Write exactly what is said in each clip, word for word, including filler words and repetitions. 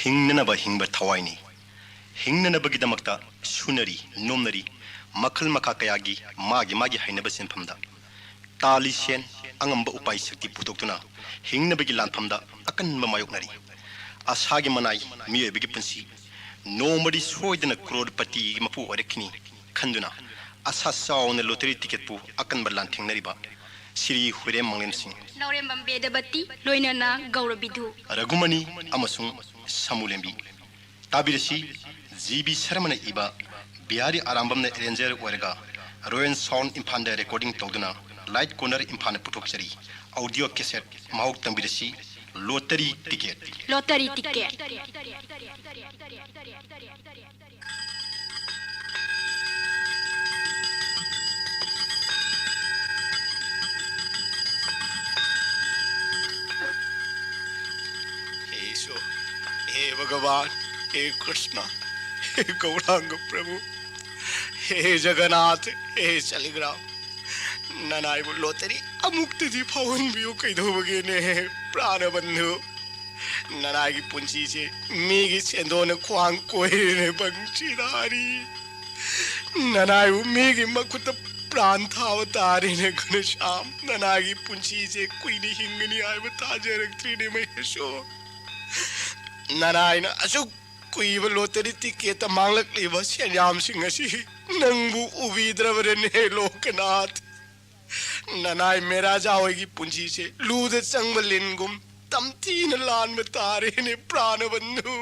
ꯍꯤꯡꯅꯅꯕ ꯍꯤꯡꯕ ꯊꯋꯥꯏꯅꯤ꯫ ꯍꯤꯡꯅꯅꯕꯒꯤꯗꯃꯛꯇ ꯁꯨꯅꯔꯤ, ꯅꯣꯝꯅꯔꯤ, ꯃꯈꯜ ꯃꯈꯥ ꯀꯌꯥꯒꯤ ꯃꯥꯒꯤ ꯃꯥꯒꯤ ꯍꯩꯅꯕ ꯁꯤꯟꯐꯝꯗ꯫ ꯇꯥꯜꯂꯤ ꯁꯦꯟ, ꯑꯉꯝꯕ ꯎꯄꯥꯏ ꯁꯛꯇꯤ ꯄꯨꯊꯣꯛꯇꯨꯅ ꯍꯤꯡꯅꯕꯒꯤ ꯂꯥꯟꯐꯝꯗ ꯑꯀꯟꯕ ꯃꯥꯌꯣꯛꯅꯔꯤ꯫ ꯑꯁꯥꯒꯤ ꯃꯅꯥꯏ ꯃꯤꯑꯣꯏꯕꯒꯤ ꯄꯨꯟꯁꯤ ꯅꯣꯡꯃꯗꯤ ꯁꯣꯏꯗꯅ ꯀ꯭ꯔꯣꯔꯄꯇꯤꯒꯤ ꯃꯄꯨ ꯑꯣꯏꯔꯛꯈꯤꯅꯤ ꯈꯟꯗꯨꯅ ꯑꯁꯥ ꯆꯥꯎꯅ ꯂꯣꯇꯔꯤ ꯇꯤꯀꯦꯠꯄꯨ ꯑꯀꯟꯕ ꯂꯥꯟꯊꯦꯡꯅꯔꯤꯕ ꯁ꯭ꯔꯤ ꯍꯨꯏꯔꯦꯝ ꯃꯪꯂꯦꯝꯁꯤꯡ, ꯅꯥꯎꯔꯦꯝꯕꯝ ꯕꯦꯗꯕꯇꯤ, ꯂꯣꯏꯅꯅ ꯒꯧꯔꯕꯤꯙꯨ꯫ ꯔꯘꯨꯃꯅꯤ ꯑꯃꯁꯨꯡ ꯁꯃꯨꯂꯦꯝꯕꯤ꯫ ꯇꯥꯕꯤꯔꯁꯤ, ꯖꯤ ꯕꯤ ꯁꯔꯃꯅ ꯏꯕ, ꯕꯤꯍꯥꯔꯤ ꯑꯔꯥꯝꯕꯝꯅ ꯑꯦꯔꯦꯟꯖꯔ ꯑꯣꯏꯔꯒ ꯔꯣꯌꯦꯜ ꯁꯥꯎꯟ ꯏꯝꯐꯥꯜꯗ ꯔꯦꯀꯣꯔꯗꯤꯡ ꯇꯧꯗꯨꯅ ꯂꯥꯏꯠ ꯀꯣꯔꯅꯔ ꯏꯝꯐꯥꯜꯅ ꯄꯨꯊꯣꯛꯆꯔꯤ ꯑꯣꯗꯤꯑꯣ ꯀꯦꯁꯦꯠ꯫ ꯃꯍꯧ ꯇꯝꯕꯤꯔꯁꯤ, ꯂꯣꯇꯔꯤ ꯇꯤꯀꯦꯠ꯫ Lottery ticket. हे ईश्वर, हे भगवान, हे कृष्णा, हे गौरांग प्रभु, हे जगन्नाथ, हे शालिग्राम, ꯅꯅꯥꯏꯕꯨ ꯂꯣꯇꯔꯤ ꯑꯃꯨꯛꯇꯗꯤ ꯐꯥꯎꯍꯟꯕꯤꯌꯨ꯫ ꯀꯩꯗꯧꯕꯒꯤꯅꯦ, ꯄ꯭ꯔꯥꯅꯕꯟꯙꯨ? ꯅꯅꯥꯏꯒꯤ ꯄꯨꯟꯁꯤꯁꯦ ꯃꯤꯒꯤ ꯁꯦꯟꯗꯣꯟꯅ ꯈ꯭ꯋꯥꯡ ꯀꯣꯏꯔꯦꯅꯦ, ꯕꯪꯁꯤꯙꯥꯔꯤ꯫ ꯅꯅꯥꯏꯕꯨ ꯃꯤꯒꯤ ꯃꯈꯨꯠꯇ ꯄ꯭ꯔꯥꯟ ꯊꯥꯕ ꯇꯥꯔꯦꯅꯦ, ꯘꯅꯁ꯭ꯌꯥꯝ꯫ ꯅꯅꯥꯏꯒꯤ ꯄꯨꯟꯁꯤꯁꯦ ꯀꯨꯏꯅ ꯍꯤꯡꯒꯅꯤ ꯍꯥꯏꯕ ꯊꯥꯖꯔꯛꯇ꯭ꯔꯤꯅꯦ, ꯃꯍꯦꯁꯣꯔ꯫ ꯅꯅꯥꯏꯅ ꯑꯁꯨꯛ ꯀꯨꯏꯕ ꯂꯣꯇꯔꯤ ꯇꯤꯀꯦꯠꯇ ꯃꯥꯡꯂꯛꯂꯤꯕ ꯁꯦꯟꯌꯥꯝꯁꯤꯡ ꯑꯁꯤ ꯅꯪꯕꯨ ꯎꯕꯤꯗ꯭ꯔꯕꯔꯅꯦ, ꯂꯣꯀꯅꯥꯊ? ꯅꯅꯥꯏ ꯃꯦꯔꯥꯖꯥ ꯍꯣꯏꯒꯤ ꯄꯨꯟꯁꯤꯁꯦ ꯂꯨꯗ ꯆꯪꯕ ꯂꯤꯟꯒꯨꯝ ꯇꯝꯊꯤꯅ ꯂꯥꯟꯕ ꯇꯥꯔꯦꯅꯦ, ꯄ꯭ꯔꯥꯅꯕꯟꯙꯨ꯫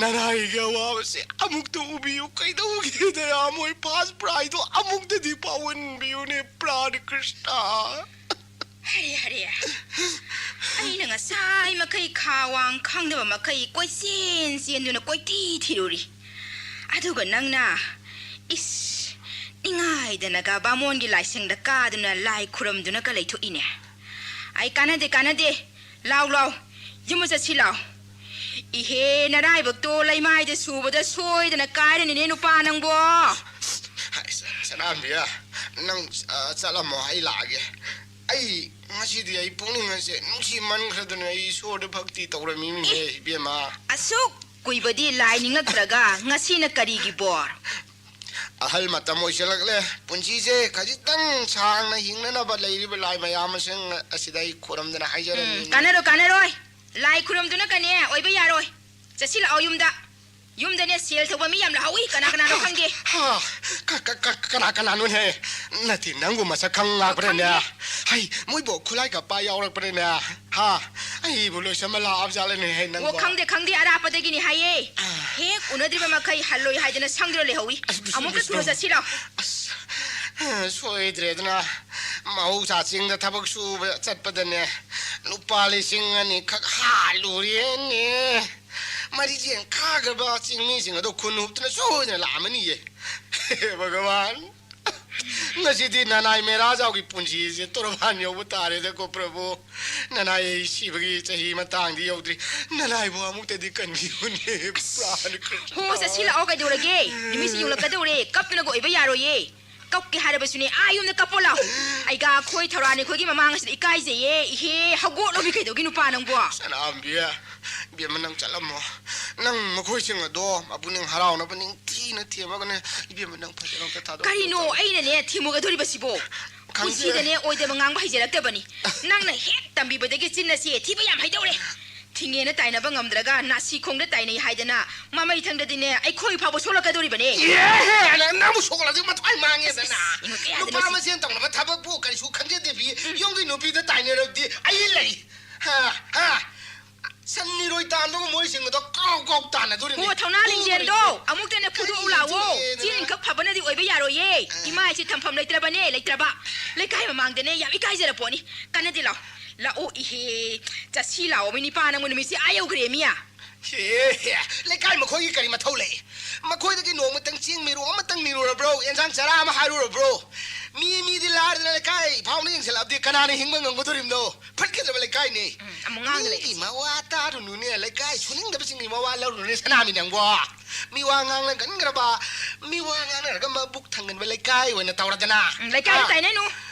ꯅꯅꯥꯏꯒꯤ ꯑꯋꯥꯕꯁꯦ ꯑꯃꯨꯛꯇ ꯎꯕꯤꯌꯨ꯫ ꯀꯩꯗꯧꯒꯦ, ꯗꯌꯥꯃꯣꯏ, ꯐꯥꯔꯁ ꯄ꯭ꯔꯥꯏꯖꯇꯣ ꯑꯃꯨꯛꯇꯗꯤ ꯐꯥꯎꯍꯟꯕꯤꯌꯨꯅꯦ, ꯄ꯭ꯔꯥꯟ ꯀ꯭ꯔꯤꯁꯅ꯫ ꯍꯔꯦ, ꯍꯔꯦ꯫ ꯑꯩꯅ ꯉꯁꯥꯏ ꯃꯈꯩ ꯈꯥ ꯋꯥꯡ ꯈꯪꯗꯕ ꯃꯈꯩ ꯀꯣꯏꯆꯦꯟ ꯆꯦꯟꯗꯨꯅ ꯀꯣꯏꯊꯤ ꯊꯤꯔꯨꯔꯤ꯫ ꯑꯗꯨꯒ ꯅꯪꯅ, ꯏꯁ, ꯅꯤꯡꯉꯥꯏꯗꯅꯒ ꯕꯥꯃꯣꯟꯒꯤ ꯂꯥꯏꯁꯪꯗ ꯀꯥꯗꯨꯅ ꯂꯥꯏ ꯈꯨꯔꯝꯗꯨꯅꯒ ꯂꯩꯊꯣꯛꯏꯅꯦ꯫ ꯑꯩ ꯀꯥꯟꯅꯗꯦ, ꯀꯥꯟꯅꯗꯦ꯫ ꯂꯥꯎ, ꯂꯥꯎ꯫ ꯌꯨꯝꯗ ꯆꯠꯁꯤ ꯂꯥꯎ꯫ ꯏꯍꯦ, ꯅꯔꯥꯏꯕꯛꯇꯣ ꯂꯩꯃꯥꯏꯗ ꯁꯨꯕꯗ ꯁꯣꯏꯗꯅ ꯀꯥꯏꯔꯅꯤꯅꯦ, ꯅꯨꯄꯥ ꯅꯪꯕꯣ꯫ ꯍꯥꯏ, ꯁ-, ꯁꯅꯥꯍꯟꯕꯤꯌꯥ, ꯅꯪ, ꯑ, ꯆꯠꯂꯝꯃꯣ, ꯑꯩ ꯂꯥꯛꯑꯒꯦ꯫ ꯑꯩ ꯉꯁꯤꯗꯤ ꯑꯩ ꯄꯨꯛꯅꯤꯡ ꯑꯁꯦ ꯅꯨꯡꯁꯤꯃꯟꯈ꯭ꯔꯗꯅ ꯑꯩ ꯏꯁꯣꯔꯗ ꯚꯛꯇꯤ ꯇꯧꯔꯝꯃꯤꯅꯦ, ꯏꯕꯦꯝꯃ꯫ ꯑꯁꯨꯛ ꯀꯨꯏꯕꯗꯤ ꯂꯥꯏ ꯅꯤꯡꯂꯛꯇ꯭ꯔꯒ ꯉꯁꯤꯅ ꯀꯔꯤꯒꯤ ꯕꯣꯔ? ꯑꯍꯜ ꯃꯇꯝ ꯑꯣꯏꯁꯤꯜꯂꯛꯂꯦ꯫ ꯄꯨꯟꯁꯤꯁꯦ ꯈꯖꯤꯛꯇꯪ ꯁꯥꯡꯅ ꯍꯤꯡꯅꯅꯕ ꯂꯩꯔꯤꯕ ꯂꯥꯏ ꯃꯌꯥꯝ ꯑꯁꯤꯡ ꯑꯁꯤꯗ ꯑꯩ ꯈꯨꯔꯨꯝꯗꯅ ꯎꯝ, ꯍꯥꯏꯖꯔꯝꯃꯤꯅꯤ꯫ ꯀꯥꯟꯅꯔꯣꯏ, ꯀꯥꯟꯅꯔꯣꯏ꯫ ꯂꯥꯏ ꯈꯨꯔꯨꯝꯗꯨꯅ ꯀꯅꯦ ꯑꯣꯏꯕ ꯌꯥꯔꯣꯏ꯫ ꯆꯠꯁꯤꯜꯂꯛꯑꯣ ꯌꯨꯝꯗ꯫ ꯌꯨꯝꯗꯅꯦ ꯁꯦꯜ ꯊꯧꯕ ꯃꯤ ꯌꯥꯝ ꯂꯥꯛꯍꯧꯏ, ꯀꯅꯥ ꯀꯅꯥꯅꯣ ꯈꯪꯗꯦ꯫ ꯍꯥ? ꯀ-, ꯀ-, ꯀ-, ꯀꯅꯥ ꯀꯅꯥꯅꯣꯅꯦ? ꯅꯠꯇꯦ, ꯅꯪꯕꯨ ꯃꯁꯛ ꯈꯪ ꯂꯥꯛꯄ꯭ꯔꯅꯦ? ꯈꯪꯗꯦ꯫ ꯍꯩ, ꯃꯣꯏꯕꯨ ꯈꯨꯠꯂꯥꯏ ꯀꯞꯄ ꯌꯥꯎꯔꯛꯄ꯭ꯔꯅꯦ? ꯍꯥ? ꯑꯩꯕꯨ ꯂꯣꯏꯁꯟꯕ ꯂꯥꯛꯑꯕ ꯖꯥꯠꯂꯅꯦ, ꯍꯩ, ꯑꯣ, ꯅꯪꯕꯨ? ꯈꯪꯗꯦ, ꯈꯪꯗꯦ, ꯑꯔꯥꯞꯄꯗꯒꯤꯅꯤ ꯍꯥꯏꯌꯦ꯫ ꯑꯥ꯫ ꯍꯦꯛ ꯎꯅꯗ꯭ꯔꯤꯕ ꯃꯈꯩ ꯍꯜꯂꯣꯏ ꯍꯥꯏꯗꯅ ꯁꯪꯗꯨꯅ ꯂꯩꯍꯧꯏ꯫ ꯑꯁ, ꯑꯃꯨꯛꯇ ꯕꯤꯁꯅꯨ, ꯊꯨꯅ ꯆꯠꯁꯤꯜꯂꯣ꯫ ꯑꯁ, ꯁꯣꯏꯗ꯭ꯔꯦꯗꯅ, ꯃꯍꯧꯁꯥ ꯆꯤꯡꯗ ꯊꯕꯛ ꯁꯨꯕ ꯆꯠꯄꯗꯅꯦ, ꯂꯨꯄꯥ ꯂꯤꯁꯤꯡ ꯑꯅꯤ ꯈꯛ ꯍꯥꯜꯂꯨꯔꯦꯅꯦ꯫ ꯃꯔꯤꯖꯦꯟ ꯈꯥꯈ꯭ꯔꯕ ꯆꯤꯡꯃꯤꯁꯤꯡ ꯑꯗꯣ ꯈꯨꯟ ꯍꯨꯞꯇꯨꯅ ꯁꯣꯏꯗꯅ ꯂꯥꯛꯑꯝꯃꯅꯤꯌꯦ꯫ ꯍꯦ ꯚꯒꯋꯥꯟ, ꯉꯁꯤꯗꯤ ꯅꯅꯥꯏ ꯃꯦꯔꯥꯖꯥꯎꯒꯤ ꯄꯨꯟꯁꯤꯁꯦ ꯇꯣꯔꯕꯥꯟ ꯌꯧꯕ ꯇꯥꯔꯦꯗꯀꯣ ꯄ꯭ꯔꯚꯨ꯫ ꯅꯅꯥꯏ ꯁꯤꯕꯒꯤ ꯆꯍꯤ ꯃꯇꯥꯡꯗꯤ ꯌꯧꯗ꯭ꯔꯤ꯫ ꯅꯅꯥꯏꯕꯨ ꯑꯃꯨꯛꯇꯗꯤ ꯀꯟꯕꯤꯌꯨꯅꯦ, ꯄ꯭ꯔꯥꯟ ꯀ꯭ꯔꯤꯁꯅ꯫ ꯍꯣ, ꯆꯠꯁꯤꯜꯂꯛꯑꯣ, ꯀꯩꯗꯧꯔꯒꯦ? ꯅꯨꯃꯤꯠꯁꯤ ꯌꯨꯡꯂꯛꯀꯗꯧꯔꯦ, ꯀꯞꯇꯅꯒ ꯑꯣꯏꯕ ꯌꯥꯔꯣꯏꯌꯦ꯫ ꯀꯞꯀꯦ ꯍꯥꯏꯔꯕꯁꯨꯅꯦ, ꯑꯥ ꯌꯨꯝꯗ ꯀꯞꯄꯣ ꯂꯥꯎ꯫ ꯑꯩꯒ ꯑꯩꯈꯣꯏ ꯊꯧꯔꯥꯅꯤ ꯑꯩꯈꯣꯏꯒꯤ ꯃꯃꯥꯡ ꯑꯁꯤꯗ ꯏꯀꯥꯏꯖꯩꯌꯦ꯫ ꯏꯍꯦ, ꯍꯧꯒꯠꯂꯣꯃꯤ ꯀꯩꯗꯧꯒꯤ ꯅꯨꯄꯥ ꯅꯪꯕꯣ? ꯁꯅꯥꯝꯕꯤ, ꯏꯕꯦꯝꯃ ꯅꯪ ꯆꯠꯂꯝꯃꯣ꯫ ꯅꯪ ꯃꯈꯣꯏꯁꯤꯡ ꯑꯗꯣ ꯃꯄꯨꯛꯅꯤꯡ ꯍꯔꯥꯎꯅꯕ ꯅꯤꯡꯊꯤꯅ ꯊꯦꯝꯃꯒꯅꯦ, ꯏꯕꯦꯝꯃ ꯅꯪ ꯐꯖꯅ ꯑꯝꯇ ꯊꯥꯗꯣꯛꯄꯤꯌꯨ꯫ ꯀꯔꯤꯅꯣ ꯑꯩꯅꯅꯦ ꯊꯦꯝꯃꯨꯒꯗꯧꯔꯤꯕꯁꯤꯕꯣ? ꯈꯪꯗꯦ꯫ ꯄꯨꯟꯁꯤꯗꯅꯦ ꯑꯣꯏꯗꯕ ꯉꯥꯡꯕ ꯍꯩꯖꯔꯛꯇꯕꯅꯤ꯫ ꯅꯪꯅ ꯍꯦꯛ ꯇꯝꯕꯤꯕꯗꯒꯤ ꯆꯤꯟ ꯑꯁꯤ ꯊꯤꯕ ꯌꯥꯝ ꯍꯩꯗꯧꯔꯦ꯫ ꯊꯤꯡꯉꯦꯅ ꯇꯥꯏꯅꯕ ꯉꯝꯗ꯭ꯔꯒ ꯅꯥꯁꯤ ꯈꯣꯡꯗ ꯇꯥꯏꯅꯩ ꯍꯥꯏꯗꯅ ꯃꯃꯩ ꯊꯪꯗꯗꯤꯅꯦ ꯑꯩꯈꯣꯏ ꯐꯥꯎꯕ ꯁꯣꯛꯂꯛꯀꯗꯧꯔꯤꯕꯅꯦ꯫ ꯑꯦ, ꯅꯪ-, ꯅꯪꯕꯨ ꯁꯣꯛꯂꯗꯤ ꯃꯊ꯭ꯋꯥꯏ ꯃꯥꯡꯉꯦꯗꯅ꯫ ꯑꯁ, ꯑꯁ, ꯌꯦꯡꯉꯨ, ꯀꯌꯥꯗꯅꯣ ꯅꯨꯄꯥ ꯁꯤ꯫ ꯃꯁꯦꯟ ꯇꯧꯅꯕ ꯊꯕꯛꯄꯨ ꯀꯔꯤꯁꯨ ꯈꯪꯖꯗꯦ ꯕꯤ꯫ ꯎꯝ꯫ ꯌꯨꯝꯒꯤ ꯅꯨꯄꯤꯗ ꯇꯥꯏꯅꯔꯕꯗꯤ ꯑꯩ ꯂꯩ꯫ ꯍꯥ, ꯍꯥ꯫ ꯁꯟ ꯃꯤꯔꯣꯏ ꯇꯥꯟꯕꯒ ꯃꯣꯏꯁꯤꯡ ꯑꯗꯣ ꯀꯥꯎ ꯀꯥꯎ ꯇꯥꯟꯅꯗꯣꯔꯤꯅꯤ꯫ ꯍꯣ, ꯊꯧꯅꯥ ꯂꯤꯡꯖꯦꯜꯗꯣ ꯑꯃꯨꯛꯇꯅꯦ ꯐꯨꯗꯣꯛꯎ ꯂꯥꯛꯑꯣ꯫ ꯀꯔꯤ ꯆꯤꯟ ꯈꯛ ꯐꯕꯅꯗꯤ ꯑꯣꯏꯕ ꯌꯥꯔꯣꯏꯌꯦ꯫ ꯑ꯫ ꯏꯃꯥ ꯏꯆꯦ ꯊꯝꯐꯝ ꯂꯩꯇ꯭ꯔꯕꯅꯦ, ꯂꯩꯇ꯭ꯔꯕ꯫ ꯂꯩꯀꯥꯏ ꯃꯃꯥꯡꯗꯅꯦ ꯌꯥꯝ ꯏꯀꯥꯏꯖꯔ ꯄꯣꯠꯅꯤ꯫ ꯀꯥꯟꯅꯗꯦ, ꯂꯥꯛꯑꯣ꯫ ꯂꯥꯛꯑꯣ, ꯏꯍꯦ꯫ ꯆꯠꯁꯤ ꯂꯥꯛꯑꯣ, ꯃꯤ ꯅꯤꯄꯥ ꯅꯪꯕꯨ ꯅꯨꯃꯤꯠꯁꯦ ꯑꯥ ꯌꯧꯈ꯭ꯔꯦ, ꯃꯤꯌꯥ꯫ ꯍꯦ, ꯍꯦ, ꯂꯩꯀꯥꯏ ꯃꯈꯣꯏꯒꯤ ꯀꯔꯤ ꯃꯊꯧ ꯂꯩ? ꯃꯈꯣꯏꯗꯒꯤ ꯅꯣꯡꯃꯇꯪ ꯆꯦꯡ ꯃꯤꯔꯨ ꯑꯃꯇꯪ ꯅꯤꯔꯨꯔꯕ꯭ꯔꯣ? ꯑꯦꯟꯁꯥꯡ ꯆꯔꯥ ꯑꯃ ꯍꯥꯏꯔꯨꯔꯕ꯭ꯔꯣ? ꯃꯤ, ꯃꯤꯗꯤ ꯂꯥꯏꯔꯗꯅ ꯂꯩꯀꯥꯏ ꯐꯥꯎꯅ ꯌꯦꯡꯁꯤꯜꯂꯛꯑꯕꯗꯤ ꯀꯅꯥꯅ ꯍꯤꯡꯕ ꯉꯝꯒꯗꯣꯔꯤꯕꯅꯣ? ꯐꯠꯈꯤꯗ꯭ꯔꯕ ꯂꯩꯀꯥꯏꯅꯦ꯫ ꯎꯝ, ꯑꯃꯨꯛ ꯉꯥꯡꯗ ꯃꯤꯒꯤ ꯂꯩ꯫ ꯃꯋꯥ ꯇꯥꯔꯨꯅꯨꯅꯦ, ꯂꯩꯀꯥꯏ ꯁꯨꯅꯤꯡꯗꯕꯁꯤꯡꯒꯤ ꯃꯋꯥ ꯂꯧꯔꯨꯅꯨꯅꯦ, ꯁꯅꯥꯃꯤ ꯅꯪꯕꯣ꯫ ꯃꯤ ꯋꯥ ꯉꯥꯡꯅꯒꯟꯈ꯭ꯔꯕ, ꯃꯤ ꯋꯥ ꯉꯥꯡꯅꯔꯒ ꯃꯕꯨꯛ ꯊꯪꯒꯟꯕ ꯂꯩꯀꯥꯏ ꯑꯣꯏꯅ ꯇꯧꯔꯗꯅ꯫ ꯎꯝ, ꯂꯩꯀꯥꯏꯗ ꯑꯥ꯫ ꯇꯥꯏꯅꯅꯨ꯫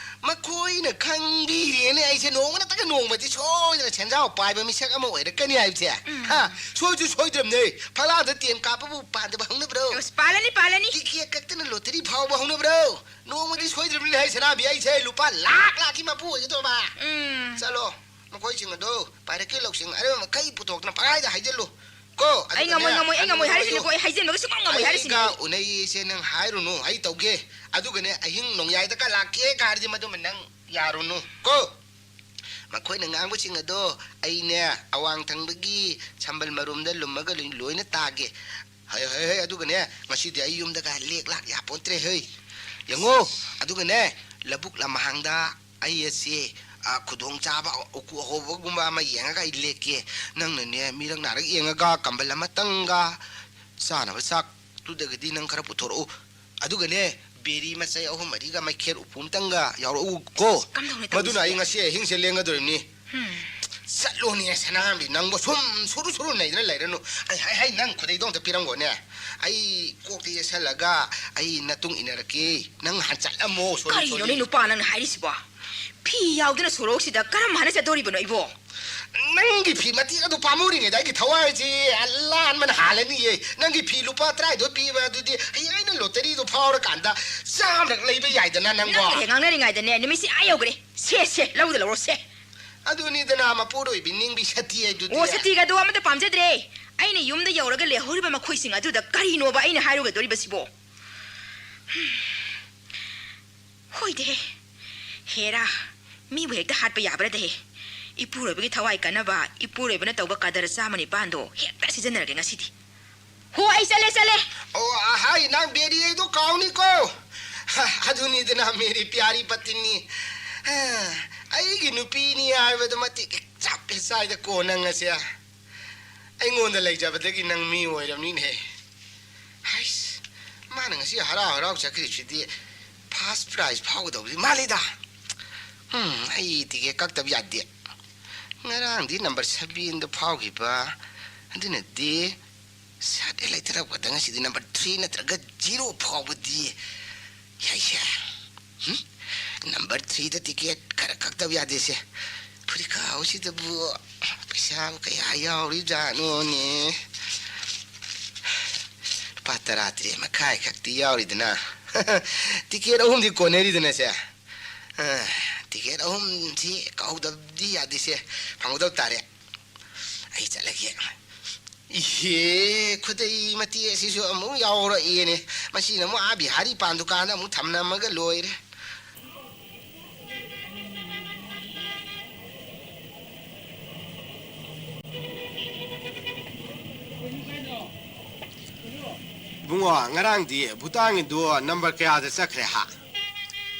ꯃꯈꯣꯏꯅ ꯈꯪꯕꯤꯔꯦꯅꯦ ꯑꯩꯁꯦ ꯅꯣꯡꯃ ꯅꯠꯇ꯭ꯔꯒ ꯅꯣꯡꯃꯗꯤ ꯁꯣꯏꯗꯅ ꯁꯦꯟꯖꯥꯎ ꯄꯥꯏꯕ ꯃꯤꯁꯛ ꯑꯃ ꯑꯣꯏꯔꯛꯀꯅꯤ ꯍꯥꯏꯕꯁꯦ꯫ ꯎꯝ꯫ ꯍꯥ? ꯁꯣꯏꯁꯨ ꯁꯣꯏꯗ꯭ꯔꯕꯅꯦ꯫ ꯐꯛꯂꯥꯡꯗ ꯇꯦꯟ ꯀꯥꯞꯄꯕꯨ ꯄꯥꯟꯗꯕ ꯍꯧꯅꯕ꯭ꯔꯣ? ꯑꯁ, ꯄꯥꯜꯂꯅꯤ, ꯄꯥꯜꯂꯅꯤ꯫ ꯇꯤꯀꯦꯠ ꯀꯛꯇꯅ ꯂꯣꯇꯔꯤ ꯐꯥꯎꯕ ꯍꯧꯅꯕ꯭ꯔꯣ? ꯅꯣꯡꯃꯗꯤ ꯁꯣꯏꯗ꯭ꯔꯕꯅꯤ ꯍꯥꯏ ꯁꯅꯥꯕꯤ, ꯑꯩꯁꯦ ꯂꯨꯄꯥ ꯂꯥꯛ ꯂꯥꯛꯀꯤ ꯃꯄꯨ ꯑꯣꯏꯒꯗꯧꯔꯕ꯫ ꯎꯝ꯫ ꯆꯠꯂꯣ, ꯃꯈꯣꯏꯁꯤꯡ ꯑꯗꯣ ꯄꯥꯏꯔꯛꯀꯦ ꯂꯧꯁꯤꯡ ꯑꯔꯦꯝꯕ ꯃꯈꯩ ꯄꯨꯊꯣꯛꯇꯅ ꯄꯪꯍꯥꯏꯗ ꯍꯥꯏꯖꯜꯂꯨ꯫ ꯀꯣ, ꯑꯩ ꯉꯝꯃꯣꯏ, ꯑꯗꯨꯒꯅꯦ, ꯉꯝꯃꯣꯏ, ꯑꯩ ꯉꯝꯃꯣꯏ ꯍꯥꯏꯔꯤꯁꯤꯅꯤꯀꯣ, ꯑꯩ ꯍꯥꯏꯖꯤꯟꯕꯒ ꯁꯨꯡꯉꯝ ꯉꯝꯃꯣꯏ ꯍꯥꯏꯔꯤꯁꯤꯅꯤ ꯑꯩꯒ ꯑꯩ꯫ ꯎꯅꯩꯁꯦ ꯅꯪ ꯍꯥꯏꯔꯨꯅꯨ, ꯑꯩ ꯇꯧꯒꯦ꯫ ꯑꯗꯨꯒꯅꯦ, ꯑꯍꯤꯡ ꯅꯣꯡꯌꯥꯏꯗꯒ ꯂꯥꯛꯀꯦꯒ ꯍꯥꯏꯔꯗꯤ ꯃꯗꯨꯃ ꯅꯪ ꯌꯥꯔꯨꯅꯨ, ꯀꯣ꯫ ꯃꯈꯣꯏꯅ ꯉꯥꯡꯕꯁꯤꯡ ꯑꯗꯣ ꯑꯩꯅꯦ, ꯑꯋꯥꯡ ꯊꯪꯕꯒꯤ ꯁꯝꯕꯜ ꯃꯔꯨꯝꯗ ꯂꯨꯝꯃꯒ ꯂꯣꯏ-, ꯂꯣꯏꯅ ꯇꯥꯒꯦ꯫ ꯍꯣꯏ, ꯍꯣꯏ, ꯍꯣꯏ, ꯑꯗꯨꯒꯅꯦ, ꯉꯁꯤꯗꯤ ꯑꯩ ꯌꯨꯝꯗꯒ ꯂꯦꯛ ꯂꯥꯛ ꯌꯥꯄꯣꯟꯇ꯭ꯔꯦ, ꯍꯩ꯫ ꯌꯦꯡꯉꯣ, ꯑꯗꯨꯒꯅꯦ, ꯂꯧꯕꯨꯛ ꯂꯝꯍꯥꯡꯗ ꯑꯩ ꯑꯁꯤ, ꯑ, ꯈꯨꯗꯣꯡꯆꯥꯕ ꯎꯀꯨ ꯑꯍꯣꯕꯒꯨꯝꯕ ꯑꯃ ꯌꯦꯡꯉꯒ ꯑꯩ ꯂꯦꯛꯀꯦ꯫ ꯅꯪꯅꯅꯦ, ꯃꯤꯔꯛ ꯅꯥꯔꯛ ꯌꯦꯡꯉꯒ ꯀꯝꯕꯜ ꯑꯃꯇꯪꯒ ꯆꯥꯅꯕ ꯆꯥꯛꯇꯨꯗꯒꯗꯤ ꯅꯪ ꯈꯔ ꯄꯨꯊꯣꯔꯛꯎ꯫ ꯑꯗꯨꯒꯅꯦ, ꯕꯦꯔꯤ ꯃꯆꯩ ꯑꯍꯨꯝ ꯃꯔꯤꯒ ꯃꯩꯈꯦꯠ ꯎꯄꯨ ꯑꯃꯇꯪꯒ ꯌꯥꯎꯔꯛꯎ ꯀꯣ꯫ ꯀꯝꯗꯧꯅ ꯃꯗꯨꯅ ꯑꯩ ꯇꯧꯁꯤꯒꯦ? ꯉꯁꯤ ꯑꯍꯤꯡꯁꯦ ꯂꯦꯡꯒꯗꯧꯔꯤꯕꯅꯤ꯫ ꯍꯝ꯫ ꯆꯠꯂꯣꯅꯦ, ꯁꯅꯥꯍꯟꯕꯤ, ꯅꯪꯕꯨ ꯁꯨꯝ ꯁꯨꯔꯨ ꯁꯨꯔꯨ ꯅꯩꯗꯅ ꯂꯩꯔꯅꯨ꯫ ꯑꯩ, ꯍꯩ, ꯍꯩ, ꯅꯪ ꯈꯨꯗꯩꯗꯣ ꯑꯝꯇ ꯄꯤꯔꯝꯒꯣꯅꯦ꯫ ꯑꯩ ꯀꯣꯛꯇ ꯌꯦꯠꯁꯜꯂꯒ ꯑꯩ ꯅꯇꯨꯡ ꯏꯟꯅꯔꯛꯀꯦ꯫ ꯅꯪ ꯍꯥꯟ ꯆꯠꯂꯝꯃꯣ, ꯁꯣꯔꯤ, ꯀꯔꯤꯅꯣꯅꯦ, ꯁꯣꯔꯤ꯫ ꯅꯨꯄꯥ, ꯅꯪꯅ ꯍꯥꯏꯔꯤꯁꯤꯕꯣ? ꯐꯤ ꯌꯥꯎꯗꯅ ꯁꯣꯔꯣꯛꯁꯤꯗ ꯀꯔꯝ ꯍꯥꯏꯅ ꯆꯠꯇꯣꯔꯤꯕꯅꯣ ꯑꯩꯕꯣ? ꯅꯪꯒꯤ ꯐꯤ ꯃꯇꯦꯛ ꯑꯗꯨ ꯄꯥꯝꯃꯨꯔꯤꯉꯩꯗ ꯑꯩꯒꯤ ꯊꯋꯥꯏꯁꯤ ꯂꯥꯟꯕꯅ ꯍꯥꯜꯂꯅꯤꯌꯦ꯫ ꯅꯪꯒꯤ ꯐꯤ ꯂꯨꯄꯥ ꯇꯔꯥꯅꯤꯊꯣꯏ ꯄꯤꯕ ꯑꯗꯨꯗꯤ ꯍꯌꯦꯡ ꯑꯩꯅ ꯂꯣꯇꯔꯤꯗꯣ ꯐꯥꯎꯔꯀꯥꯟꯗ ꯆꯥꯝꯃꯔꯛ ꯂꯩꯕ ꯌꯥꯏꯗꯅ ꯅꯪꯕꯣ꯫ ꯅꯪꯒ ꯍꯦꯛ ꯉꯥꯡꯅꯔꯤꯉꯩꯗꯅꯦ, ꯅꯨꯃꯤꯠꯁꯦ ꯑꯥ ꯌꯧꯈ꯭ꯔꯦ꯫ ꯁꯦ, ꯁꯦ, ꯂꯧꯗ ꯂꯧꯔꯣ, ꯁꯦ꯫ ꯑꯗꯨꯅꯤꯗꯅ ꯃꯄꯨꯔꯣꯏꯕꯤ ꯅꯤꯡꯕꯤ ꯁꯇꯤ ꯍꯥꯏꯗꯨꯗꯤ꯫ ꯑꯣ, ꯁꯇꯤꯒꯗꯣ ꯑꯃꯠꯇ ꯄꯥꯝꯖꯗ꯭ꯔꯦ꯫ ꯑꯩꯅ ꯌꯨꯝꯗ ꯌꯧꯔꯒ ꯂꯩꯍꯧꯔꯤꯕ ꯃꯈꯣꯏꯁꯤꯡ ꯑꯗꯨꯗ ꯀꯔꯤꯅꯣꯕ ꯑꯩꯅ ꯍꯥꯏꯔꯨꯒꯗꯧꯔꯤꯕꯁꯤꯕꯣ? ꯍꯣꯏꯗꯦ꯫ ꯍꯦꯔꯥ, ꯃꯤꯕꯨ ꯍꯦꯛꯇ ꯍꯥꯠꯄ ꯌꯥꯕ꯭ꯔꯗꯦ? ꯏꯄꯨꯔꯣꯏꯕꯒꯤ ꯊꯋꯥꯏ ꯀꯟꯅꯕ, ꯏꯄꯨꯔꯣꯏꯕꯅ ꯇꯧꯕ ꯀꯗꯔ ꯆꯥꯝꯃ ꯅꯤꯄꯥꯟꯗꯣ ꯍꯦꯛꯇ ꯁꯤꯖꯤꯟꯅꯔꯒꯦ ꯉꯁꯤꯗꯤ꯫ ꯍꯣ, ꯑꯩ ꯆꯠꯂꯦ, ꯆꯠꯂꯦ꯫ ꯑꯣ, ꯑꯍꯥꯏ, ꯅꯪ ꯕꯦꯔꯤ ꯑꯩꯗꯣ ꯀꯥꯎꯅꯤꯀꯣ꯫ ꯑꯗꯨꯅꯤꯗꯅ ꯃꯦꯔꯤ ꯄ꯭ꯌꯥꯔꯤ ꯄꯇꯤꯅꯤ꯫ ꯑꯩꯒꯤ ꯅꯨꯄꯤꯅꯤ ꯍꯥꯏꯕꯗꯨ ꯃꯇꯤꯛ ꯆꯞ ꯍꯦꯛ ꯆꯥꯏꯗ ꯀꯣ ꯅꯪ ꯑꯁꯦ꯫ ꯑꯩꯉꯣꯟꯗ ꯂꯩꯖꯕꯗꯒꯤ ꯅꯪ ꯃꯤ ꯑꯣꯏꯔꯕꯅꯤꯅꯦꯍꯦ꯫ ꯍꯩꯁ, ꯃꯥꯅ ꯉꯁꯤ ꯍꯔꯥꯎ ꯍꯔꯥꯎ ꯆꯠꯈ꯭ꯔꯤꯕꯁꯤꯗꯤ first prize ꯐꯥꯎꯒꯗꯧꯕꯗꯤ ꯃꯥꯜꯂꯤꯗ꯫ ꯎꯝ, ꯑꯩ ꯇꯤꯀꯦꯠ ꯀꯛꯇꯕ ꯌꯥꯗꯦ꯫ ꯉꯔꯥꯡꯗꯤ number sevenꯗ ꯐꯥꯎꯈꯤꯕ, ꯑꯗꯨꯅꯗꯤ ꯁꯠ ꯍꯦꯛ ꯂꯩꯊꯔꯛꯄꯗ ꯉꯁꯤꯗꯤ number three ꯅꯠꯇ꯭ꯔꯒ zero ꯐꯥꯎꯕꯗꯤ ꯌꯥꯏꯁꯦ꯫ ꯍꯨꯝ? ꯅꯝꯕꯔ ꯊ꯭ꯔꯤꯗ ꯇꯤꯀꯦꯠ ꯈꯔ ꯀꯛꯇꯕ ꯌꯥꯗꯦꯁꯦ꯫ ꯐꯨꯔꯤꯠꯈꯥꯎꯁꯤꯗꯕꯨ ꯄꯩꯁꯥꯕꯨ ꯀꯌꯥ ꯌꯥꯎꯔꯤꯖꯥꯠꯅꯣꯅꯦ? ꯂꯨꯄꯥ ꯇꯔꯥ ꯇꯔꯦꯠ ꯃꯈꯥꯏ ꯈꯛꯇꯤ ꯌꯥꯎꯔꯤꯗꯅ꯫ ꯇꯤꯀꯦꯠ ꯑꯍꯨꯝꯗꯤ ꯀꯣꯟꯅꯔꯤꯗꯅꯁꯦ꯫ ꯑ, ꯇꯤꯀꯦꯠ ꯑꯍꯨꯝꯁꯤ ꯀꯛꯍꯧꯗꯕꯗꯤ ꯌꯥꯗꯦꯁꯦ꯫ ꯐꯪꯍꯧꯗꯕ ꯇꯥꯔꯦ꯫ ꯑꯩ ꯆꯠꯂꯒꯦ꯫ ꯏꯍꯦ, ꯈꯨꯗꯩ ꯃꯇꯦꯛ ꯑꯁꯤꯁꯨ ꯑꯃꯨꯛ ꯌꯥꯎꯔꯛꯑꯦꯅꯦ꯫ ꯃꯁꯤꯅ ꯑꯃꯨꯛ ꯑꯥ ꯕꯤꯍꯥꯔꯤ ꯄꯥꯟ ꯗꯨꯀꯥꯟꯗ ꯑꯃꯨꯛ ꯊꯝꯂꯝꯃꯒ ꯂꯣꯏꯔꯦ꯫ ꯏꯕꯨꯡꯉꯣ, ꯉꯔꯥꯡꯗꯤ ꯚꯨꯇꯥꯟꯒꯤꯗꯣ ꯅꯝꯕꯔ ꯀꯌꯥꯗ ꯆꯠꯈ꯭ꯔꯦ ꯍꯥ?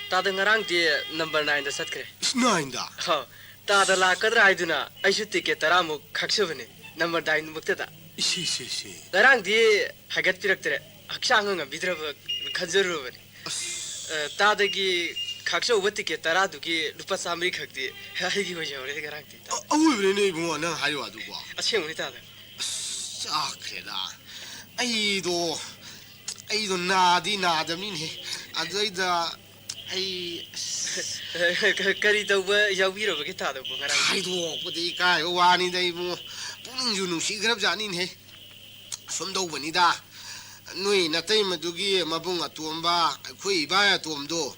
ꯇꯥꯗ, ꯉꯔꯥꯡꯗꯤ ꯅꯝꯕꯔ ꯅꯥꯏꯟꯗ ꯆꯠꯈ꯭ꯔꯦ꯫ ꯏꯁ, ꯅꯥꯏꯟꯗ? ꯍꯣ, ꯇꯥꯗ ꯂꯥꯛꯀꯗ꯭ꯔꯥ ꯍꯥꯏꯗꯨꯅ ꯑꯩꯁꯨ ꯇꯤꯀꯦꯠ ꯇꯔꯥꯃꯨꯛ ꯈꯥꯛꯆꯕꯅꯦ, ꯅꯝꯕꯔ ꯅꯥꯏꯟꯃꯨꯛꯇꯗ꯫ ꯏꯁꯤ, ꯏꯁꯤ, ꯏꯁꯤ꯫ ꯉꯔꯥꯡꯗꯤ ꯍꯥꯏꯒꯠꯄꯤꯔꯛꯇ꯭ꯔꯦ, ꯍꯛꯆꯥꯡꯒ ꯉꯝꯕꯤꯗ꯭ꯔꯕ ꯈꯟꯖꯔꯨꯔꯕꯅꯤ꯫ ꯑꯁ꯫ ꯑ, ꯇꯥꯗꯒꯤ ꯈꯥꯛꯆꯧꯕ ꯇꯤꯀꯦꯠ ꯇꯔꯥꯗꯨꯒꯤ ꯂꯨꯄꯥ ꯆꯥꯃꯔꯤ ꯈꯛꯇꯤ ꯑꯩꯒꯤ ꯑꯣꯏꯖꯍꯧꯔꯦ ꯉꯔꯥꯡꯗꯤ꯫ ꯑ-, ꯑꯋꯣꯏꯕꯅꯦꯅꯦ ꯏꯕꯨꯡꯉꯣ ꯅꯪ ꯍꯥꯏꯔꯤꯕ ꯑꯗꯨꯕꯣ? ꯑꯁꯦꯡꯕꯅꯤ ꯇꯥꯗ꯫ ꯑꯁ, ꯆꯥꯈ꯭ꯔꯦꯗ꯫ ꯑꯩꯗꯣ, ꯑꯩꯗꯣ ꯅꯥꯗꯤ ꯅꯥꯗꯕꯅꯤꯅꯦ꯫ ꯑꯗꯨꯗꯩꯗ ꯑꯩ, ꯑꯁ꯫ ꯀ-, ꯀꯔꯤ ꯇꯧꯕ ꯌꯥꯎꯕꯤꯔꯕꯒꯦ ꯇꯥꯗꯕꯣ ꯉꯔꯥꯡ? ꯍꯥꯏꯗꯣꯛꯄꯗꯤ ꯏꯀꯥꯏꯕ ꯋꯥꯅꯤꯗ ꯏꯕꯨꯡꯉꯣ꯫ ꯄꯨꯛꯅꯤꯡꯁꯨ ꯅꯨꯡꯁꯤꯈ꯭ꯔꯕ ꯖꯥꯠꯅꯤꯅꯦꯍꯦ꯫ ꯁꯨꯝ ꯇꯧꯕꯅꯤꯗ, ꯅꯣꯏ ꯅꯇꯩꯃꯗꯨꯒꯤ ꯃꯕꯨꯡ ꯑꯇꯣꯝꯕ, ꯑꯩꯈꯣꯏ ꯏꯕꯥꯏ ꯑꯇꯣꯝꯗꯣ,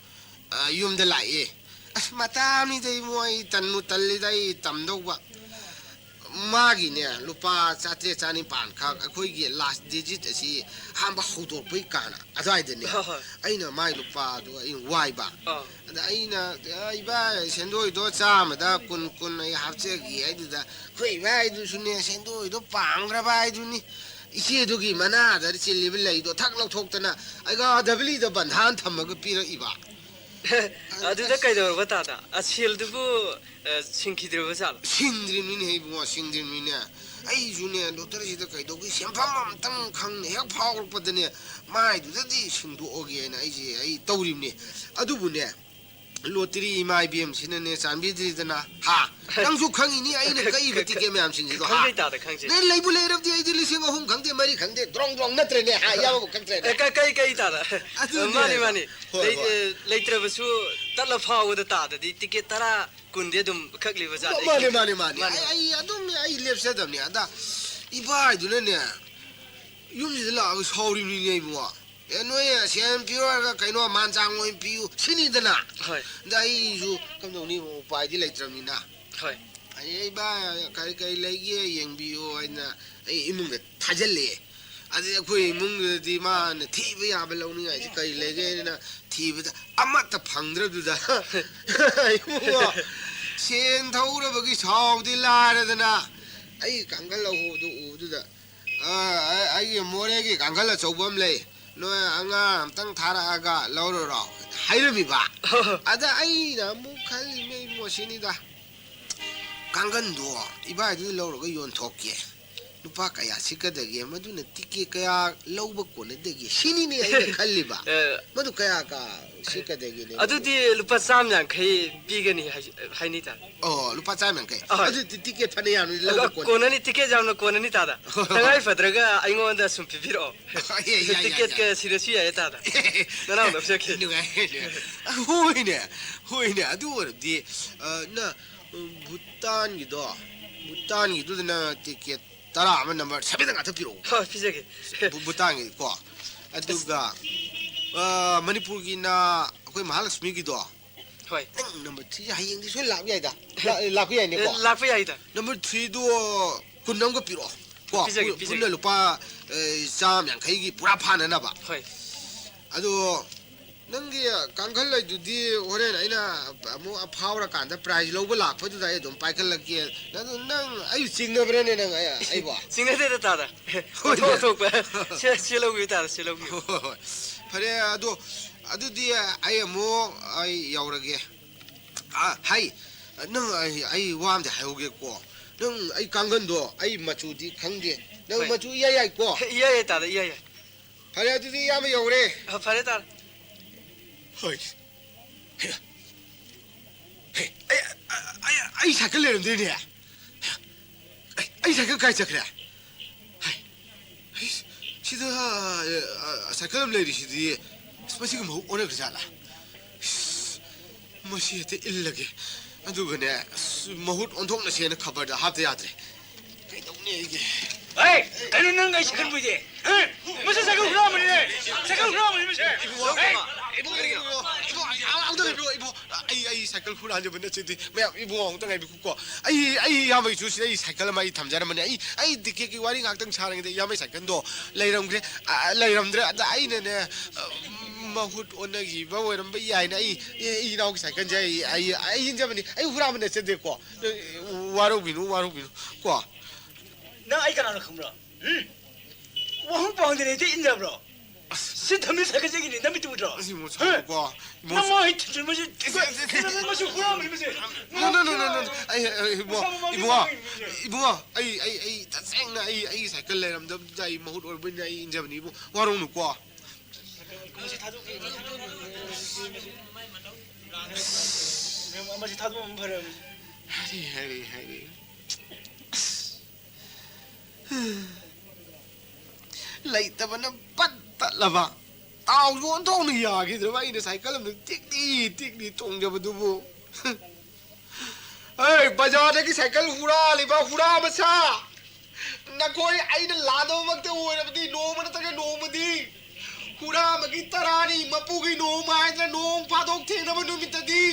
ꯑ, ꯌꯨꯝꯗ ꯂꯥꯛꯑꯦ꯫ ꯑꯁ, ꯃꯇꯥ ꯑꯃꯅꯤꯗ ꯏꯕꯨꯡꯉꯣ, ꯑꯩ ꯇꯟꯕꯨ ꯇꯜꯂꯤꯗ, ꯑꯩ ꯇꯝꯗꯧꯕ꯫ ꯃꯥꯒꯤꯅꯦ, ꯂꯨꯄꯥ ꯆꯥꯇ꯭ꯔꯦꯠ ꯆꯥꯅꯤꯄꯥꯟ ꯈꯛ, ꯑꯩꯈꯣꯏꯒꯤ ꯂꯥꯁ ꯗꯤꯖꯤꯠ ꯑꯁꯤ ꯑꯍꯥꯟꯕ ꯍꯧꯗꯣꯔꯛꯄꯩ ꯀꯥꯟ ꯑꯗꯨꯋꯥꯏꯗꯅꯦ, ꯍꯣꯏ, ꯍꯣꯏ꯫ ꯑꯩꯅ ꯃꯥꯏ ꯂꯨꯄꯥꯗꯣ ꯑꯩꯅ ꯋꯥꯏꯕ꯫ ꯑꯥ꯫ ꯑꯗ ꯑꯩꯅ, "ꯑ, ꯏꯕꯥꯏ, ꯁꯦꯟꯗꯣꯏꯗꯣ ꯆꯥꯝꯃꯗ ꯀꯨꯟ, ꯀꯨꯟ ꯑꯩ ꯍꯥꯞꯆꯒꯦ" ꯍꯥꯏꯗꯨꯗ, ꯑꯩꯈꯣꯏ ꯏꯕꯥꯏꯗꯨꯁꯨꯅꯦ, ꯁꯦꯟꯗꯣꯏꯗꯣ ꯄꯥꯡꯈ꯭ꯔꯕ ꯍꯥꯏꯗꯨꯅꯤ꯫ ꯏꯆꯦꯗꯨꯒꯤ ꯃꯅꯥꯗ ꯆꯤꯜꯂꯤꯕ ꯂꯩꯗꯣ ꯊꯛ ꯂꯧꯊꯣꯛꯇꯅ ꯑꯩꯒ ꯗꯕꯂꯤꯗ ꯕꯟꯙꯥꯟ ꯊꯝꯃꯒ ꯄꯤꯔꯛꯏꯕ꯫ ꯑꯗꯨꯗ ꯀꯩꯗꯧꯔꯕ ꯇꯥꯗ? ꯑ, ꯁꯦꯜꯗꯨꯕꯨ, ꯑ, ꯁꯤꯡꯈꯤꯗ꯭ꯔꯕ ꯖꯥꯠꯂꯣ? ꯁꯤꯡꯗ꯭ꯔꯤꯕꯅꯤꯅꯦ ꯏꯕꯨꯡꯉꯣ, ꯁꯤꯡꯗ꯭ꯔꯤꯕꯅꯤꯅꯦ꯫ ꯑꯩꯁꯨꯅꯦ, ꯂꯣꯇꯔꯤꯁꯤꯗ ꯀꯩꯗꯧꯒꯦ, ꯁꯦꯟꯐꯝ ꯑꯝꯇꯪ ꯈꯪꯅ ꯍꯦꯛ ꯐꯥꯎꯔꯛꯄꯗꯅꯦ, ꯃꯥꯏꯗꯨꯗꯗꯤ ꯁꯤꯡꯗꯣꯛꯑꯒꯦꯅ ꯑꯩꯁꯦ, ꯑꯩ ꯇꯧꯔꯤꯕꯅꯦ꯫ ꯑꯗꯨꯕꯨꯅꯦ, ꯂꯣꯇꯔꯤ ꯏꯃꯥ ꯏꯕꯦꯝꯁꯤꯅꯅꯦ ꯆꯥꯟꯕꯤꯗ꯭ꯔꯤꯗꯅ, ꯍꯥ? ꯅꯪꯁꯨ ꯈꯪꯉꯤꯅꯤ ꯑꯩꯅ ꯀꯛꯏꯕ ꯇꯤꯀꯦꯠ ꯃꯌꯥꯝꯁꯤꯡꯁꯤꯗꯣ, ꯍꯥ? ꯈꯪꯖꯩ ꯇꯥꯗ, ꯈꯪꯖꯩ꯫ ꯅꯪ ꯂꯩꯕꯨ ꯂꯩꯔꯕꯗꯤ ꯑꯩꯗꯤ ꯂꯤꯁꯤꯡ ꯑꯍꯨꯝ ꯈꯪꯗꯦ, ꯃꯔꯤ ꯈꯪꯗꯦ, ꯗ꯭ꯔꯣꯡ ꯗ꯭ꯔꯣꯡ ꯅꯠꯇ꯭ꯔꯦꯅꯦ, ꯍꯥ? ꯏꯌꯥꯝꯕꯕꯨ ꯀꯛꯇ꯭ꯔꯦꯅꯦ꯫ ꯑꯦ, ꯀ-, ꯀꯩ, ꯀꯩ ꯇꯥꯗ? ꯑꯗꯨꯅꯦ꯫ ꯃꯥꯅꯤ, ꯃꯥꯅꯤ꯫ ꯍꯣꯏ, ꯂꯩ-, ꯍꯣꯏ꯫ ꯑꯦ, ꯂꯩꯇ꯭ꯔꯕꯁꯨ ꯇꯠꯂ ꯐꯥꯎꯕꯗ ꯇꯥꯗꯗꯤ ꯇꯤꯀꯦꯠ ꯇꯔꯥ, ꯀꯨꯟꯗꯤ ꯑꯗꯨꯝ ꯀꯛꯂꯤꯕ ꯖꯥꯠꯅꯤ꯫ ꯃꯥꯅꯦ, ꯃꯥꯅꯦ, ꯃꯥꯅꯦ꯫ ꯃꯥꯅꯦ꯫ ꯑꯩ, ꯑꯩ ꯑꯗꯨꯝ ꯑꯩ ꯂꯦꯞꯆꯗꯕꯅꯤ꯫ ꯑꯗ ꯏꯕꯥꯏꯗꯨꯅꯅꯦ, ꯌꯨꯝꯁꯤꯗ ꯂꯥꯛꯑꯒ ꯁꯥꯎꯔꯤꯕꯅꯤꯅꯦ ꯏꯕꯨꯡꯉꯣ꯫ "ꯑꯦ, ꯅꯣꯏ ꯁꯦꯟ ꯄꯤꯌꯨ ꯍꯥꯏꯔꯒ ꯀꯩꯅꯣ ꯃꯥꯟ ꯆꯥꯡ ꯑꯣꯏꯅ ꯄꯤꯌꯨ" ꯁꯤꯅꯤꯗꯅ꯫ ꯍꯣꯏ꯫ ꯑꯗ ꯑꯩꯁꯨ ꯀꯝꯗꯧꯅꯤ, ꯎꯄꯥꯏꯗꯤ ꯂꯩꯇ꯭ꯔꯕꯅꯤꯅ꯫ ꯍꯣꯏ꯫ ꯑꯩ, "ꯑꯩ ꯚꯥꯏ, ꯀꯔꯤ ꯀꯔꯤ ꯂꯩꯒꯦ ꯌꯦꯡꯕꯤꯌꯨ" ꯍꯥꯏꯅ ꯑꯩ ꯏꯃꯨꯡꯗ ꯊꯥꯖꯤꯜꯂꯛꯑꯦ꯫ ꯑꯗꯩ ꯑꯩꯈꯣꯏ ꯏꯃꯨꯡꯗꯨꯗꯗꯤ ꯃꯥꯅ ꯊꯤꯕ ꯌꯥꯕ ꯂꯧꯅꯤꯡꯉꯥꯏꯁꯦ ꯀꯔꯤ ꯂꯩꯒꯦꯅ ꯊꯤꯕꯗ ꯑꯃꯠꯇ ꯐꯪꯗ꯭ꯔꯕꯗꯨꯗ ꯏꯕꯨꯡꯉꯣ, ꯁꯦꯟ ꯊꯧꯔꯕꯒꯤ ꯁꯥꯎꯗꯤ ꯂꯥꯏꯔꯗꯅ ꯑꯩ ꯀꯥꯡꯈꯜ ꯂꯧꯍꯧꯕꯗꯨ ꯎꯕꯗꯨꯗ, "ꯑ, ꯑ, ꯑꯩꯒꯤ ꯃꯣꯔꯦꯒꯤ ꯀꯥꯡꯈꯜ ꯑꯆꯧꯕ ꯑꯃ ꯂꯩ, ꯅꯣꯏ ꯑꯉꯥꯡ ꯑꯝꯇꯪ ꯊꯥꯔꯛꯑꯒ ꯂꯧꯔꯨꯔꯣ" ꯍꯥꯏꯔꯝꯃꯤꯕ꯫ ꯑꯗ ꯑꯩꯅ ꯑꯃꯨꯛ ꯈꯜꯂꯤꯅꯦ ꯏꯕꯨꯡꯉꯣ ꯁꯤꯅꯤꯗ, ꯀꯥꯡꯒꯟꯗꯣ ꯏꯕꯥꯏꯗꯨꯗ ꯂꯧꯔꯒ ꯌꯣꯟꯊꯣꯛꯀꯦ꯫ ꯂꯨꯄꯥ ꯀꯌꯥ ꯁꯤꯠꯀꯗꯒꯦ? ꯃꯗꯨꯅ ꯇꯤꯀꯦꯠ ꯀꯌꯥ ꯂꯧꯕ ꯀꯣꯟꯅꯗꯒꯦ? ꯁꯤꯅꯤꯅꯦ ꯑꯩꯅ ꯈꯜꯂꯤꯕ꯫ ꯑꯦ, ꯃꯗꯨ ꯀꯌꯥ ꯀ ꯁꯤꯠꯀꯗꯒꯦꯅꯦ? ꯑꯗꯨꯗꯤ ꯂꯨꯄꯥ ꯆꯥꯝ ꯌꯥꯡꯈꯩ ꯄꯤꯒꯅꯤ ꯍꯥꯏ-, ꯍꯥꯏꯅꯤ ꯇꯥꯗ꯫ ꯑꯣ, ꯂꯨꯄꯥ ꯆꯥꯝ ꯌꯥꯡꯈꯩ꯫ ꯑꯍꯣꯏ꯫ ꯑꯗꯨꯗꯤ ꯇꯤꯀꯦꯠ ꯐꯅ ꯌꯥꯝꯅ ꯂꯧꯕ ꯑ, ꯀꯣꯟꯅ- ꯀꯣꯟꯅꯅꯤ, ꯇꯤꯀꯦꯠ ꯌꯥꯝꯅ ꯀꯣꯟꯅꯅꯤ ꯇꯥꯗ꯫ ꯍꯣꯏ, ꯍꯣꯏ꯫ ꯇꯉꯥꯏ ꯐꯗ꯭ꯔꯒ ꯑꯩꯉꯣꯟꯗ ꯁꯨꯝ ꯄꯤꯕꯤꯔꯛꯑꯣ꯫ ꯌꯥꯏ, ꯌꯥꯏ, ꯌꯥꯏ, ꯇꯤꯀꯦꯠꯀ ꯌꯥꯏ꯫ ꯁꯤꯔꯁꯨ ꯌꯥꯏꯌꯦ ꯇꯥꯗ꯫ ꯅꯅꯥꯎ ꯅꯞꯆꯒꯦ꯫ ꯅꯨꯡꯉꯥꯏ, ꯅꯨꯡꯉꯥꯏ꯫ ꯍꯣꯏꯅꯦ, ꯍꯣꯏꯅꯦ꯫ ꯑꯗꯨ ꯑꯣꯏꯔꯕꯗꯤ, ꯑ, ꯅ, ꯎꯝ, ꯚꯨꯇꯥꯟꯒꯤꯗꯣ, ꯚꯨꯇꯥꯟꯒꯤꯗꯨꯗꯅ ꯇꯤꯀꯦꯠ ꯇꯔꯥ ꯑꯃ ꯅꯝꯕꯔ ꯁꯚꯦꯟꯗ ꯉꯥꯛꯇ ꯄꯤꯔꯛꯑꯣ꯫ ꯍꯣꯏ, ꯄꯤꯖꯒꯦ꯫ ꯚꯨ-, ꯚꯨꯇꯥꯟꯒꯤꯀꯣ꯫ ꯑꯗꯨꯒ, ꯑ, ꯃꯅꯤꯄꯨꯔꯒꯤꯅ ꯑꯩꯈꯣꯏ ꯃꯍꯥꯂꯛꯁꯃꯤꯒꯤꯗꯣ꯫ ꯍꯣꯏ꯫ ꯅꯪ ꯅꯝꯕꯔ ꯊ꯭ꯔꯤꯁꯦ ꯍꯌꯦꯡꯗꯤ ꯁꯣꯏ ꯂꯥꯛꯄ ꯌꯥꯏꯗ꯫ ꯂꯥ-, ꯂꯥꯛꯄ ꯌꯥꯏꯅꯦꯀꯣ? ꯑꯦ, ꯂꯥꯛꯄ ꯌꯥꯏꯗ꯫ ꯅꯝꯕꯔ ꯊ꯭ꯔꯤꯗꯣ ꯀꯨꯟ ꯑꯃꯒ ꯄꯤꯔꯛꯑꯣ꯫ ꯀꯣ, ꯄꯤꯖꯒꯦ, ꯄꯨ-, ꯄꯤꯖꯒꯦ꯫ ꯄꯨꯟꯅ ꯂꯨꯄꯥ, ꯑꯦ, ꯆꯥꯝ ꯌꯥꯡꯈꯩꯒꯤ ꯄꯨꯔꯥ ꯐꯥꯅꯅꯕ꯫ ꯍꯣꯏ꯫ ꯑꯗꯣ ꯅꯪꯒꯤ ꯀꯥꯡꯈꯜ ꯂꯩꯗꯨꯗꯤ ꯍꯣꯔꯦꯟ ꯑꯩꯅ ꯑꯃꯨꯛ ꯐꯥꯎꯔꯀꯥꯟꯗ prize ꯂꯧꯕ ꯂꯥꯛꯄꯗꯨꯗ ꯑꯩ ꯑꯗꯨꯝ ꯄꯥꯏꯈꯠꯂꯛꯀꯦ꯫ ꯑꯗꯨ ꯅꯪ ꯑꯩ ꯆꯤꯡꯅꯕ꯭ꯔꯅꯦ ꯅꯪ ꯑꯩ-, ꯑꯩꯕꯣ? ꯆꯤꯡꯅꯗꯦꯗ ꯇꯥꯗ꯫ ꯍꯣꯏꯅꯦ꯫ ꯑꯣꯟꯊꯣꯛ ꯑꯣꯟꯊꯣꯛꯄ꯫ ꯁꯦ, ꯁꯦ ꯂꯧꯕꯤꯌꯨ ꯇꯥꯗ, ꯁꯦ ꯂꯧꯕꯤꯌꯨ꯫ ꯍꯣꯏ, ꯍꯣꯏ, ꯍꯣꯏ꯫ ꯐꯔꯦ, ꯑꯗꯣ ꯑꯗꯨꯗꯤ ꯑꯩ ꯑꯃꯨꯛ ꯑꯩ ꯌꯧꯔꯒꯦ꯫ ꯑ, ꯍꯩ, ꯅꯪ, ꯑꯩ, ꯑꯩ ꯋꯥ ꯑꯝꯗꯤ ꯍꯥꯏꯍꯧꯒꯦꯀꯣ꯫ ꯅꯪ, ꯑꯩ ꯀꯥꯡꯒꯟꯗꯣ, ꯑꯩ ꯃꯆꯨꯗꯤ ꯈꯪꯗꯦ꯫ ꯅꯪ ꯍꯣꯏ꯫ ꯃꯆꯨ ꯏꯌꯥ ꯌꯥꯏꯀꯣ? ꯏꯌꯥ ꯌꯥꯏ ꯇꯥꯗ, ꯏꯌꯥ ꯌꯥꯏ꯫ ꯐꯔꯦ, ꯑꯗꯨꯗꯤ ꯏꯌꯥꯝꯕ ꯌꯧꯔꯦ꯫ ꯑ, ꯐꯔꯦ ꯇꯥꯗ꯫ ꯍꯣꯏ꯫ ꯍꯦ, ꯍꯦ, ꯑꯩ, ꯑꯩ, ꯑꯩ ꯁꯥꯏꯀꯜ ꯂꯩꯔꯝꯗ꯭ꯔꯦꯅꯦ꯫ ꯑꯩ, ꯑꯩ ꯁꯥꯏꯀꯜ ꯀꯥꯏ ꯆꯠꯈ꯭ꯔꯦ? ꯍꯥꯏ, ꯍꯩꯁ, ꯁꯤꯗ, ꯑ, ꯑ, ꯁꯥꯏꯀꯜ ꯑꯃ ꯂꯩꯔꯤꯁꯤꯗꯤ꯫ ꯑꯁ, ꯃꯁꯤꯒ ꯃꯍꯨꯠ ꯑꯣꯟꯅꯈ꯭ꯔꯖꯥꯠꯂꯥ? ꯑꯁ, ꯃꯁꯤ ꯍꯦꯛꯇ ꯏꯜꯂꯒꯦ꯫ ꯑꯗꯨꯒꯅꯦ, ꯑꯁ, ꯃꯍꯨꯠ ꯑꯣꯟꯊꯣꯛꯅꯁꯦꯅ ꯈꯕꯔꯗ ꯍꯥꯞꯇ ꯌꯥꯗ꯭ꯔꯦ꯫ ꯀꯩꯗꯧꯅꯤ ꯑꯩꯒꯤ? ꯍꯩ! ꯀꯩꯅꯣ ꯅꯪ ꯑꯩ ꯁꯥꯏꯀꯜ ꯄꯨꯏꯗꯦ? ꯍꯥ? ꯃꯁꯤ ꯁꯥꯏꯀꯜ ꯍꯨꯔꯥꯟꯕꯅꯤꯅꯦ! ꯁꯥꯏꯀꯜ ꯍꯨꯔꯥꯟꯕꯅꯤ ꯃꯁꯤ! ꯍꯩ! ꯏꯕꯨꯡꯉꯣ, ꯏꯕꯨꯡꯉꯣ, ꯏꯕꯨꯡꯉꯣ, ꯑꯝꯇ ꯉꯥꯏꯕꯤꯌꯣ, ꯏꯕꯨꯡꯉꯣ꯫ ꯑꯩ, ꯑꯩ ꯁꯥꯏꯀꯜ ꯍꯨꯔꯥꯟꯖꯕ ꯅꯠꯆꯗꯦ꯫ ꯃꯌꯥꯝ, ꯏꯕꯨꯡꯉꯣ, ꯑꯃꯨꯛꯇ ꯉꯥꯏꯕꯤꯈꯣꯀꯣ꯫ ꯑꯩ, ꯑꯩ ꯏꯌꯥꯝꯕꯒꯤꯁꯨ ꯁꯤꯗ ꯑꯩ ꯁꯥꯏꯀꯜ ꯑꯃ ꯑꯩ ꯊꯝꯖꯔꯝꯕꯅꯦ꯫ ꯑꯩ, ꯑꯩ ꯇꯤꯀꯦꯠꯀꯤ ꯋꯥꯔꯤ ꯉꯥꯛꯇꯪ ꯁꯥꯔꯤꯉꯩꯗ ꯏꯌꯥꯝꯕꯒꯤ ꯁꯥꯏꯀꯜꯗꯣ ꯂꯩꯔꯝꯈ꯭ꯔꯦ꯫ ꯑ, ꯂꯩꯔꯝꯗ꯭ꯔꯦ꯫ ꯑꯗ ꯑꯩꯅꯅꯦ, ꯑ, ꯃꯍꯨꯠ ꯑꯣꯟꯅꯈꯤꯕ ꯑꯣꯏꯔꯝꯕ ꯌꯥꯏꯅ ꯑꯩ, ꯑꯦ, ꯑꯩ ꯏꯅꯥꯎꯒꯤ ꯁꯥꯏꯀꯜꯁꯦ ꯑꯩ, ꯑꯩ, ꯑꯩ ꯏꯟꯖꯕꯅꯤ꯫ ꯑꯩ ꯍꯨꯔꯥꯟꯕ ꯅꯠꯆꯗꯦꯀꯣ꯫ ꯋꯥꯔꯧꯕꯤꯅꯨ, ꯋꯥꯔꯧꯕꯤꯅꯨ ꯀꯣ꯫ ꯅꯪ ꯑꯩ ꯀꯅꯥꯅꯣ ꯈꯪꯕ꯭ꯔꯣ? ꯎꯝ? ꯋꯥꯍꯪ ꯄꯥꯎꯍꯪꯗꯅ ꯍꯦꯛꯇ ꯏꯟꯅꯕ꯭ꯔꯣ? ꯁꯤ ꯊꯝꯃꯤ ꯁꯥꯏꯀꯜ ꯆꯦꯒꯤꯅꯤ ꯅꯪ ꯃꯤꯠꯇ ꯎꯗ꯭ꯔꯣ? ꯑꯁ, ꯏꯕꯨꯡꯉꯣ, ꯁꯥꯎꯅꯨꯀꯣ꯫ ꯏꯕꯨꯡꯉꯣ, ꯅꯪ ꯃꯥ ꯍꯦꯛ ꯊꯤꯟꯖꯤꯟꯕꯁꯦ ꯏꯁ, ꯏꯁ, ꯏꯁ, ꯏꯁ꯫ ꯃꯁꯤ ꯍꯨꯔꯥꯟꯕꯅꯤ ꯃꯁꯦ꯫ No, no, no, no, no, no. ꯑꯩ, ꯑꯩ, ꯏꯕꯨꯡꯉꯣ, ꯃꯁꯥ ꯃꯃꯥꯡꯒꯤ ꯏꯕꯨꯡꯉꯣ, ꯃꯤꯁꯦ꯫ ꯏꯕꯨꯡꯉꯣ, ꯑꯩ, ꯑꯩ, ꯑꯩ ꯇꯁꯦꯡꯅ ꯑꯩ, ꯑꯩꯒꯤ ꯁꯥꯏꯀꯜ ꯂꯩꯔꯝꯗꯕꯗꯨꯗ ꯑꯩ ꯃꯍꯨꯠ ꯑꯣꯏꯔꯕꯅꯤꯅ ꯑꯩ ꯏꯟꯖꯕꯅꯤ ꯏꯕꯨꯡꯉꯣ꯫ ꯋꯥꯔꯧꯅꯨꯀꯣ꯫ ꯃꯁꯤ ꯊꯥꯗꯣꯛꯄꯤꯌꯨ, ꯊꯥꯗꯣꯛꯄꯤꯌꯨ꯫ ꯃꯁꯤ ꯊꯥꯗꯣꯛꯑꯝꯕ ꯐꯔꯕꯅꯤ꯫ ꯍꯥꯏꯔꯦ, ꯍꯥꯏꯔꯦ, ꯍꯥꯏꯔꯦ꯫ ꯂꯩꯇꯕꯅ ꯄꯠ ꯇꯠꯂꯕ꯫ ꯇꯥꯎꯁꯨ ꯑꯣꯟꯊꯣꯛꯅ ꯌꯥꯈꯤꯗ꯭ꯔꯕ ꯑꯩꯅ ꯁꯥꯏꯀꯜ ꯑꯃꯗ ꯇꯤꯛꯂꯤ ꯇꯤꯛꯂꯤ ꯇꯣꯡꯖꯕꯗꯨꯕꯨ꯫ ꯑꯩ ꯕꯖꯥꯔꯗꯒꯤ ꯁꯥꯏꯀꯜ ꯍꯨꯔꯥꯜꯂꯤꯕ ꯍꯨꯔꯥ ꯃꯆꯥ! ꯅꯈꯣꯏ ꯑꯩꯅ ꯂꯥꯟꯗꯕꯃꯛꯇ ꯑꯣꯏꯔꯕꯗꯤ ꯅꯣꯡꯃ ꯅꯠꯇ꯭ꯔꯒ ꯅꯣꯡꯃꯗꯤ ꯍꯨꯔꯥꯟꯕꯒꯤ ꯇꯔꯥꯅꯤ ꯃꯄꯨꯒꯤ ꯅꯣꯡꯃ ꯍꯥꯏꯗꯅ ꯅꯣꯡ ꯐꯥꯗꯣꯛ ꯊꯦꯡꯅꯕ ꯅꯨꯃꯤꯠꯇꯗꯤ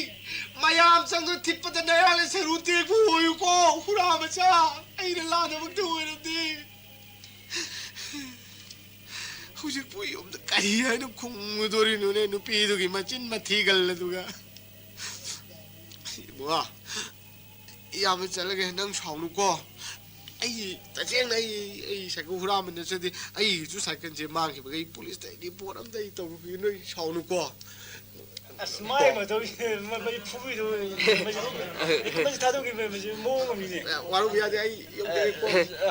ꯃꯌꯥꯝ ꯆꯪꯗꯨꯅ ꯊꯤꯠꯄꯗ ꯅꯌꯥꯅ ꯁꯔꯨ ꯇꯦꯛꯄ ꯑꯣꯏꯌꯨꯀꯣ, ꯍꯨꯔꯥ ꯃꯆꯥ! ꯑꯩꯅ ꯂꯥꯟꯗꯕꯃꯛꯇ ꯑꯣꯏꯔꯕꯗꯤ꯫ ꯍꯧꯖꯤꯛꯄꯨ ꯌꯨꯝꯗ ꯀꯔꯤ ꯍꯥꯏꯅ ꯈꯨꯝꯃꯨꯗꯣꯔꯤꯅꯣꯅꯦ, ꯅꯨꯄꯤꯗꯨꯒꯤ ꯃꯆꯤꯟ ꯃꯊꯤ ꯒꯜꯂꯗꯨꯒ? ꯏꯕꯨꯡꯉꯣ, ꯏꯌꯥꯝꯕ ꯆꯠꯂꯒꯦ, ꯅꯪ ꯁꯥꯎꯅꯨꯀꯣ꯫ ꯑꯩ ꯇꯁꯦꯡꯅ ꯑꯩ, ꯑꯩ ꯁꯥꯏꯀꯜ ꯍꯨꯔꯥꯟꯕ ꯅꯠꯆꯗꯦ꯫ ꯑꯩꯒꯤꯁꯨ ꯁꯥꯏꯀꯜꯁꯦ ꯃꯥꯡꯈꯤꯕꯒꯤ ꯑꯩ ꯄꯨꯂꯤꯁꯇ ꯑꯩ ꯔꯤꯄꯣꯔꯠ ꯑꯝꯇ ꯑꯩ ꯇꯧꯔꯨꯈꯤꯒꯦ, ꯅꯣꯏ ꯁꯥꯎꯅꯨꯀꯣ꯫ ꯑꯁ, ꯃꯥꯏ ꯃꯇꯧ, ꯃ-, ꯃꯁꯤ ꯐꯨꯕꯤꯗꯣ, ꯃꯁꯤ, ꯃꯁꯤ ꯊꯥꯗꯣꯛꯈꯤꯕ, ꯃꯁꯤ ꯃꯑꯣꯡ ꯑꯃꯅꯤꯅꯦ꯫ ꯑꯦ, ꯋꯥꯔꯧꯕ ꯌꯥꯗꯦ, ꯑꯩ ꯌꯨꯝꯗ ꯂꯩꯀꯣ꯫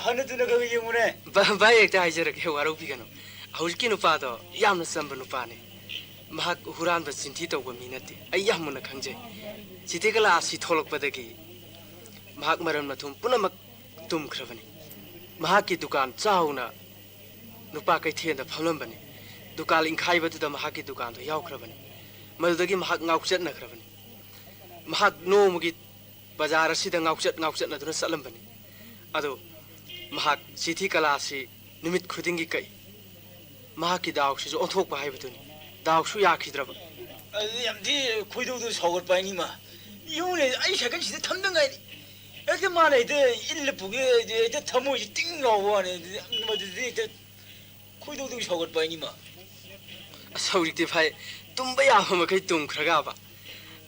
ꯍꯟꯅ ꯊꯨꯅ ꯈꯔ ꯈꯔ ꯌꯦꯡꯉꯨꯅꯦ꯫ ꯚꯥꯏ, ꯚꯥꯏ ꯍꯦꯛꯇ ꯍꯥꯏꯖꯔꯛꯀꯦ, ꯋꯥꯔꯧꯕꯤꯒꯅꯨ꯫ ꯍꯧꯖꯤꯛꯀꯤ ꯅꯨꯄꯥꯗꯣ ꯌꯥꯝꯅ ꯆꯝꯕ ꯅꯨꯄꯥꯅꯤ꯫ ꯃꯍꯥꯛ ꯍꯨꯔꯥꯟꯕ ꯆꯤꯟꯊꯤ ꯇꯧꯕ ꯃꯤ ꯅꯠꯇꯦ꯫ ꯑꯩ ꯌꯥꯝ ꯃꯨꯟꯅ ꯈꯪꯖꯩ꯫ ꯆꯤꯊꯦꯛꯀꯂꯥ ꯑꯁꯤ ꯊꯣꯛꯂꯛꯄꯗꯒꯤ ꯃꯍꯥꯛ ꯃꯔꯟ ꯃꯊꯨꯝ ꯄꯨꯝꯅꯃꯛ ꯇꯨꯝꯈ꯭ꯔꯕꯅꯤ꯫ ꯃꯍꯥꯛꯀꯤ ꯗꯨꯀꯥꯟ ꯆꯥꯎꯅ ꯅꯨꯄꯥ ꯀꯩꯊꯦꯜꯗ ꯐꯝꯂꯝꯕꯅꯤ꯫ ꯗꯨꯀꯥꯟ ꯏꯟꯈꯥꯏꯕꯗꯨꯗ ꯃꯍꯥꯛꯀꯤ ꯗꯨꯀꯥꯟꯗꯣ ꯌꯥꯎꯈ꯭ꯔꯕꯅꯤ꯫ ꯃꯗꯨꯗꯒꯤ ꯃꯍꯥꯛ ꯉꯥꯎꯆꯠꯅꯈ꯭ꯔꯕꯅꯤ꯫ ꯃꯍꯥꯛ ꯅꯣꯡꯃꯒꯤ ꯕꯖꯥꯔ ꯑꯁꯤꯗ ꯉꯥꯎꯆꯠ ꯉꯥꯎꯆꯠꯅꯗꯨꯅ ꯆꯠꯂꯝꯕꯅꯤ꯫ ꯑꯗꯨ ꯃꯍꯥꯛ ꯆꯤꯊꯤ ꯀꯂꯥꯁꯤ ꯅꯨꯃꯤꯠ ꯈꯨꯗꯤꯡꯒꯤ ꯀꯛꯏ꯫ ꯃꯍꯥꯛꯀꯤ ꯗꯥꯎꯁꯤꯁꯨ ꯑꯣꯟꯊꯣꯛꯄ ꯍꯥꯏꯕꯗꯨꯅꯤ꯫ ꯗꯥꯎꯁꯨ ꯌꯥꯈꯤꯗ꯭ꯔꯕ꯫ ꯑꯗꯨꯗꯤ ꯌꯥꯝ ꯊꯤ ꯈꯣꯏꯗꯧꯗꯨ ꯁꯥꯎꯒꯠꯄ ꯍꯥꯏꯅꯤꯃ꯫ ꯌꯦꯡꯉꯨꯅꯦ, ꯑꯩ ꯁꯥꯏꯀꯜꯁꯤꯗ ꯊꯝꯗ ꯉꯥꯏꯔꯤ꯫ ꯍꯦꯛꯇ ꯃꯥꯅ ꯍꯦꯛꯇ ꯏꯜꯂ ꯄꯨꯒꯦ, ꯍꯦꯛꯇ ꯊꯃꯣꯏꯁꯤ ꯇꯤꯡ ꯂꯥꯎꯕ ꯋꯥꯅꯤ꯫ ꯑꯗꯨꯗꯤ ꯃꯗꯨꯗꯤ ꯍꯦꯛꯇ ꯈꯣꯏꯗꯧꯗꯨ ꯁꯥꯎꯒꯠꯄ ꯍꯥꯏꯅꯤꯃ꯫ ꯑꯁ, ꯍꯧꯖꯤꯛꯇꯤ ꯚꯥꯏ, ꯇꯨꯝꯕ ꯌꯥꯕ ꯃꯈꯩ ꯇꯨꯝꯈ꯭ꯔꯒꯕ꯫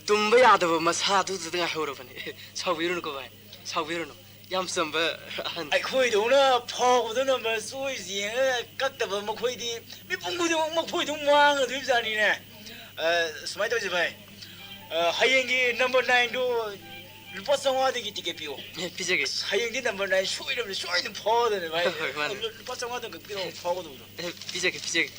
ꯇꯨꯝꯕ ꯌꯥꯗꯕ ꯃꯁꯥꯗꯨꯗ ꯉꯥꯏꯍꯧꯔꯕꯅꯤ꯫ ꯁꯥꯎꯕꯤꯔꯨꯅꯨꯀꯣ ꯚꯥꯏ, ꯁꯥꯎꯕꯤꯔꯨꯅꯨ꯫ ꯌꯥꯝ ꯆꯝꯕ ꯑꯍꯟ꯫ ꯑꯩꯈꯣꯏꯗꯧꯅ ꯐꯥꯎꯕꯗꯧꯅ ꯃꯆꯣꯏ ꯌꯦꯡꯉꯒ ꯀꯛꯇꯕ ꯃꯈꯣꯏꯗꯤ ꯃꯤꯄꯨꯝ ꯈꯨꯗꯤꯡꯃꯛ ꯃꯈꯣꯏꯗꯧ ꯃꯥꯡꯒꯗꯣꯔꯤꯕ ꯖꯥꯠꯅꯤꯅꯦ꯫ ꯑ, ꯁꯨꯃꯥꯏꯅ ꯇꯧꯁꯤ ꯚꯥꯏ, ꯑ, ꯍꯌꯦꯡꯒꯤ ꯅꯝꯕꯔ ꯅꯥꯏꯟꯗꯨ ꯂꯨꯄꯥ ꯆꯥꯝꯃꯉꯥꯗꯒꯤ ꯇꯤꯀꯦꯠ ꯄꯤꯌꯣ꯫ ꯑꯦ, ꯄꯤꯖꯒꯦ꯫ ꯑꯁ, ꯍꯌꯦꯡꯗꯤ ꯅꯝꯕꯔ ꯅꯥꯏꯟ ꯁꯣꯏꯗ꯭ꯔꯕꯅꯤ, ꯁꯣꯏꯗꯅ ꯐꯥꯎꯗꯕꯅꯤ ꯚꯥꯏ꯫ ꯍꯣꯏ, ꯍꯣꯏ, ꯃꯥꯅꯦ꯫ ꯂꯨꯄꯥ ꯆꯥꯝꯃꯉꯥꯗꯪ ꯀꯛꯄꯤꯔꯣ, ꯐꯥꯎꯒꯗꯧꯕꯗꯣ꯫ ꯑꯦ, ꯄꯤꯖꯒꯦ, ꯄꯤꯖꯒꯦ꯫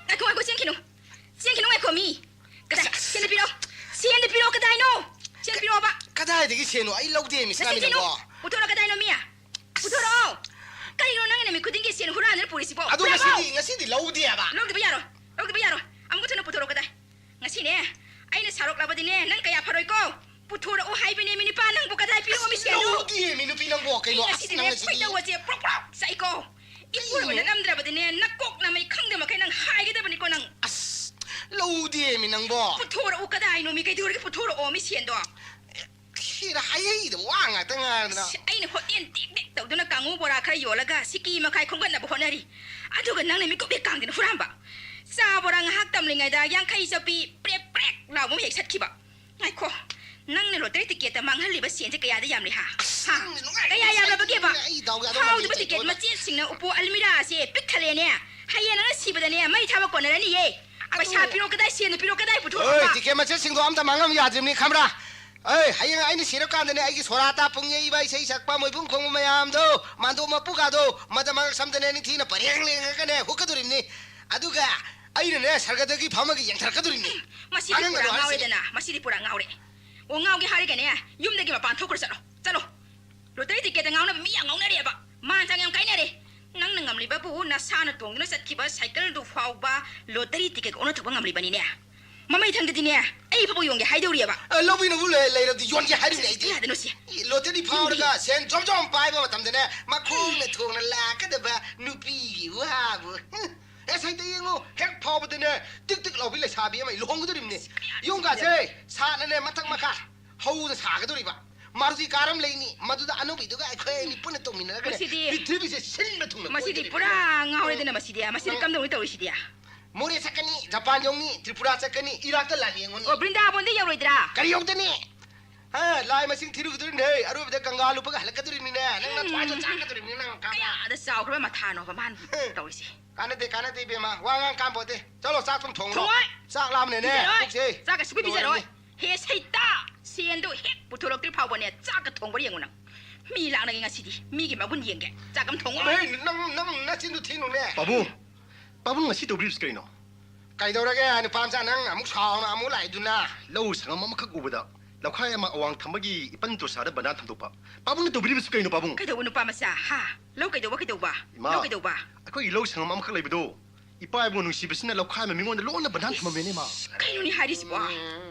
ꯉꯥꯏꯈꯣ, ꯉꯥꯏꯈꯣ, ꯆꯦꯟꯈꯤꯅꯨ꯫ ꯆꯦꯟꯈꯤꯅꯨ, ꯉꯥꯏꯈꯣ, ꯃꯤ꯫ ꯀꯗꯥꯏ? ꯑꯁ, ꯑꯁ, ꯁꯦꯟꯗ ꯄꯤꯔꯣ꯫ ꯁꯦꯟꯗ ꯄꯤꯔꯣ, ꯀꯗꯥꯏꯅꯣ? ꯁꯦꯟ ꯄꯤꯔꯣꯕ꯫ ꯀꯗꯥꯏꯗꯒꯤ ꯁꯦꯟꯅꯣ? ꯑꯩ ꯂꯧꯗꯦ, ꯃꯤꯁ ꯅꯆꯤꯟ ꯊꯤꯅꯨ꯫ ꯀꯥꯃꯤꯅꯕꯣ꯫ ꯄꯨꯊꯣꯔꯛꯑꯣ, ꯀꯗꯥꯏꯅꯣ, ꯃꯤ? ꯄꯨꯊꯣꯔꯛꯑꯣ꯫ ꯀꯔꯤꯅꯣ ꯅꯪꯅ ꯅꯨꯃꯤꯠ ꯈꯨꯗꯤꯡꯒꯤ ꯁꯦꯟ ꯍꯨꯔꯥꯟꯗꯨꯅ ꯄꯨꯔꯤꯁꯤꯕꯣ? ꯑꯗꯣ ꯄꯨꯔꯛꯑꯣ꯫ ꯉꯁꯤꯗꯤ, ꯉꯁꯤꯗꯤ ꯂꯧꯗꯦꯕ꯫ ꯂꯧꯗꯕ ꯌꯥꯔꯣꯏ꯫ ꯂꯧꯗꯕ ꯌꯥꯔꯣꯏ꯫ ꯑꯃꯨꯛ ꯊꯨꯅ ꯄꯨꯊꯣꯔꯛꯑꯣ, ꯀꯗꯥꯏ? ꯉꯁꯤꯅꯦ, ꯑꯩꯅ ꯁꯥꯎꯔꯛꯂꯕꯗꯤꯅꯦ, ꯅꯪ ꯀꯌꯥ ꯐꯔꯣꯏꯀꯣ꯫ ꯄꯨꯊꯣꯔꯛꯑꯣ ꯍꯥꯏꯕꯅꯦ, ꯃꯤ ꯅꯨꯄꯥ, ꯅꯪꯕꯨ ꯀꯗꯥꯏ ꯄꯤꯔꯛꯑꯣ, ꯃꯤ ꯁꯦꯟꯗꯣ? ꯂꯧꯗꯦ, ꯃꯤ ꯅꯨꯄꯤ ꯅꯪꯕꯣ, ꯀꯩꯅꯣ? ꯑꯩ ꯑꯁ, ꯉꯁꯤꯗꯤꯅꯦ, ꯅꯪ ꯉꯁꯤꯗꯤ꯫ ꯈꯣꯏꯗꯧꯒꯁꯦ ꯄ꯭ꯔꯣꯛ ꯄ꯭ꯔꯣꯛ ꯆꯥꯛꯏꯀꯣ꯫ ꯏꯄꯨꯔꯣꯏꯕ ꯀꯩꯅꯣ? ꯅꯠꯂꯝꯗ꯭ꯔꯕꯗꯤꯅꯦ, ꯅꯀꯣꯛ ꯅꯃꯩ ꯈꯪꯗꯕ ꯃꯈꯩ ꯅꯪ ꯍꯥꯏꯒꯗꯕꯅꯤꯀꯣ, ꯅꯪ꯫ ꯑꯁ, ꯂꯧꯗꯦ, ꯃꯤ ꯅꯪꯕꯣ꯫ ꯄꯨꯊꯣꯔꯛꯎ, ꯀꯗꯥꯏꯅꯣ, ꯃꯤ? ꯀꯩꯗꯧꯔꯒꯦ? ꯄꯨꯊꯣꯔꯛꯑꯣ, ꯃꯤ ꯁꯦꯟꯗꯣ꯫ ꯁꯤꯗ ꯍꯥꯏꯍꯩꯗꯕ ꯋꯥ ꯉꯥꯛꯇ ꯉꯥꯡꯗꯅ꯫ ꯑꯁ, ꯑꯩꯅ ꯍꯣꯇꯦꯜ ꯇꯦꯛ ꯇꯦꯛ ꯇꯧꯗꯨꯅ ꯀꯥꯡꯉꯧ ꯕꯣꯔꯥ ꯈꯔ ꯌꯣꯜꯂꯒ ꯁꯤꯀꯤ ꯃꯈꯥꯏ ꯈꯣꯝꯒꯠꯅꯕ ꯍꯣꯠꯅꯔꯤ꯫ ꯑꯗꯨꯒ ꯅꯪꯅ ꯃꯤꯀꯨꯞ ꯍꯦꯛ ꯀꯥꯡꯗꯅ ꯍꯨꯔꯥꯟꯕ꯫ ꯆꯥ ꯕꯣꯔꯥ ꯉꯥꯏꯍꯥꯛ ꯇꯝꯂꯤꯉꯩꯗ ꯌꯥꯡꯈꯩ ꯆꯞꯄꯤ ꯄ꯭ꯔꯦꯛ ꯄ꯭ꯔꯦꯛ ꯂꯥꯎꯕ ꯑꯃ ꯍꯦꯛ ꯁꯠꯈꯤꯕ꯫ ꯉꯥꯏꯈꯣ, ꯅꯪꯅ ꯂꯣꯇꯔꯤ ꯇꯤꯀꯦꯠꯇ ꯃꯥꯡꯍꯜꯂꯤꯕ ꯁꯦꯟꯁꯦ ꯀꯌꯥꯗ ꯌꯥꯝꯂꯤ, ꯍꯥ? ꯑꯁ, ꯍꯥ? ꯅꯪꯁꯦ ꯅꯨꯡꯉꯥꯏꯕ ꯀꯌꯥ ꯌꯥꯝꯂꯕꯒꯦꯕ? ꯑꯩ ꯗꯥꯎ ꯌꯥꯗꯧ ꯐꯥꯎꯗꯕ ꯃꯥꯟꯗꯦ, ꯇꯤꯀꯦꯠ ꯇꯧꯔꯤꯕ꯫ ꯃꯆꯦꯠꯁꯤꯡꯅ ꯎꯄꯨ ꯑꯜꯃꯤꯔꯥ ꯑꯁꯦ ꯄꯤꯛ ꯊꯜꯂꯦꯅꯦ꯫ ꯍꯌꯦꯡ ꯅꯪꯅ ꯁꯤꯕꯗꯅꯦ ꯃꯩ ꯊꯥꯕ ꯀꯣꯟꯅꯔꯅꯤꯌꯦ꯫ ꯑꯗꯨ ꯄꯩꯁꯥ ꯄꯤꯔꯣ, ꯀꯗꯥꯏ ꯁꯦꯟꯅ ꯄꯤꯔꯣ, ꯀꯗꯥꯏ ꯄꯨꯊꯣꯔꯛꯑꯣ? ꯑꯣꯏ, ꯇꯤꯀꯦꯠ ꯃꯆꯦꯠꯁꯤꯡꯗꯣ ꯑꯝꯇ ꯃꯥꯡꯍꯟꯕ ꯌꯥꯗ꯭ꯔꯤꯕꯅꯤ, ꯈꯪꯕ꯭ꯔꯥ? ꯑꯩ ꯍꯌꯦꯡ ꯑꯩꯅ ꯁꯤꯔꯀꯥꯟꯗꯅꯦ, ꯑꯩꯒꯤ ꯁꯣꯔꯥꯠꯇ ꯄꯨꯡ ꯌꯩꯕ, ꯏꯁꯩ ꯁꯛꯄ, ꯃꯣꯏꯕꯨꯡ ꯈꯣꯡꯕ ꯃꯌꯥꯝꯗꯣ, ꯃꯥꯟꯗꯣꯞ ꯃꯄꯨꯒꯥꯗꯣ, ꯃꯗ ꯃꯉꯛ ꯁꯝꯗꯅꯦ ꯅꯤꯡꯊꯤꯅ ꯄꯔꯦꯡ ꯂꯦꯡꯉꯒꯅꯦ ꯍꯨꯛꯀꯗꯣꯔꯤꯕꯅꯤ꯫ ꯑꯗꯨꯒ ꯑꯩꯅꯅꯦ ꯁꯔꯒꯗꯒꯤ ꯐꯝꯃꯒ ꯌꯦꯡꯊꯔꯛꯀꯗꯣꯔꯤꯕꯅꯤ꯫ ꯃꯁꯤꯗꯤ ꯄꯨꯔꯥ ꯉꯥꯡꯉꯛꯑꯅꯨ ꯍꯥꯏꯁꯤꯅꯤ꯫ ꯉꯥꯎꯔꯦꯗꯅ, ꯃꯁꯤꯗꯤ ꯄꯨꯔꯥ ꯉꯥꯎꯔꯦ꯫ ꯑꯣ, ꯉꯥꯎꯒꯦ ꯍꯥꯏꯔꯒꯅꯦ, ꯌꯨꯝꯗꯒꯤ ꯃꯄꯥꯟ ꯊꯣꯛꯈ꯭ꯔꯣ, ꯆꯠꯂꯣ, ꯆꯠꯂꯣ꯫ ꯂꯣꯇꯔꯤ ꯇꯤꯀꯦꯠꯇ ꯉꯥꯎꯅꯕ ꯃꯤ ꯌꯥꯝ ꯉꯥꯎꯅꯔꯦꯕ꯫ ꯃꯥꯟ ꯆꯥꯡ ꯌꯥꯝ ꯀꯥꯏꯅꯔꯦ꯫ ꯅꯪꯅ ꯉꯝꯂꯤꯕꯕꯨ ꯅꯁꯥꯅ ꯇꯣꯡꯗꯨꯅ ꯆꯠꯈꯤꯕ ꯁꯥꯏꯀꯜꯗꯨ ꯐꯥꯎꯕ ꯂꯣꯇꯔꯤ ꯇꯤꯀꯦꯠ ꯑꯣꯟꯅ ꯊꯣꯛꯄ ꯉꯝꯂꯤꯕꯅꯤꯅꯦ꯫ ꯃꯃꯩꯊꯪꯗꯗꯤꯅꯦ, ꯑꯩ ꯐꯥꯎꯕ ꯌꯣꯟꯒꯦ ꯍꯥꯏꯗꯧꯔꯤꯑꯕ꯫ ꯑ, ꯂꯧꯕꯤꯅꯕꯨ ꯂꯩ-, ꯂꯩꯔꯕꯗꯤ ꯌꯣꯟꯒꯦ ꯍꯥꯏꯔꯤꯕꯅꯦ ꯑꯩꯗꯤ꯫ ꯌꯥꯗꯅꯣ ꯁꯤ꯫ ꯂꯣꯇꯔꯤ ꯐꯥꯎꯔꯒ ꯁꯦꯟ ꯖꯣꯝ ꯖꯣꯝ ꯄꯥꯏꯕ ꯃꯇꯝꯗꯅꯦ, ꯃꯈꯣꯡꯅ ꯊꯣꯡꯅ ꯂꯥꯛꯀꯗꯕ ꯅꯨꯄꯤꯒꯤ ꯋꯥꯕꯨ꯫ ꯑꯦꯁ, ꯍꯦꯛꯇ ꯌꯦꯡꯉꯨ, ꯍꯦꯛ ꯐꯥꯎꯕꯗꯅꯦ, ꯇꯤꯛ ꯇꯤꯛ ꯂꯥꯎꯕꯤ ꯂꯩꯁꯥꯕꯤ ꯑꯃ ꯂꯨꯍꯣꯡꯒꯗꯧꯔꯤꯕꯅꯦ꯫ ꯌꯨꯝꯒꯥꯁꯦ ꯁꯥꯠꯅꯅꯦ, ꯃꯊꯛ ꯃꯈꯥ ꯍꯧꯅ ꯁꯥꯒꯗꯧꯔꯤꯕ꯫ ꯃꯥꯔꯨꯇꯤ ꯀꯥꯔ ꯑꯃ ꯂꯩꯅꯤ, ꯃꯗꯨꯗ ꯑꯅꯧꯕꯤꯗꯨꯒ ꯑꯩꯈꯣꯏ ꯑꯅꯤ ꯄꯨꯟꯅ ꯇꯣꯡꯃꯤꯟꯅꯔꯒꯅꯦ, ꯃꯁꯤꯗꯤ, ꯄ꯭ꯔꯤꯊꯤꯕꯤꯁꯦ ꯁꯤꯟꯕ ꯊꯨꯡꯅ ꯃꯁꯤꯗꯤ ꯀꯣꯏꯗꯣꯔꯤꯕꯅꯦ꯫ ꯄꯨꯔꯥ ꯉꯥꯎꯔꯦꯗꯅ ꯃꯁꯤꯗꯤ꯫ ꯃꯁꯤꯗꯤ ꯅꯪ ꯀꯝꯗꯧꯅ ꯇꯧꯔꯤꯁꯤꯗꯤ? ꯃꯣꯔꯦ ꯆꯠꯀꯅꯤ, ꯖꯄꯥꯟ ꯌꯧꯅꯤ, ꯇ꯭ꯔꯤꯄꯨꯔꯥ ꯆꯠꯀꯅꯤ, ꯏꯔꯥꯛꯇ ꯂꯥꯟ ꯌꯦꯡꯉꯨꯅꯤ꯫ ꯑꯣ, ꯕ꯭ꯔꯤꯟꯗꯥꯕꯣꯟꯗ ꯌꯧꯔꯣꯏꯗ꯭ꯔꯥ? ꯀꯔꯤ ꯌꯧꯗꯅꯤ? ꯍꯥ, ꯂꯥꯏ ꯃꯁꯤꯡ ꯊꯤꯔꯨꯒꯗꯣꯔꯤꯅꯦ, ꯑꯔꯣꯏꯕꯗ ꯒꯪꯒꯥ ꯂꯨꯞꯄꯒ ꯍꯜꯂꯛꯀꯗꯣꯔꯤꯕꯅꯤꯅꯦ, ꯅꯪ ꯅꯊ꯭ꯋꯥꯏꯗꯣ ꯎꯝ꯫ ꯆꯥꯛꯀꯗꯣꯔꯤꯕꯅꯤ, ꯅꯪ ꯀꯥꯕ꯫ ꯀꯌꯥꯗ ꯆꯥꯎꯈ꯭ꯔꯕ ꯃꯊꯥꯅꯣꯕ ꯃꯥꯅ ꯍꯝ꯫ ꯇꯧꯔꯤꯁꯦ꯫ ꯀꯥꯟꯅꯗꯦ, ꯀꯥꯟꯅꯗꯦ, ꯏꯕꯦꯝꯃ, ꯋꯥ ꯉꯥꯡ ꯀꯥꯟꯄꯣꯠꯇꯦ꯫ ꯆꯠꯂꯣ, ꯆꯥꯛ ꯊꯨꯝ ꯊꯣꯡꯉꯨꯔꯣ꯫ ꯊꯣꯡꯉꯣꯏ꯫ ꯆꯥꯛ ꯂꯥꯝꯅꯦꯅꯦ, ꯄꯤꯖꯔꯣꯏ꯫ ꯄꯨꯛꯁꯦ ꯆꯥꯛꯀ ꯁꯨꯛꯄꯤ ꯄꯤꯖꯔꯣꯏ꯫ ꯂꯣꯏꯔꯕꯅꯤ꯫ ꯍꯦ ꯁꯩꯇ! ꯁꯦꯟꯗꯣ ꯍꯦꯛ ꯄꯨꯊꯣꯔꯛꯇ꯭ꯔꯤ ꯐꯥꯎꯕꯅꯦ, ꯆꯥꯛꯀ ꯊꯣꯡꯕ꯭ꯔꯥ ꯌꯦꯡꯉꯨ ꯅꯪ꯫ ꯃꯤ ꯂꯥꯛꯅꯒꯦ ꯉꯁꯤꯗꯤ, ꯃꯤꯒꯤ ꯃꯒꯨꯟ ꯌꯦꯡꯒꯦ꯫ ꯆꯥꯛ ꯑꯃ ꯊꯣꯡꯉꯣ꯫ ꯍꯦ, ꯅꯪ, ꯅꯪ ꯅꯆꯤꯟꯗꯨ ꯊꯤꯅꯨꯅꯦ꯫ ꯄꯥꯕꯨꯡ, ꯄꯥꯕꯨꯡ ꯉꯁꯤ ꯇꯧꯕꯤꯔꯤꯕꯁꯤ ꯀꯔꯤꯅꯣ? ꯀꯩꯗꯧꯔꯒꯦ, ꯅꯨꯄꯥ ꯃꯆꯥ, ꯅꯪ ꯑꯃꯨꯛ ꯁꯥꯎꯅ ꯑꯃꯨꯛ ꯂꯥꯛꯏꯗꯨꯅ? ꯂꯧ ꯁꯪꯉꯝ ꯑꯃꯈꯛ ꯎꯕꯗ ꯂꯧꯈꯥꯏ ꯑꯃ ꯑꯋꯥꯡ ꯊꯝꯕꯒꯤ ꯏꯄꯟ ꯇꯣꯁꯥꯗ ꯕꯟꯗꯥꯟ ꯊꯝꯗꯣꯛꯄ꯫ ꯄꯥꯕꯨꯡꯅ ꯇꯧꯕꯤꯔꯤꯕꯁꯤ ꯀꯔꯤꯅꯣ, ꯄꯥꯕꯨꯡ? ꯀꯩꯗꯧꯕ ꯅꯨꯄꯥ ꯃꯆꯥ, ꯍꯥ? ꯂꯧ ꯀꯩꯗꯧꯕ, ꯀꯩꯗꯧꯕ? ꯏꯃꯥ, ꯂꯧ ꯀꯩꯗꯧꯕ? ꯑꯩꯈꯣꯏꯒꯤ ꯂꯧ ꯁꯪꯉꯝ ꯑꯃꯈꯛ ꯂꯩꯕꯗꯣ, ꯏꯄꯥ ꯏꯕꯨꯡ ꯅꯨꯡꯁꯤꯕꯁꯤꯅ ꯂꯧꯈꯥꯏ ꯑꯃ ꯃꯤꯉꯣꯟꯗ ꯂꯣꯟꯅ ꯕꯟꯗꯥꯟ ꯊꯝꯃꯝꯃꯦꯅꯦ, ꯏꯃꯥ꯫ ꯀꯩꯅꯣꯅꯦ ꯍꯥꯏꯔꯤꯁꯤꯕꯣ?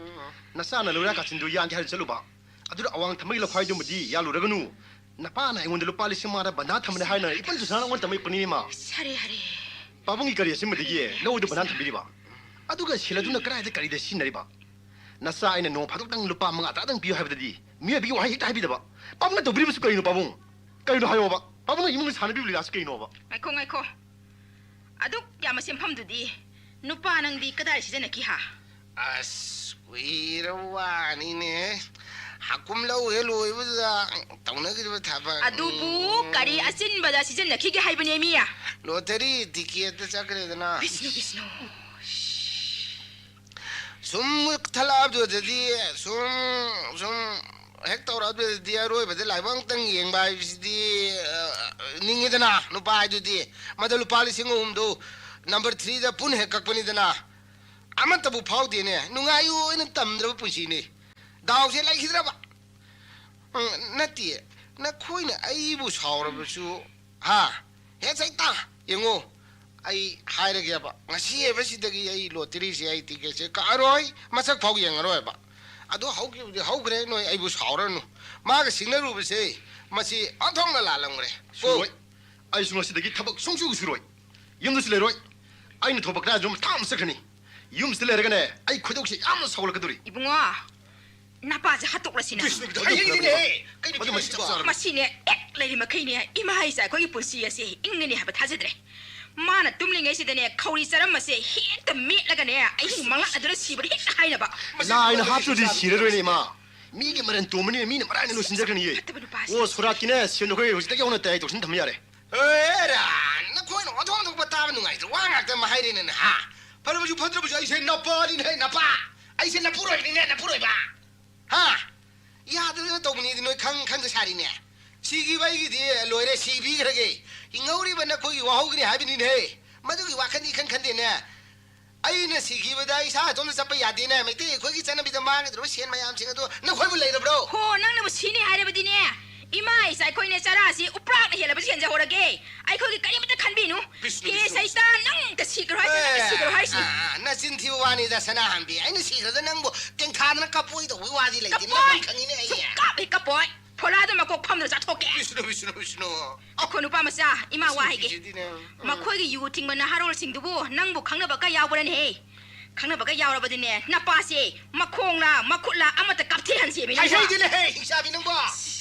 ꯅꯆꯥꯅ ꯂꯧꯔꯤꯌꯥ ꯀꯥꯆꯤꯟꯗꯨ ꯌꯥꯟꯒꯦ ꯍꯥꯏꯔ ꯆꯠꯂꯨꯕ꯫ ꯑꯗꯨꯗ ꯑꯋꯥꯡ ꯊꯝꯕꯒꯤ ꯂꯧꯈꯥꯏꯗꯨꯃꯗꯤ ꯌꯥꯜꯂꯨꯔꯒꯅꯨ꯫ ꯅꯄꯥꯅ ꯑꯩꯉꯣꯟꯗ ꯂꯨꯄꯥ ꯂꯤꯁꯤꯡ ꯃꯉꯥꯗ ꯕꯟꯗꯥꯟ ꯊꯝꯕꯅꯦ ꯍꯥꯏꯅ ꯏꯄꯟ ꯇꯣꯁꯥꯅ ꯑꯩꯉꯣꯟꯗ ꯇꯝꯃꯛꯄꯅꯤꯅꯦ, ꯏꯃꯥ꯫ ꯁꯥꯔꯦ, ꯍꯥꯔꯦ꯫ ꯄꯥꯕꯨꯡꯒꯤ ꯀꯔꯤ ꯑꯁꯤꯃꯗꯒꯤ ꯂꯧꯗꯨ ꯕꯟꯗꯥꯟ ꯊꯝꯕꯤꯔꯤꯕ? ꯑꯗꯨꯒ ꯁꯦꯜ ꯑꯗꯨꯅ ꯀꯗꯥꯏꯗ ꯀꯔꯤꯗ ꯁꯤꯖꯤꯟꯅꯔꯤꯕ? ꯅꯆꯥ ꯑꯩꯅ ꯅꯣꯡ ꯐꯥꯗꯣꯛꯇꯪ ꯂꯨꯄꯥ ꯃꯉꯥ ꯇꯔꯥꯗꯪ ꯄꯤꯌꯨ ꯍꯥꯏꯕꯗꯗꯤ ꯃꯤꯑꯣꯏꯕꯒꯤ ꯋꯥꯍꯩ ꯍꯦꯛꯇ ꯍꯥꯏꯕꯤꯗꯕ꯫ ꯄꯥꯕꯨꯡꯅ ꯇꯧꯕꯤꯔꯤꯕꯁꯤ ꯀꯔꯤꯅꯣ, ꯄꯥꯕꯨꯡ? ꯀꯔꯤꯅꯣ ꯍꯥꯏꯌꯣꯕ? ꯄꯥꯕꯨꯡꯅ ꯏꯃꯨꯡꯗ ꯁꯥꯟꯅꯕꯤꯕ ꯂꯤꯂꯥꯁꯤ ꯀꯔꯤꯅꯣꯕ? ꯉꯥꯏꯈꯣ, ꯉꯥꯏꯈꯣ꯫ ꯑꯗꯨꯛ ꯌꯥꯝꯕ ꯁꯦꯟꯐꯝꯗꯨꯗꯤ ꯅꯨꯄꯥ ꯅꯪꯗꯤ ꯀꯗꯥꯏ ꯁꯤꯖꯤꯟꯅꯈꯤ ꯍꯥ? ꯑꯁ, ꯀꯨꯏꯔꯕ ꯋꯥꯅꯤꯅꯦ꯫ ꯍꯥꯀꯨꯝ ꯂꯧ ꯍꯦꯛ ꯂꯣꯏꯕꯗ ꯇꯧꯅꯈꯤꯕ ꯊꯕꯛ꯫ ꯑꯗꯨꯕꯨ ꯀꯔꯤ ꯑꯆꯤꯟꯕꯗ ꯁꯤꯖꯤꯟꯅꯈꯤꯒꯦ ꯍꯥꯏꯕꯅꯦ ꯃꯤ? ꯂꯣꯇꯔꯤ ꯇꯤꯀꯦꯠꯇ ꯆꯠꯈ꯭ꯔꯦꯗꯅ꯫ ꯕꯤꯁꯅꯨ, ꯕꯤꯁꯅꯨ꯫ ꯁꯨꯝ ꯊꯠꯂꯛꯑꯕꯗꯨꯗꯗꯤ ꯁꯨꯝ, ꯁꯨꯝ ꯍꯦꯛ ꯇꯧꯔꯛꯑꯕꯗꯨꯗꯗꯤ ꯑꯔꯣꯏꯕꯗ ꯂꯥꯏꯕꯛ ꯑꯃꯇꯪ ꯌꯦꯡꯕ ꯍꯥꯏꯕꯁꯤꯗꯤ, ꯑ, ꯅꯤꯡꯉꯤꯗꯅ ꯅꯨꯄꯥ ꯍꯥꯏꯗꯨꯗꯤ꯫ ꯃꯗꯨ ꯂꯨꯄꯥ ꯂꯤꯁꯤꯡ ꯑꯍꯨꯝꯗꯨ ꯅꯝꯕꯔ ꯊ꯭ꯔꯤꯗ ꯄꯨꯟ ꯍꯦꯛ ꯀꯛꯄꯅꯤꯗꯅ꯫ ꯑꯃꯠꯇꯕꯨ ꯐꯥꯎꯗꯦꯅꯦ꯫ ꯅꯨꯡꯉꯥꯏꯌꯨ ꯑꯣꯏꯅ ꯇꯝꯗ꯭ꯔꯕ ꯄꯨꯟꯁꯤꯅꯤ꯫ ꯗꯥꯎꯁꯦ ꯂꯩꯈꯤꯗ꯭ꯔꯕ꯫ ꯎꯝ, ꯅꯠꯇꯦ, ꯅꯈꯣꯏꯅ ꯑꯩꯕꯨ ꯁꯥꯎꯔꯕꯁꯨ, ꯍꯥ? "ꯍꯦ ꯁꯩꯇꯥ, ꯌꯦꯡꯉꯣ, ꯑꯩ ꯍꯥꯏꯔꯒꯦꯕ, ꯉꯁꯤ ꯍꯥꯏꯕꯁꯤꯗꯒꯤ ꯑꯩ ꯂꯣꯇꯔꯤꯁꯦ, ꯑꯩ ꯇꯤꯀꯦꯠꯁꯦ ꯀꯛꯑꯔꯣꯏ, ꯃꯁꯛ ꯐꯥꯎ ꯌꯦꯡꯉꯔꯣꯏꯕ꯫ ꯑꯗꯣ ꯍꯧꯈꯤꯕꯗꯤ ꯍꯧꯈ꯭ꯔꯦ, ꯅꯣꯏ ꯑꯩꯕꯨ ꯁꯥꯎꯔꯅꯨ꯫ ꯃꯥꯒ ꯁꯤꯡꯅꯔꯨꯕꯁꯦ, ꯃꯁꯤ ꯑꯣꯟꯊꯣꯛꯅ ꯂꯥꯜꯂꯝꯈ꯭ꯔꯦ꯫ ꯀꯣ?" "ꯁꯨꯔꯣꯏ꯫ ꯑꯩꯁꯨ ꯉꯁꯤꯗꯒꯤ ꯊꯕꯛ ꯁꯨꯡꯁꯨ ꯁꯨꯔꯣꯏ꯫ ꯌꯨꯝꯗꯁꯨ ꯂꯩꯔꯣꯏ꯫ ꯑꯩꯅ ꯊꯣꯛꯄ ꯀꯗꯥꯏꯗꯅꯣ ꯃꯊꯥ ꯑꯃ ꯆꯠꯈ꯭ꯔꯅꯤ꯫ ꯌꯨꯝꯁꯤꯗ ꯂꯩꯔꯒꯅꯦ, ꯑꯩ ꯈꯣꯏꯗꯧꯁꯦ ꯌꯥꯝꯅ ꯁꯥꯎꯒꯠꯂꯛꯀꯗꯧꯔꯤ꯫" "ꯏꯕꯨꯡꯉꯣ, ꯅꯄꯥꯁꯦ ꯍꯥꯠꯇꯣꯛꯂꯁꯤꯅ꯫ ꯕꯤꯁꯅꯨꯒꯤꯗꯃꯛ ꯍꯌꯦꯡꯗꯤꯅꯦ, ꯌꯧꯈ꯭ꯔꯕꯅꯤ꯫ ꯀꯩꯅꯣ ꯃꯗꯨ ꯃꯁꯤ ꯆꯞ ꯆꯥꯔꯕꯅꯤ꯫ ꯃꯁꯤꯅꯦ ꯍꯦꯛ ꯂꯩꯔꯤ ꯃꯈꯩꯅꯦ, ꯏꯃꯥ ꯏꯆꯥ ꯑꯩꯈꯣꯏꯒꯤ ꯄꯨꯟꯁꯤ ꯑꯁꯦ ꯏꯪꯒꯅꯤ ꯍꯥꯏꯕ ꯊꯥꯖꯗ꯭ꯔꯦ꯫ ꯃꯥꯅ ꯇꯨꯝꯂꯤꯉꯩꯁꯤꯗꯅꯦ, ꯈꯧꯔꯤ ꯆꯔꯝꯕꯁꯦ ꯍꯦꯛꯇ ꯃꯦꯠꯂꯒꯅꯦ, ꯑꯍꯤꯡ ꯃꯪꯂꯥꯛꯅꯗꯨꯅ ꯁꯤꯕꯗ ꯍꯦꯛꯇ ꯍꯥꯏꯅꯕ꯫ ꯂꯥꯏꯅ ꯍꯥꯞꯇ꯭ꯔꯗꯤ ꯁꯤꯔꯔꯣꯏꯅꯦ, ꯏꯃꯥ꯫ ꯃꯤꯒꯤ ꯃꯔꯟ ꯇꯣꯝꯕꯅꯤꯅ ꯃꯤꯅ ꯃꯔꯥꯏꯅ ꯂꯣꯏꯁꯤꯟꯖꯈ꯭ꯔꯅꯤꯌꯦ꯫ ꯐꯠꯇꯕ ꯅꯨꯄꯥꯁꯦ꯫ ꯑꯣ, ꯁꯣꯔꯥꯠꯀꯤꯅꯦ, ꯁꯦꯟꯗꯣ ꯑꯩꯈꯣꯏ ꯍꯧꯖꯤꯛꯇꯒꯤ ꯍꯧꯅ ꯇꯌꯥꯔꯤ ꯇꯧꯁꯤꯟ ꯊꯝꯕ ꯌꯥꯔꯦ꯫ ꯑꯦꯔꯥ, ꯅꯈꯣꯏꯅ ꯑꯣꯟꯊꯣꯛ ꯑꯣꯟꯊꯣꯛꯄ ꯇꯥꯕ ꯅꯨꯡꯉꯥꯏꯇ꯭ꯔ ꯋꯥ ꯉꯥꯛꯇ ꯑꯃ ꯍꯥꯏꯔꯦꯅꯦ, ꯍꯥ? ꯐꯔꯕꯁꯨ ꯐꯠꯇ꯭ꯔꯕꯁꯨ ꯑꯩꯁꯦ ꯅꯄꯥꯅꯤꯅꯦ, ꯅꯄꯥ꯫ ꯑꯩꯁꯦ ꯅꯄꯨꯔꯣꯏꯕꯅꯤꯅꯦ, ꯅꯄꯨꯔꯣꯏꯕ꯫ ꯍꯥ? ꯌꯥꯗꯗꯅ ꯇꯧꯕꯅꯤꯗꯤ ꯅꯣꯏ ꯈꯪ ꯈꯪꯗ ꯁꯥꯔꯤꯅꯦ꯫ ꯁꯤꯈꯤꯕ ꯑꯩꯒꯤꯗꯤ ꯂꯣꯏꯔꯦ, ꯁꯤꯕꯤꯈ꯭ꯔꯒꯦ꯫ ꯍꯤꯡꯍꯧꯔꯤꯕ ꯅꯈꯣꯏꯒꯤ ꯋꯥꯍꯧꯒꯅꯤ ꯍꯥꯏꯕꯅꯤꯅꯦ꯫ ꯃꯗꯨꯒꯤ ꯋꯥꯈꯜꯗꯤ ꯏꯈꯟ ꯈꯟꯗꯦꯅꯦ꯫ ꯑꯩꯅ ꯁꯤꯈꯤꯕꯗ ꯏꯁꯥ ꯏꯇꯣꯝꯇ ꯆꯠꯄ ꯌꯥꯗꯦꯅꯦ꯫ ꯃꯩꯇꯩ ꯑꯩꯈꯣꯏꯒꯤ ꯆꯠꯅꯕꯤꯗ ꯃꯥꯡꯒꯗꯧꯔꯤꯕ ꯁꯦꯟ ꯃꯌꯥꯝꯁꯤꯡ ꯑꯗꯣ ꯅꯈꯣꯏꯕꯨ ꯂꯩꯔꯕ꯭ꯔꯣ? ꯍꯣ, ꯅꯪꯅꯕꯨ ꯁꯤꯅꯤ ꯍꯥꯏꯔꯕꯗꯤꯅꯦ, ꯏꯃꯥ ꯏꯆꯥ ꯑꯩꯈꯣꯏꯅꯦ ꯆꯔꯥꯁꯤ ꯎꯄ꯭ꯔꯥꯛꯅ ꯍꯦꯜꯂꯕꯁꯨ ꯍꯦꯟꯖꯍꯧꯔꯒꯦ꯫ ꯑꯩꯈꯣꯏꯒꯤ ꯀꯔꯤꯃꯇ ꯈꯟꯕꯤꯅꯨ꯫ ꯕꯤꯁꯅꯨ, ꯍꯦ ꯕꯤꯁꯅꯨ, ꯁꯩꯇꯥꯟ, ꯅꯪꯇ ꯁꯤꯈ꯭ꯔꯣ ꯍꯥꯏꯁꯤ, ꯅꯪꯅ ꯑꯦ, ꯁꯤꯈ꯭ꯔꯣ ꯍꯥꯏꯁꯤ꯫ ꯑ, ꯑ, ꯅꯆꯤꯟ ꯊꯤꯕ ꯋꯥꯅꯤꯗ, ꯁꯅꯥꯍꯟꯕꯤ꯫ ꯑꯩꯅ ꯁꯤꯈ꯭ꯔꯗ ꯅꯪꯕꯨ ꯇꯦꯡꯊꯥꯗꯅ ꯀꯞꯄꯣꯏ ꯇꯧꯕꯒꯤ ꯋꯥꯗꯤ ꯂꯩꯇꯦ꯫ ꯀꯞꯄꯣꯏ! ꯅꯪ ꯈꯪꯉꯤꯅꯦ ꯑꯩ꯫ ꯁꯨꯡꯀꯞ ꯍꯦꯛ ꯀꯞꯄꯣꯏ꯫ ꯐꯣꯂꯥꯗꯣ ꯃꯀꯣꯛ ꯐꯝꯗꯨꯅ ꯆꯥꯊꯣꯛꯀꯦ꯫ ꯕꯤꯁꯅꯨ, ꯕꯤꯁꯅꯨ, ꯕꯤꯁꯅꯨ꯫ ꯑꯈꯣ ꯅꯨꯄꯥ ꯃꯆꯥ, ꯏꯃꯥ ꯋꯥ ꯍꯥꯏꯒꯦ꯫ ꯁꯤꯗꯤꯅꯦ꯫ ꯎꯝ꯫ ꯃꯈꯣꯏꯒꯤ ꯌꯨ ꯊꯤꯡꯕ ꯅꯍꯥꯔꯣꯜꯁꯤꯡꯗꯨꯕꯨ ꯅꯪꯕꯨ ꯈꯪꯅꯕꯒ ꯌꯥꯎꯕ꯭ꯔꯅꯦꯍꯦ? ꯈꯪꯅꯕꯒ ꯌꯥꯎꯔꯕꯗꯤꯅꯦ, ꯅꯄꯥꯁꯦ ꯃꯈꯣꯡꯂ ꯃꯈꯨꯠꯂ ꯑꯃꯠꯇ ꯀꯥꯞꯊꯦꯛꯍꯟꯁꯦꯃꯤ ꯅꯪꯕꯣ꯫ ꯍꯩꯍꯩꯗꯦꯅꯦꯍꯦ, ꯍꯤꯡꯆꯥꯕꯤ ꯅꯪꯕꯣ꯫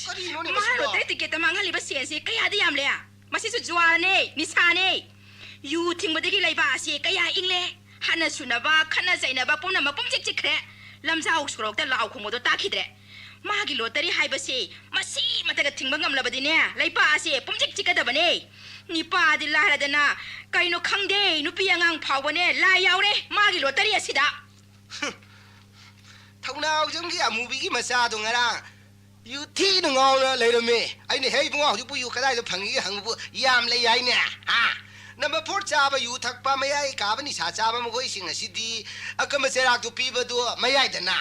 ꯀꯔꯤꯅꯣꯅꯦ ꯃꯥ ꯃꯁꯤꯕꯣ? ꯂꯣꯇꯔꯤ ꯇꯤꯀꯦꯠꯇ ꯃꯥꯡꯍꯜꯂꯤꯕ ꯁꯦꯟꯁꯦ ꯀꯌꯥꯗꯤ ꯌꯥꯝꯂꯦ? ꯃꯁꯤꯁꯨ ꯖꯨꯋꯥꯅꯦ, ꯅꯤꯁꯥꯅꯦ꯫ ꯌꯨ ꯊꯤꯡꯕꯗꯒꯤ ꯂꯩꯕꯥꯛ ꯑꯁꯤ ꯀꯌꯥ ꯏꯪꯂꯦ꯫ ꯍꯥꯠꯅ ꯁꯨꯅꯕ, ꯈꯠꯅ ꯆꯩꯅꯕ ꯄꯨꯝꯅꯃꯛ ꯄꯨꯝꯆꯤꯛ ꯆꯤꯛꯈ꯭ꯔꯦ꯫ ꯂꯝꯖꯥꯎ ꯁꯣꯔꯣꯛꯇ ꯂꯥꯎ ꯈꯣꯡꯕꯗꯣ ꯇꯥꯈꯤꯗ꯭ꯔꯦ꯫ ꯃꯥꯒꯤ ꯂꯣꯇꯔꯤ ꯍꯥꯏꯕꯁꯤ ꯃꯁꯤꯃꯇꯒ ꯊꯤꯡꯕ ꯉꯝꯂꯕꯗꯤꯅꯦ, ꯂꯩꯄꯥꯛ ꯑꯁꯦ ꯄꯨꯝꯆꯤꯛ ꯆꯤꯛꯀꯗꯕꯅꯦ꯫ ꯅꯤꯄꯥꯗꯤ ꯂꯥꯏꯔꯗꯅ ꯀꯩꯅꯣ ꯈꯪꯗꯦ, ꯅꯨꯄꯤ ꯑꯉꯥꯡ ꯐꯥꯎꯕꯅꯦ ꯂꯥꯏ ꯌꯥꯎꯔꯦ ꯃꯥꯒꯤ ꯂꯣꯇꯔꯤ ꯑꯁꯤꯗ꯫ ꯊꯧꯅꯥꯎꯖꯝꯒꯤ ꯑꯃꯨꯕꯤꯒꯤ ꯃꯆꯥꯗꯣ ꯉꯔꯥꯡ ꯌꯨ ꯊꯤꯅ ꯉꯥꯎꯅ ꯂꯩꯔꯝꯃꯦ꯫ ꯑꯩꯅ, "ꯍꯦ ꯏꯕꯨꯡꯉꯣ, ꯍꯧꯖꯤꯛꯄꯨ ꯌꯨ ꯀꯗꯥꯏꯗ ꯐꯪꯉꯤꯒꯦ?" ꯍꯪꯕꯕꯨ, "ꯌꯥꯝ ꯂꯩ ꯍꯥꯏꯅꯦ꯫ ꯍꯥ? ꯅꯝꯕꯔ ꯐꯣꯔ ꯆꯥꯕ, ꯌꯨ ꯊꯛꯄ, ꯃꯌꯥꯏ ꯀꯥꯕ ꯅꯤꯁꯥ ꯆꯥꯕ ꯃꯈꯣꯏꯁꯤꯡ ꯑꯁꯤꯗꯤ ꯑꯀꯟꯕ ꯆꯩꯔꯥꯛꯇꯨ ꯄꯤꯕꯗꯨ ꯃꯌꯥꯏꯗꯅ,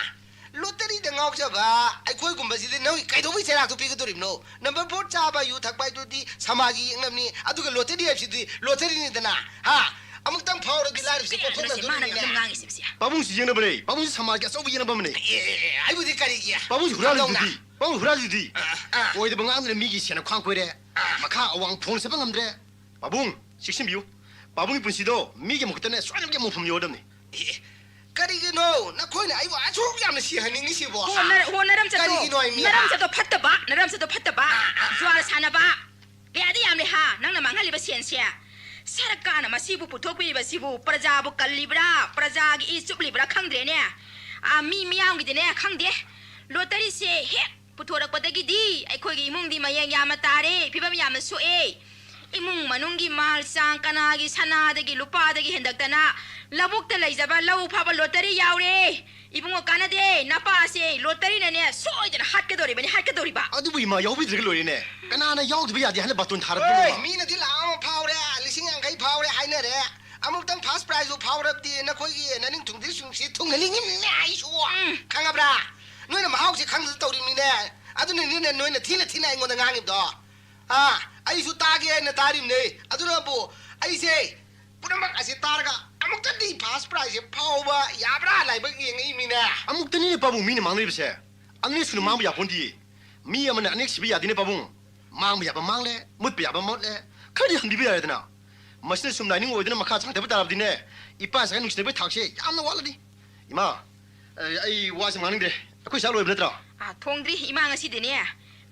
ꯂꯣꯇꯔꯤꯗ ꯉꯥꯎꯖꯕ ꯑꯩꯈꯣꯏꯒꯨꯝꯕꯁꯤꯗꯤ ꯅꯪꯒꯤ ꯀꯩꯗꯧꯕꯩ ꯆꯩꯔꯥꯛꯇꯣ ꯄꯤꯒꯗꯣꯔꯤꯕꯅꯣ? ꯅꯝꯕꯔ ꯐꯣꯔ ꯆꯥꯕ, ꯌꯨ ꯊꯛꯄ ꯍꯥꯏꯗꯨꯗꯤ ꯁꯃꯥꯖꯒꯤ ꯌꯦꯛꯅꯕꯅꯤ, ꯑꯗꯨꯒ ꯂꯣꯇꯔꯤ ꯍꯥꯏꯕꯁꯤꯗꯤ ꯂꯣꯇꯔꯤꯅꯤꯗꯅ꯫ ꯍꯥ? ꯑꯃꯨꯛꯇꯪ ꯐꯥꯎꯔꯗꯤ ꯂꯥꯏꯔꯕꯁꯦ ꯀꯩꯅꯣ ꯁꯤ ꯃꯥꯅ ꯄꯣꯠꯊꯣꯛꯅꯗꯣꯔꯤꯕꯅꯤꯅꯦ꯫ ꯑꯗꯨꯝ ꯉꯥꯡꯉꯤꯁꯦ ꯁꯤꯁꯦ? ꯄꯥꯕꯨꯡꯁꯤ ꯌꯦꯛꯅꯕꯅꯦ, ꯄꯥꯕꯨꯡꯁꯤ ꯁꯃꯥꯖꯒꯤ ꯑꯆꯧꯕ ꯌꯦꯛꯅꯕ ꯑꯃꯅꯦ꯫ ꯑꯦ, ꯑꯦ, ꯑꯦ, ꯑꯩꯕꯨꯗꯤ ꯀꯔꯤꯒꯤ? ꯄꯥꯕꯨꯡꯁꯤ ꯍꯨꯔꯥꯜꯂꯤꯗꯨꯗꯤ, ꯀꯝꯗꯧꯅ? ꯄꯥꯕꯨꯡ ꯍꯨꯔꯥꯜꯂꯤꯗꯨꯗꯤ꯫ ꯑ, ꯑ꯫ ꯑꯣꯏꯗꯕ ꯉꯥꯡꯗꯅ ꯃꯤꯒꯤ ꯁꯦꯟꯅ ꯈ꯭ꯋꯥꯡ ꯀꯣꯏꯔꯦ꯫ ꯑ꯫ ꯃꯈꯥ ꯑꯋꯥꯡ ꯐꯣꯡ ꯆꯠꯄ ꯉꯝꯗ꯭ꯔꯦ꯫ ꯄꯥꯕꯨꯡ, ꯆꯦꯛꯁꯤꯟꯕꯤꯌꯨ꯫ ꯄꯥꯕꯨꯡꯒꯤ ꯄꯨꯟꯁꯤꯗꯣ ꯃꯤꯒꯤ ꯃꯈꯨꯠꯇꯅꯦ ꯁꯣꯏꯗꯅꯃꯛꯀꯤ ꯑꯃꯨꯛ ꯐꯝ ꯌꯧꯔꯗꯕꯅꯤ꯫ ꯑꯦ, ꯀꯔꯤꯒꯤꯅꯣ ꯅꯈꯣꯏꯅ ꯑꯩꯕꯨ ꯑꯁꯨꯛ ꯌꯥꯝꯅ ꯁꯤꯍꯟꯅꯤꯡꯉꯤꯁꯤꯕꯣ? ꯍꯣ, ꯅꯔ-, ꯍꯣ, ꯅꯔꯝꯆꯠꯇꯣ, ꯀꯔꯤꯒꯤꯅꯣ ꯍꯥꯏ ꯃꯤꯅ? ꯅꯔꯝꯆꯠꯇꯣ ꯐꯠꯇꯕ, ꯅꯔꯝꯆꯠꯇꯣ ꯐꯠꯇꯕ, ꯑꯥ, ꯑꯥ, ꯖ꯭ꯋꯥꯔ ꯑꯥ꯫ ꯁꯥꯟꯅꯕ, ꯀꯌꯥꯗꯤ ꯌꯥꯝꯂꯦ ꯍꯥ, ꯅꯪꯅ ꯃꯥꯡꯍꯜꯂꯤꯕ ꯁꯦꯟꯁꯦ꯫ ꯁꯔꯀꯥꯔꯅ ꯃꯁꯤꯕꯨ ꯄꯨꯊꯣꯛꯄꯤꯔꯤꯕꯁꯤꯕꯨ ꯄ꯭ꯔꯖꯥꯕꯨ ꯀꯜꯂꯤꯕ꯭ꯔꯥ, ꯄ꯭ꯔꯖꯥꯒꯤ ꯏ ꯆꯨꯞꯂꯤꯕ꯭ꯔꯥ ꯈꯪꯗ꯭ꯔꯦꯅꯦ꯫ ꯑꯥ, ꯃꯤ ꯃꯤꯌꯥꯝꯒꯤꯗꯤꯅꯦ ꯈꯪꯗꯦ꯫ ꯂꯣꯇꯔꯤꯁꯦ ꯍꯦꯛ ꯄꯨꯊꯣꯔꯛꯄꯗꯒꯤꯗꯤ ꯑꯩꯈꯣꯏꯒꯤ ꯏꯃꯨꯡꯗꯤ ꯃꯌꯦꯡ ꯌꯥꯝꯅ ꯇꯥꯔꯦ, ꯐꯤꯕꯝ ꯌꯥꯝꯅ ꯁꯣꯛꯑꯦ꯫ ꯏꯃꯨꯡ ꯃꯅꯨꯡꯒꯤ ꯃꯥꯜ ꯆꯥꯡ, ꯀꯅꯥꯒꯤ ꯁꯅꯥꯗꯒꯤ ꯂꯨꯄꯥꯗꯒꯤ ꯍꯦꯟꯗꯛꯇꯅ ꯂꯧꯕꯨꯛꯇ ꯂꯩꯖꯕ ꯂꯧ ꯐꯥꯕ ꯂꯣꯇꯔꯤ ꯌꯥꯎꯔꯦ꯫ ꯏꯕꯨꯡꯉꯣ ꯀꯥꯟꯅꯗꯦ, ꯅꯄꯥꯁꯦ ꯂꯣꯇꯔꯤꯅꯅꯦ ꯁꯣꯏꯗꯅ ꯍꯥꯠꯀꯗꯧꯔꯤꯕꯅꯤ, ꯍꯥꯠꯀꯗꯧꯔꯤꯕ꯫ ꯑꯗꯨꯕꯨ ꯏꯃꯥ, ꯌꯥꯎꯕꯤꯗ꯭ꯔꯒ ꯂꯣꯏꯔꯦꯅꯦ꯫ ꯀꯅꯥꯅ ꯌꯥꯎꯗꯕ ꯌꯥꯗꯦ ꯍꯥꯏꯅ ꯕꯥꯇꯣꯟ ꯊꯥꯔꯛꯄꯅꯣ? ꯍꯣꯏ, ꯃꯤꯅꯗꯤ ꯂꯥꯛ ꯑꯃ ꯐꯥꯎꯔꯦ, ꯂꯤꯁꯤꯡ ꯌꯥꯡꯈꯩ ꯐꯥꯎꯔꯦ ꯍꯥꯏꯅꯔꯦ꯫ ꯑꯃꯨꯛꯇꯪ ꯐꯥꯔꯁ ꯄ꯭ꯔꯥꯏꯖꯁꯨ ꯐꯥꯎꯔꯕꯗꯤ ꯅꯈꯣꯏꯒꯤ ꯅꯅꯤꯡ ꯊꯨꯡꯗꯤ ꯁꯨꯡꯁꯤ ꯊꯨꯡꯍꯟꯅꯤꯡꯉꯤꯕꯅꯤꯅꯦ ꯑꯩꯁꯨ꯫ ꯎꯝ꯫ ꯈꯪꯉꯕ꯭ꯔꯥ? ꯅꯣꯏꯅ ꯃꯍꯥꯎꯁꯤ ꯈꯪꯗꯅ ꯇꯧꯔꯤꯕꯅꯤꯅꯦ꯫ ꯑꯗꯨꯅꯅꯤꯅꯦ ꯅꯣꯏꯅ ꯊꯤꯅ ꯊꯤꯅ ꯑꯩꯉꯣꯟꯗ ꯉꯥꯡꯉꯤꯕꯗꯣ꯫ ꯑꯥ, ꯑꯩꯁꯨ ꯇꯥꯒꯦ ꯍꯥꯏꯅ ꯇꯥꯔꯤꯕꯅꯦ꯫ ꯑꯗꯨꯅꯕꯨ ꯑꯩꯁꯦ ꯄꯨꯝꯅꯃꯛ ꯑꯁꯤ ꯇꯥꯔꯒ ꯑꯃꯨꯛꯇꯗꯤ ꯐꯥꯔꯁ ꯄ꯭ꯔꯥꯏꯖꯁꯦ ꯐꯥꯎꯕ ꯌꯥꯕ꯭ꯔꯥ ꯂꯥꯏꯕꯛ ꯌꯦꯡꯉꯛꯏꯃꯤꯅꯦ꯫ ꯑꯃꯨꯛꯇꯅꯤꯅꯦ ꯄꯥꯕꯨꯡ ꯃꯤꯅ ꯃꯥꯡꯅꯔꯤꯕꯁꯦ꯫ ꯑꯅꯤꯔꯛ ꯁꯨꯅ ꯃꯥꯡꯕ ꯌꯥꯄꯣꯟꯗꯤꯌꯦ꯫ ꯃꯤ ꯑꯃꯅ ꯑꯅꯤꯔꯛ ꯁꯤꯕ ꯌꯥꯗꯦꯅꯦ ꯄꯥꯕꯨꯡ꯫ ꯃꯥꯡꯕ ꯌꯥꯕ ꯃꯥꯡꯂꯦ, ꯃꯨꯠꯄ ꯌꯥꯕ ꯃꯨꯠꯂꯦ꯫ ꯈꯔꯗꯤ ꯍꯟꯕꯤꯕ ꯌꯥꯔꯦꯗꯅ꯫ ꯃꯁꯤꯅ ꯁꯨꯝ ꯂꯥꯏꯅꯤꯡ ꯑꯣꯏꯗꯨꯅ ꯃꯈꯥ ꯁꯥꯡꯊꯕ ꯇꯥꯔꯕꯗꯤꯅꯦ, ꯏꯄꯥ ꯏꯆꯥꯒꯤ ꯅꯨꯡꯁꯤꯅꯕꯒꯤ ꯊꯥꯛꯁꯦ ꯌꯥꯝꯅ ꯋꯥꯠꯂꯅꯤ꯫ ꯏꯃꯥ, ꯑꯩ, ꯑꯩ ꯋꯥꯁꯦ ꯉꯥꯡꯅꯤꯡꯗ꯭ꯔꯦ꯫ ꯑꯩꯈꯣꯏ ꯆꯥꯛ ꯂꯣꯏꯕ ꯅꯠꯇ꯭ꯔꯣ? ꯑꯥ, ꯊꯣꯡꯗ꯭ꯔꯤ꯫ ꯏꯃꯥ ꯉꯁꯤꯗꯤꯅꯦ,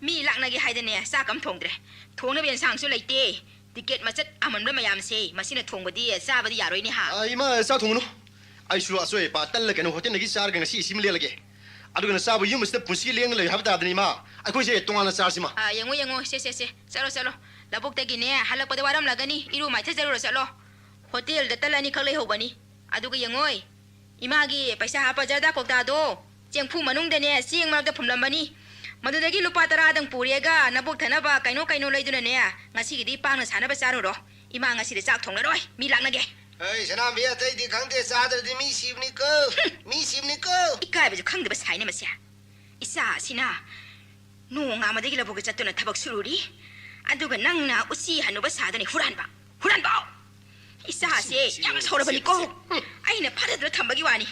ꯃꯤ ꯂꯥꯛꯅꯒꯦ ꯍꯥꯏꯗꯅꯦ ꯆꯥꯛ ꯑꯃ ꯊꯣꯡꯗ꯭ꯔꯦ꯫ ꯊꯣꯡꯅꯕ ꯑꯦꯟꯁꯥꯡꯁꯨ ꯂꯩꯇꯦ꯫ ꯇꯤꯀꯦꯠ ꯃꯆꯠ ꯑꯃꯟꯕ ꯃꯌꯥꯝꯁꯦ ꯃꯁꯤꯅ ꯊꯣꯡꯕꯗꯤ ꯆꯥꯕꯗꯤ ꯌꯥꯔꯣꯏꯅꯦ ꯍꯥ꯫ ꯑꯥ, ꯏꯃꯥ, ꯆꯥꯛ ꯊꯣꯡꯉꯨꯅꯨ꯫ ꯑꯩꯁꯨ ꯑꯆꯣꯏ ꯑꯄꯥ ꯇꯜꯂ ꯀꯩꯅꯣ ꯍꯣꯇꯦꯜꯗꯒꯤ ꯆꯥꯔꯒ ꯉꯁꯤ ꯏꯁꯤꯡ ꯂꯦꯜꯂꯒꯦ꯫ ꯑꯗꯨꯒ ꯅꯆꯥꯕꯨ ꯌꯨꯝ ꯑꯁꯤꯗ ꯄꯨꯟꯁꯤ ꯂꯦꯡꯗꯅ ꯂꯩꯌꯨ ꯍꯥꯏꯕ ꯇꯥꯔꯗꯤꯅꯦ, ꯏꯃꯥ, ꯑꯩꯈꯣꯏꯁꯦ ꯇꯣꯉꯥꯟꯅ ꯆꯥꯔꯁꯤ, ꯏꯃꯥ꯫ ꯑꯥ, ꯌꯦꯡꯉꯣ, ꯌꯦꯡꯉꯣ, ꯁꯦ, ꯁꯦ, ꯁꯦ, ꯆꯠꯂꯣ, ꯆꯠꯂꯣ꯫ ꯂꯧꯕꯨꯛꯇꯒꯤꯅꯦ ꯍꯜꯂꯛꯄꯗ ꯋꯥꯔꯝꯂꯒꯅꯤ, ꯏꯔꯨ ꯃꯥꯏꯊꯖꯔꯨꯔꯣ, ꯆꯠꯂꯣ꯫ ꯍꯣꯇꯦꯜꯗ ꯇꯜ ꯑꯅꯤꯈꯛ ꯂꯩꯍꯧꯕꯅꯤ꯫ ꯑꯗꯨꯒ ꯌꯦꯡꯉꯣꯏ, ꯏꯃꯥꯒꯤ ꯄꯩꯁꯥ ꯍꯥꯞꯄ ꯖꯔꯗꯥ ꯀꯧꯇꯥꯗꯣ ꯆꯦꯡꯐꯨ ꯃꯅꯨꯡꯗꯅꯦ ꯆꯦꯡ ꯃꯔꯛꯇ ꯐꯨꯝꯂꯝꯕꯅꯤ꯫ ꯃꯗꯨꯗꯒꯤ ꯂꯨꯄꯥ ꯇꯔꯥꯗꯪ ꯄꯨꯔꯦꯒ ꯅꯕꯨꯛ ꯊꯟꯅꯕ ꯀꯩꯅꯣ ꯀꯩꯅꯣ ꯂꯩꯗꯨꯅꯅꯦ ꯉꯁꯤꯒꯤꯗꯤ ꯄꯥꯡꯅ ꯁꯥꯅꯕ ꯆꯥꯔꯨꯔꯣ꯫ ꯏꯃꯥ ꯉꯁꯤꯗꯤ ꯆꯥꯛ ꯊꯣꯡꯂꯔꯣꯏ, ꯃꯤ ꯂꯥꯛꯅꯒꯦ꯫ ꯑꯩ ꯁꯅꯥꯝꯕꯤ, ꯑꯇꯩꯗꯤ ꯈꯪꯗꯦ, ꯆꯥꯗ꯭ꯔꯗꯤ ꯃꯤ ꯁꯤꯕꯅꯤꯀꯣ꯫ ꯃꯤ ꯁꯤꯕꯅꯤꯀꯣ꯫ ꯏꯀꯥꯏꯕꯁꯨ ꯈꯪꯗꯕ ꯁꯥꯏꯅꯦ ꯃꯁꯦ꯫ ꯏꯆꯥ ꯑꯁꯤꯅ ꯅꯣꯡꯉꯥꯟꯕꯗꯒꯤ ꯂꯧꯕꯨꯛꯇ ꯆꯠꯇꯨꯅ ꯊꯕꯛ ꯁꯨꯔꯨꯔꯤ꯫ ꯑꯗꯨꯒ ꯅꯪꯅ ꯎꯆꯤ ꯍꯟꯅꯨꯕ ꯁꯥꯗꯅ ꯍꯨꯔꯥꯟꯕ, ꯍꯨꯔꯥꯟꯕ! ꯏꯆꯥꯁꯦ ꯎꯆꯤ, ꯎꯆꯤ, ꯌꯥꯝ ꯎꯆꯤ, ꯁꯥꯎꯔꯕꯅꯤꯀꯣ꯫ ꯎꯆꯤ꯫ ꯎꯝ꯫ ꯑꯩꯅ ꯐꯥꯗꯗꯅ ꯊꯝꯕꯒꯤ ꯋꯥꯅꯤ꯫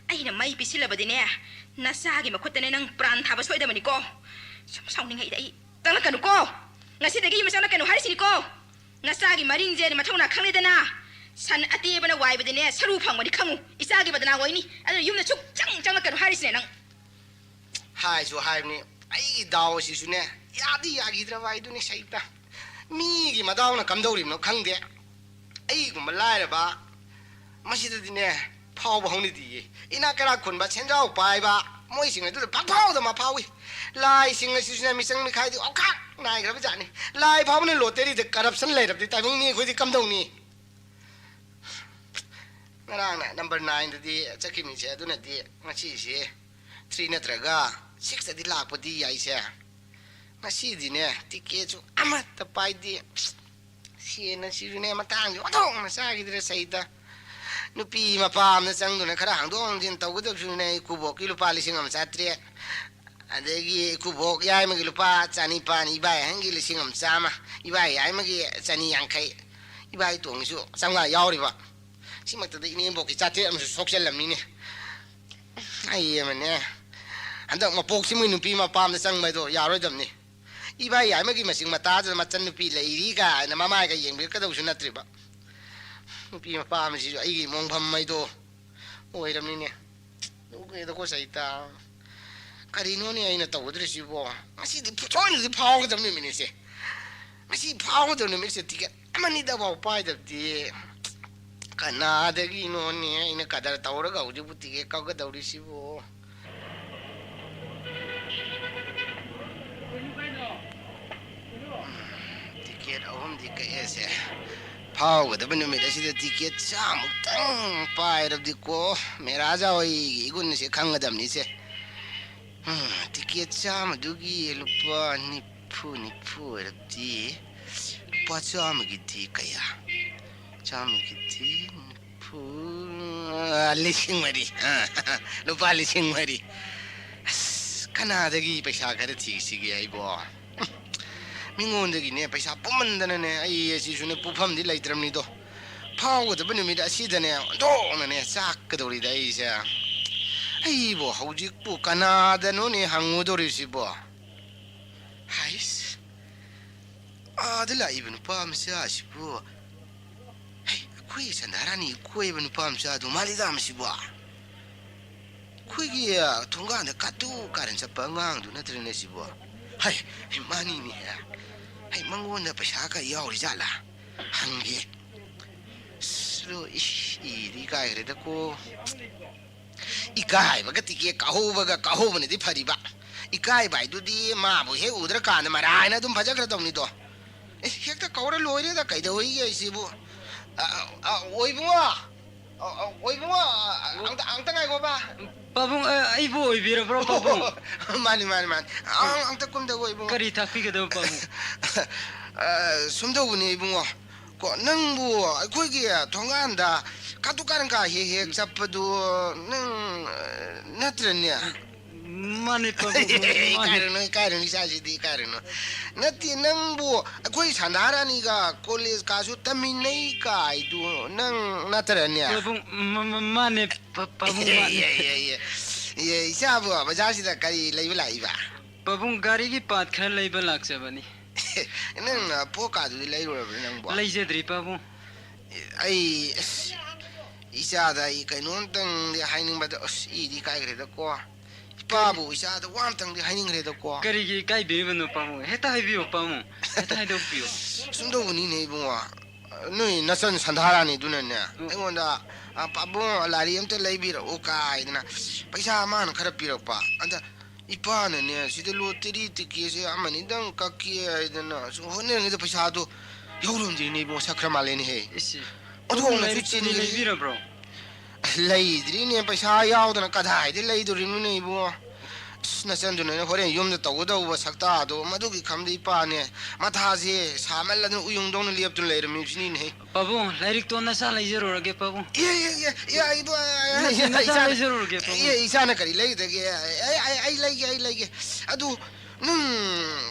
ꯑꯩꯅ ꯃꯩ ꯄꯤꯁꯤꯜꯂꯕꯗꯤꯅꯦ, ꯅꯆꯥꯒꯤ ꯃꯈꯨꯠꯇꯅꯦ ꯅꯪ ꯄ꯭ꯔꯥꯟ ꯊꯥꯕ ꯁꯣꯏꯗꯕꯅꯤꯀꯣ꯫ ꯁꯨꯝ ꯁꯥꯎꯅꯤꯡꯉꯩꯗ ꯑꯩ ꯆꯪꯂꯛꯀꯅꯨꯀꯣ꯫ ꯉꯁꯤꯗꯒꯤ ꯌꯨꯝꯗ ꯆꯪꯂꯛꯀꯅꯨ ꯍꯥꯏꯔꯤꯁꯤꯅꯤꯀꯣ꯫ ꯅꯆꯥꯒꯤ ꯃꯔꯤꯡꯁꯦ ꯃꯊꯧꯅꯥ ꯈꯪꯂꯦꯗꯅ꯫ ꯁꯟ ꯑꯇꯦꯕꯅ ꯋꯥꯏꯕꯗꯤꯅꯦ ꯁꯔꯨ ꯐꯪꯕꯅꯤ ꯈꯪꯉꯨ꯫ ꯏꯆꯥꯒꯤ ꯕꯗꯅꯥꯝ ꯑꯣꯏꯅꯤ꯫ ꯑꯗꯨꯅ ꯌꯨꯝꯗ ꯁꯨꯛꯆꯪ ꯆꯪꯂꯛꯀꯅꯨ ꯍꯥꯏꯔꯤꯁꯤꯅꯦ ꯅꯪ꯫ ꯍꯥꯏꯁꯨ ꯍꯥꯏꯕꯅꯤ, ꯑꯩꯒꯤ ꯗꯥꯎ ꯑꯁꯤꯁꯨꯅꯦ, ꯌꯥꯗꯤ ꯌꯥꯈꯤꯗ꯭ꯔꯕ ꯍꯥꯏꯗꯨꯅꯤ ꯁꯩꯇ꯫ ꯃꯤꯒꯤ ꯃꯗꯥꯎꯅ ꯀꯝꯗꯧꯔꯤꯕꯅꯣ ꯈꯪꯗꯦ꯫ ꯑꯩꯒꯨꯝꯕ ꯂꯥꯏꯔꯕ ꯃꯁꯤꯗꯗꯤꯅꯦ, ꯐꯥꯎꯕ ꯍꯧꯅꯗꯤꯌꯦ꯫ ꯏꯅꯥꯛ ꯀꯩꯔꯥꯛ ꯈꯨꯟꯕ, ꯁꯦꯟꯖꯥꯎ ꯄꯥꯏꯕ, ꯃꯣꯏꯁꯤꯡ ꯑꯗꯨꯗ ꯄꯪꯐꯥꯎꯗ ꯃꯐꯥꯎꯏ꯫ ꯂꯥꯏꯁꯤꯡ ꯑꯁꯤꯁꯨꯅꯦ, ꯃꯤꯆꯪ ꯃꯤꯈꯥꯏꯗꯤ ꯑꯣꯈꯥꯛ ꯅꯥꯏꯈ꯭ꯔꯕ ꯖꯥꯠꯅꯤ꯫ ꯂꯥꯏ ꯐꯥꯎꯕꯅ ꯂꯣꯇꯔꯤꯗ ꯀꯔꯞꯁꯟ ꯂꯩꯔꯕꯗꯤ ꯇꯥꯏꯕꯪ ꯃꯤ ꯑꯩꯈꯣꯏꯗꯤ ꯀꯝꯗꯧꯅꯤ? ꯉꯔꯥꯡꯅ ꯅꯝꯕꯔ ꯅꯥꯏꯟꯗꯗꯤ ꯆꯠꯈꯤꯕꯅꯤꯁꯦ, ꯑꯗꯨꯅꯗꯤ ꯉꯁꯤꯁꯦ ꯊ꯭ꯔꯤ ꯅꯠꯇ꯭ꯔꯒ ꯁꯤꯛꯁꯇꯗꯤ ꯂꯥꯛꯄꯗꯤ ꯌꯥꯏꯁꯦ꯫ ꯉꯁꯤꯗꯤꯅꯦ, ꯇꯤꯀꯦꯠꯁꯨ ꯑꯃꯠꯇ ꯄꯥꯏꯗꯦ꯫ ꯁꯦꯟ ꯑꯁꯤꯁꯨꯅꯦ, ꯃꯇꯥꯡꯁꯦ ꯑꯣꯟꯊꯣꯛꯅ ꯆꯥꯈꯤꯗ꯭ꯔꯦ ꯁꯩꯇ꯫ ꯅꯨꯄꯤ ꯃꯄꯥꯝꯗ ꯆꯪꯗꯨꯅ ꯈꯔ ꯍꯥꯡꯗꯣꯛ ꯍꯥꯡꯖꯤꯟ ꯇꯧꯒꯗꯕꯁꯨꯅꯦ, ꯏꯀꯨꯕꯣꯛꯀꯤ ꯂꯨꯄꯥ ꯂꯤꯁꯤꯡ ꯑꯃ ꯆꯥꯇ꯭ꯔꯦꯠ, ꯑꯗꯒꯤ ꯏꯀꯨꯕꯣꯛ ꯌꯥꯏꯃꯒꯤ ꯂꯨꯄꯥ ꯆꯅꯤꯄꯥꯟ, ꯏꯕꯥꯏ ꯑꯍꯟꯒꯤ ꯂꯤꯁꯤꯡ ꯑꯃ ꯆꯥꯝꯃ, ꯏꯕꯥꯏ ꯌꯥꯏꯃꯒꯤ ꯆꯅꯤ ꯌꯥꯡꯈꯩ, ꯏꯕꯥꯏ ꯇꯣꯡꯒꯤꯁꯨ ꯆꯥꯝꯃꯉꯥ ꯌꯥꯎꯔꯤꯕ꯫ ꯁꯤꯃꯛꯇꯗ ꯏꯅꯦꯝꯕꯣꯛꯀꯤ ꯆꯥꯇ꯭ꯔꯦꯠ ꯑꯃꯁꯨ ꯁꯣꯛꯆꯜꯂꯝꯃꯤꯅꯦ꯫ ꯑꯩ ꯑꯃꯅꯦ, ꯍꯟꯗꯛ ꯃꯄꯣꯛꯁꯤ ꯃꯣꯏ ꯅꯨꯄꯤ ꯃꯄꯥꯝꯗ ꯆꯪꯕ ꯍꯥꯏꯗꯣ ꯌꯥꯔꯣꯏꯗꯕꯅꯤ꯫ ꯏꯕꯥꯏ ꯌꯥꯏꯃꯒꯤ ꯃꯆꯤꯡ ꯃꯇꯥꯗꯨꯗ ꯃꯆꯟꯅꯨꯄꯤ ꯂꯩꯔꯤ ꯀꯥꯏꯅ ꯃꯃꯥꯏꯒ ꯌꯦꯡꯕꯤꯔꯛꯀꯗꯧꯁꯨ ꯅꯠꯇ꯭ꯔꯤꯕ꯫ ꯅꯨꯄꯤ ꯃꯄꯥꯝꯁꯤꯁꯨ ꯑꯩꯒꯤ ꯃꯣꯡꯐꯝ ꯍꯥꯏꯗꯣ ꯑꯣꯏꯔꯝꯃꯤꯅꯦ꯫ ꯅꯣꯛꯑꯦꯗꯀꯣ ꯁꯩꯇ꯫ ꯀꯔꯤꯅꯣꯅꯦ ꯑꯩꯅ ꯇꯧꯒꯗꯧꯔꯤꯁꯤꯕꯣ? ꯉꯁꯤꯗꯤ ꯁꯣꯏꯗꯅꯗꯤ ꯐꯥꯎꯒꯗꯕ ꯅꯨꯃꯤꯠꯅꯤꯁꯦ꯫ ꯉꯁꯤ ꯐꯥꯎꯒꯗꯕ ꯅꯨꯃꯤꯠꯁꯦ ꯇꯤꯀꯦꯠ ꯑꯃꯅꯤꯗꯐꯥꯎ ꯄꯥꯏꯗꯕꯗꯤ ꯀꯅꯥꯗꯒꯤꯅꯣꯅꯦ ꯑꯩꯅ ꯀꯗꯔ ꯇꯧꯔꯒ ꯍꯧꯖꯤꯛꯄꯨ ꯇꯤꯀꯦꯠ ꯀꯛꯀꯗꯧꯔꯤꯁꯤꯕꯣ? ꯎꯝ, ꯇꯤꯀꯦꯠ ꯑꯍꯨꯝꯗꯤ ꯀꯛꯑꯦꯁꯦ꯫ ꯐꯥꯎꯒꯗꯕ ꯅꯨꯃꯤꯠ ꯑꯁꯤꯗ ꯇꯤꯀꯦꯠ ꯆꯥꯃꯨꯛꯇꯪ ꯄꯥꯏꯔꯕꯗꯤꯀꯣ, ꯃꯦꯔꯥꯖꯥ ꯍꯣꯏꯒꯤ ꯏꯒꯨꯟꯁꯦ ꯈꯪꯒꯗꯕꯅꯤꯁꯦ꯫ ꯎꯝ, ꯇꯤꯀꯦꯠ ꯆꯥꯝꯃꯗꯨꯒꯤ ꯂꯨꯄꯥ ꯅꯤꯐꯨ, ꯅꯤꯐꯨ ꯑꯣꯏꯔꯕꯗꯤ ꯂꯨꯄꯥ ꯆꯥꯝꯃꯒꯤꯗꯤ ꯀꯌꯥ? ꯆꯥꯝꯃꯒꯤꯗꯤ ꯎ, ꯂꯤꯁꯤꯡ ꯃꯔꯤ꯫ ꯑ, ꯂꯨꯄꯥ ꯂꯤꯁꯤꯡ ꯃꯔꯤ꯫ ꯑꯁ, ꯀꯅꯥꯗꯒꯤ ꯄꯩꯁꯥ ꯈꯔ ꯊꯤꯁꯤꯒꯦ ꯑꯩꯕꯣ? ꯃꯤꯉꯣꯟꯗꯒꯤꯅꯦ ꯄꯩꯁꯥ ꯄꯨꯝꯃꯟꯗꯅꯅꯦ, ꯑꯩ ꯑꯁꯤꯁꯨꯅꯦ ꯄꯨꯐꯝꯗꯤ ꯂꯩꯇ꯭ꯔꯕꯅꯤꯗꯣ꯫ ꯐꯥꯎꯒꯗꯕ ꯅꯨꯃꯤꯠ ꯑꯁꯤꯗꯅꯦ ꯑꯣꯟꯊꯣꯛꯅꯅꯦ ꯆꯥꯛꯀꯗꯧꯔꯤꯗ ꯑꯩꯁꯦ꯫ ꯑꯩꯕꯨ ꯍꯧꯖꯤꯛꯄꯨ ꯀꯅꯥꯗꯅꯣꯅꯦ ꯍꯪꯉꯨꯗꯧꯔꯤꯁꯤꯕꯣ? ꯍꯥꯏꯁ, ꯑꯥꯗ ꯂꯥꯛꯏꯕ ꯅꯨꯄꯥ ꯃꯆꯥ ꯑꯁꯤꯕꯨ, ꯍꯩ, ꯑꯩꯈꯣꯏ ꯁꯟꯗꯥꯔꯥꯅꯤ ꯀꯣꯏꯕ ꯅꯨꯄꯥ ꯃꯆꯥꯗꯨ ꯃꯥꯜꯂꯤꯗ ꯃꯁꯤꯕꯨ꯫ ꯑꯩꯈꯣꯏꯒꯤ, ꯑ, ꯊꯣꯡꯒꯥꯟꯗ ꯀꯥꯇꯨ ꯀꯥꯔꯟ ꯆꯠꯄ ꯑꯉꯥꯡꯗꯨ ꯅꯠꯇ꯭ꯔꯅꯦ ꯁꯤꯕꯨ? ꯍꯩ, ꯍꯩ, ꯃꯥꯅꯤꯅꯦꯍꯦ꯫ ꯍꯩ, ꯃꯉꯣꯟꯗ ꯄꯩꯁꯥ ꯀ ꯌꯥꯎꯔꯤ ꯖꯥꯠꯂꯥ? ꯍꯪꯒꯦ꯫ ꯑꯁ, ꯑꯗꯣ, ꯏꯁ, ꯏꯗꯤ ꯀꯥꯏꯈ꯭ꯔꯦꯗꯀꯣ꯫ ꯏꯀꯥꯏꯕꯒ ꯇꯤꯀꯦꯠ ꯀꯛꯍꯧꯕꯒ ꯀꯛꯍꯧꯕꯅꯗꯤ ꯐꯔꯤꯕ꯫ ꯏꯀꯥꯏꯕ ꯍꯥꯏꯗꯨꯗꯤ ꯃꯥꯕꯨ ꯍꯦꯛ ꯎꯗ꯭ꯔꯀꯥꯟꯗ ꯃꯔꯥꯏꯅ ꯑꯗꯨꯝ ꯐꯖꯈ꯭ꯔꯗꯧꯅꯤꯗꯣ꯫ ꯑꯦ, ꯍꯦꯛꯇ ꯀꯧꯔ ꯂꯣꯏꯔꯦꯗ, ꯀꯩꯗꯧꯋꯤꯒꯦ ꯑꯩꯁꯤꯕꯨ? ꯑ, ꯑ, ꯑꯣꯏꯕꯨꯡꯉꯣ! ꯑ, ꯑ, ꯑꯣꯏꯕꯨꯡꯉꯣ! ꯑ, ꯑꯝꯇ, ꯑꯝꯇ ꯉꯥꯏꯈꯣꯕ꯫ ꯄꯥꯕꯨꯡ, ꯑ, ꯑꯩꯕꯨ ꯑꯣꯏꯕꯤꯔꯕ꯭ꯔꯣ, ꯄꯥꯕꯨꯡ? ꯃꯥꯅꯤ, ꯃꯥꯅꯤ, ꯃꯥꯅꯤ꯫ ꯑ, ꯑꯝꯇ ꯀꯨꯝꯗ, ꯑꯣꯏꯕꯨꯡꯉꯣ꯫ ꯀꯔꯤ ꯇꯥꯛꯄꯤꯒꯗꯕ, ꯄꯥꯕꯨꯡ? ꯑ, ꯁꯨꯝ ꯇꯧꯕꯅꯤ, ꯏꯕꯨꯡꯉꯣ꯫ ꯀꯣ, ꯅꯪꯕꯨ ꯑꯩꯈꯣꯏꯒꯤ ꯊꯣꯡꯒꯥꯟꯗ ꯀꯥꯇꯨ ꯀꯥꯔꯟ ꯀꯥ ꯍꯦꯛ ꯍꯦꯛ ꯆꯠꯄꯗꯨ ꯅꯪ, ꯑ, ꯅꯠꯇ꯭ꯔꯅꯦ? ꯃꯥꯅꯦ, ꯄꯥꯕꯨꯡ, ꯃꯥꯅꯦ꯫ ꯏꯀꯥꯏꯔꯨꯅꯨ, ꯏꯀꯥꯏꯔꯨꯅꯨ, ꯏꯆꯥꯁꯤꯗꯤ ꯏꯀꯥꯏꯔꯨꯅꯨ꯫ ꯅꯠꯇꯦ, ꯅꯪꯕꯨ ꯑꯩꯈꯣꯏ ꯁꯟꯗꯥꯔꯥꯅꯤꯒ ꯀꯣꯂꯦꯖ ꯀꯥꯁꯨ ꯇꯝꯃꯤꯟꯅꯩ ꯀꯥꯏꯗꯨ ꯅꯪ ꯅꯠꯇ꯭ꯔꯅꯦ? ꯄꯥꯕꯨꯡ, ꯃ-, ꯃ-, ꯃꯥꯅꯦ, ꯄ-, ꯄꯥꯕꯨꯡ, ꯃꯥꯅꯦ꯫ ꯏꯆꯥꯕꯨ ꯕꯖꯥꯔꯁꯤꯗ ꯀꯔꯤ ꯂꯩꯕ ꯂꯥꯛꯏꯕ? ꯄꯥꯕꯨꯡ, ꯒꯥꯔꯤꯒꯤ ꯄꯥꯔꯠ ꯈꯔ ꯂꯩꯕ ꯂꯥꯛꯆꯕꯅꯤ꯫ ꯅꯪ, ꯑ, ꯄꯣꯠ ꯀꯥꯗꯨꯗꯤ ꯂꯩꯔꯨꯔꯕ꯭ꯔꯥ ꯅꯪꯕꯣ? ꯂꯩꯖꯗ꯭ꯔꯤ, ꯄꯥꯕꯨꯡ꯫ ꯑꯩ, ꯑꯁ, ꯏꯆꯥꯗ ꯑꯩ ꯀꯩꯅꯣꯝꯇꯪꯗꯤ ꯍꯥꯏꯅꯤꯡꯕꯗ, ꯑꯁ, ꯏꯗꯤ ꯀꯥꯏꯈ꯭ꯔꯦꯗꯀꯣ꯫ ꯏꯄꯥꯕꯨ ꯏꯆꯥꯗ ꯋꯥ ꯑꯝꯇꯪꯗꯤ ꯍꯥꯏꯅꯤꯡꯈ꯭ꯔꯦꯗꯀꯣ꯫ ꯀꯔꯤꯒꯤ ꯏꯀꯥꯏꯕꯤꯔꯤꯕꯅꯣ, ꯄꯥꯕꯨꯡ? ꯍꯦꯛꯇ ꯍꯥꯏꯕꯤꯌꯨ, ꯄꯥꯕꯨꯡ꯫ ꯍꯦꯛꯇ ꯍꯥꯏꯗꯣꯛꯄꯤꯌꯨ꯫ ꯁꯨꯝ ꯇꯧꯕꯅꯤꯅꯦ, ꯏꯕꯨꯡꯉꯣ꯫ ꯅꯣꯏ ꯅꯆꯟ ꯁꯟꯙꯥꯔꯥꯅꯤꯗꯨꯅꯅꯦ, ꯎꯝ꯫ ꯑꯩꯉꯣꯟꯗ, "ꯑ, ꯄꯥꯕꯨꯡ, ꯂꯥꯏꯔꯤ ꯑꯝꯇ ꯂꯩꯕꯤꯔꯛꯎ" ꯀꯥꯏꯗꯅ ꯄꯩꯁꯥ ꯃꯥꯅ ꯈꯔ ꯄꯤꯔꯛꯄ꯫ ꯑꯗ ꯏꯄꯥꯅꯅꯦ, ꯁꯤꯗ ꯂꯣꯇꯔꯤ ꯇꯤꯀꯦꯠꯁꯦ ꯑꯃꯅꯤꯗꯪ ꯀꯛꯀꯦ ꯍꯥꯏꯗꯅ ꯁꯨꯝ ꯍꯣꯠꯅꯔꯤꯉꯩꯗ ꯄꯩꯁꯥꯗꯣ ꯌꯧꯔꯝꯗ꯭ꯔꯤꯅꯦ ꯏꯕꯨꯡꯉꯣ, ꯁꯛꯈ꯭ꯔ ꯃꯥꯜꯂꯦꯅꯦꯍꯦ꯫ ꯏꯁ, ꯑꯣꯟꯊꯣꯛꯅꯁꯨ ꯄꯥꯕꯨꯡ, ꯂꯥꯏꯔꯤꯛꯇꯨꯗꯤ ꯆꯤꯟꯈ꯭ꯔꯦ꯫ ꯂꯩꯕꯤꯔꯕ꯭ꯔꯣ? ꯂꯩꯗ꯭ꯔꯤꯅꯦ, ꯄꯩꯁꯥ ꯌꯥꯎꯗꯅ ꯀꯗꯥꯏꯗ ꯂꯩꯗꯣꯔꯤꯅꯣꯅꯦ ꯏꯕꯨꯡꯉꯣ? ꯑꯁ, ꯅꯆꯟꯗꯨꯅꯅꯦ ꯍꯣꯔꯦꯟ ꯌꯨꯝꯗ ꯇꯧꯒꯗꯧꯕ ꯁꯛꯇꯥꯗꯣ, ꯃꯗꯨꯒꯤ ꯈꯝꯗ ꯏꯄꯥꯅꯦ ꯃꯊꯥꯁꯦ ꯁꯥꯃꯜꯂꯗꯅ ꯎꯌꯨꯡꯗꯧꯅ ꯂꯦꯞꯇꯨꯅ ꯂꯩꯔꯝꯃꯤꯕꯁꯤꯅꯤꯅꯦꯍꯦ꯫ ꯄꯥꯕꯨꯡ, ꯂꯥꯏꯔꯤꯛꯇꯣ ꯅꯆꯥ ꯂꯩꯖꯔꯨꯔꯒꯦ, ꯄꯥꯕꯨꯡ꯫ ꯏꯌꯦ, ꯏꯌꯦ, ꯏꯌꯦ, ꯏꯌꯦ, ꯑꯩꯗꯣ, ꯑꯩ, ꯅꯆꯥ, ꯑꯩ, ꯅꯆꯥ ꯏꯆꯥꯅ, ꯂꯩꯖꯔꯨꯔꯒꯦ, ꯄꯥꯕꯨꯡ꯫ ꯏꯌꯦ, ꯏꯆꯥꯅ ꯀꯔꯤ ꯂꯩꯗꯒꯦ? ꯑꯩ, ꯑꯩ, ꯑꯩ, ꯑꯩ ꯂꯩꯒꯦ, ꯑꯩ ꯂꯩꯒꯦ꯫ ꯑꯗꯨ, ꯅꯪ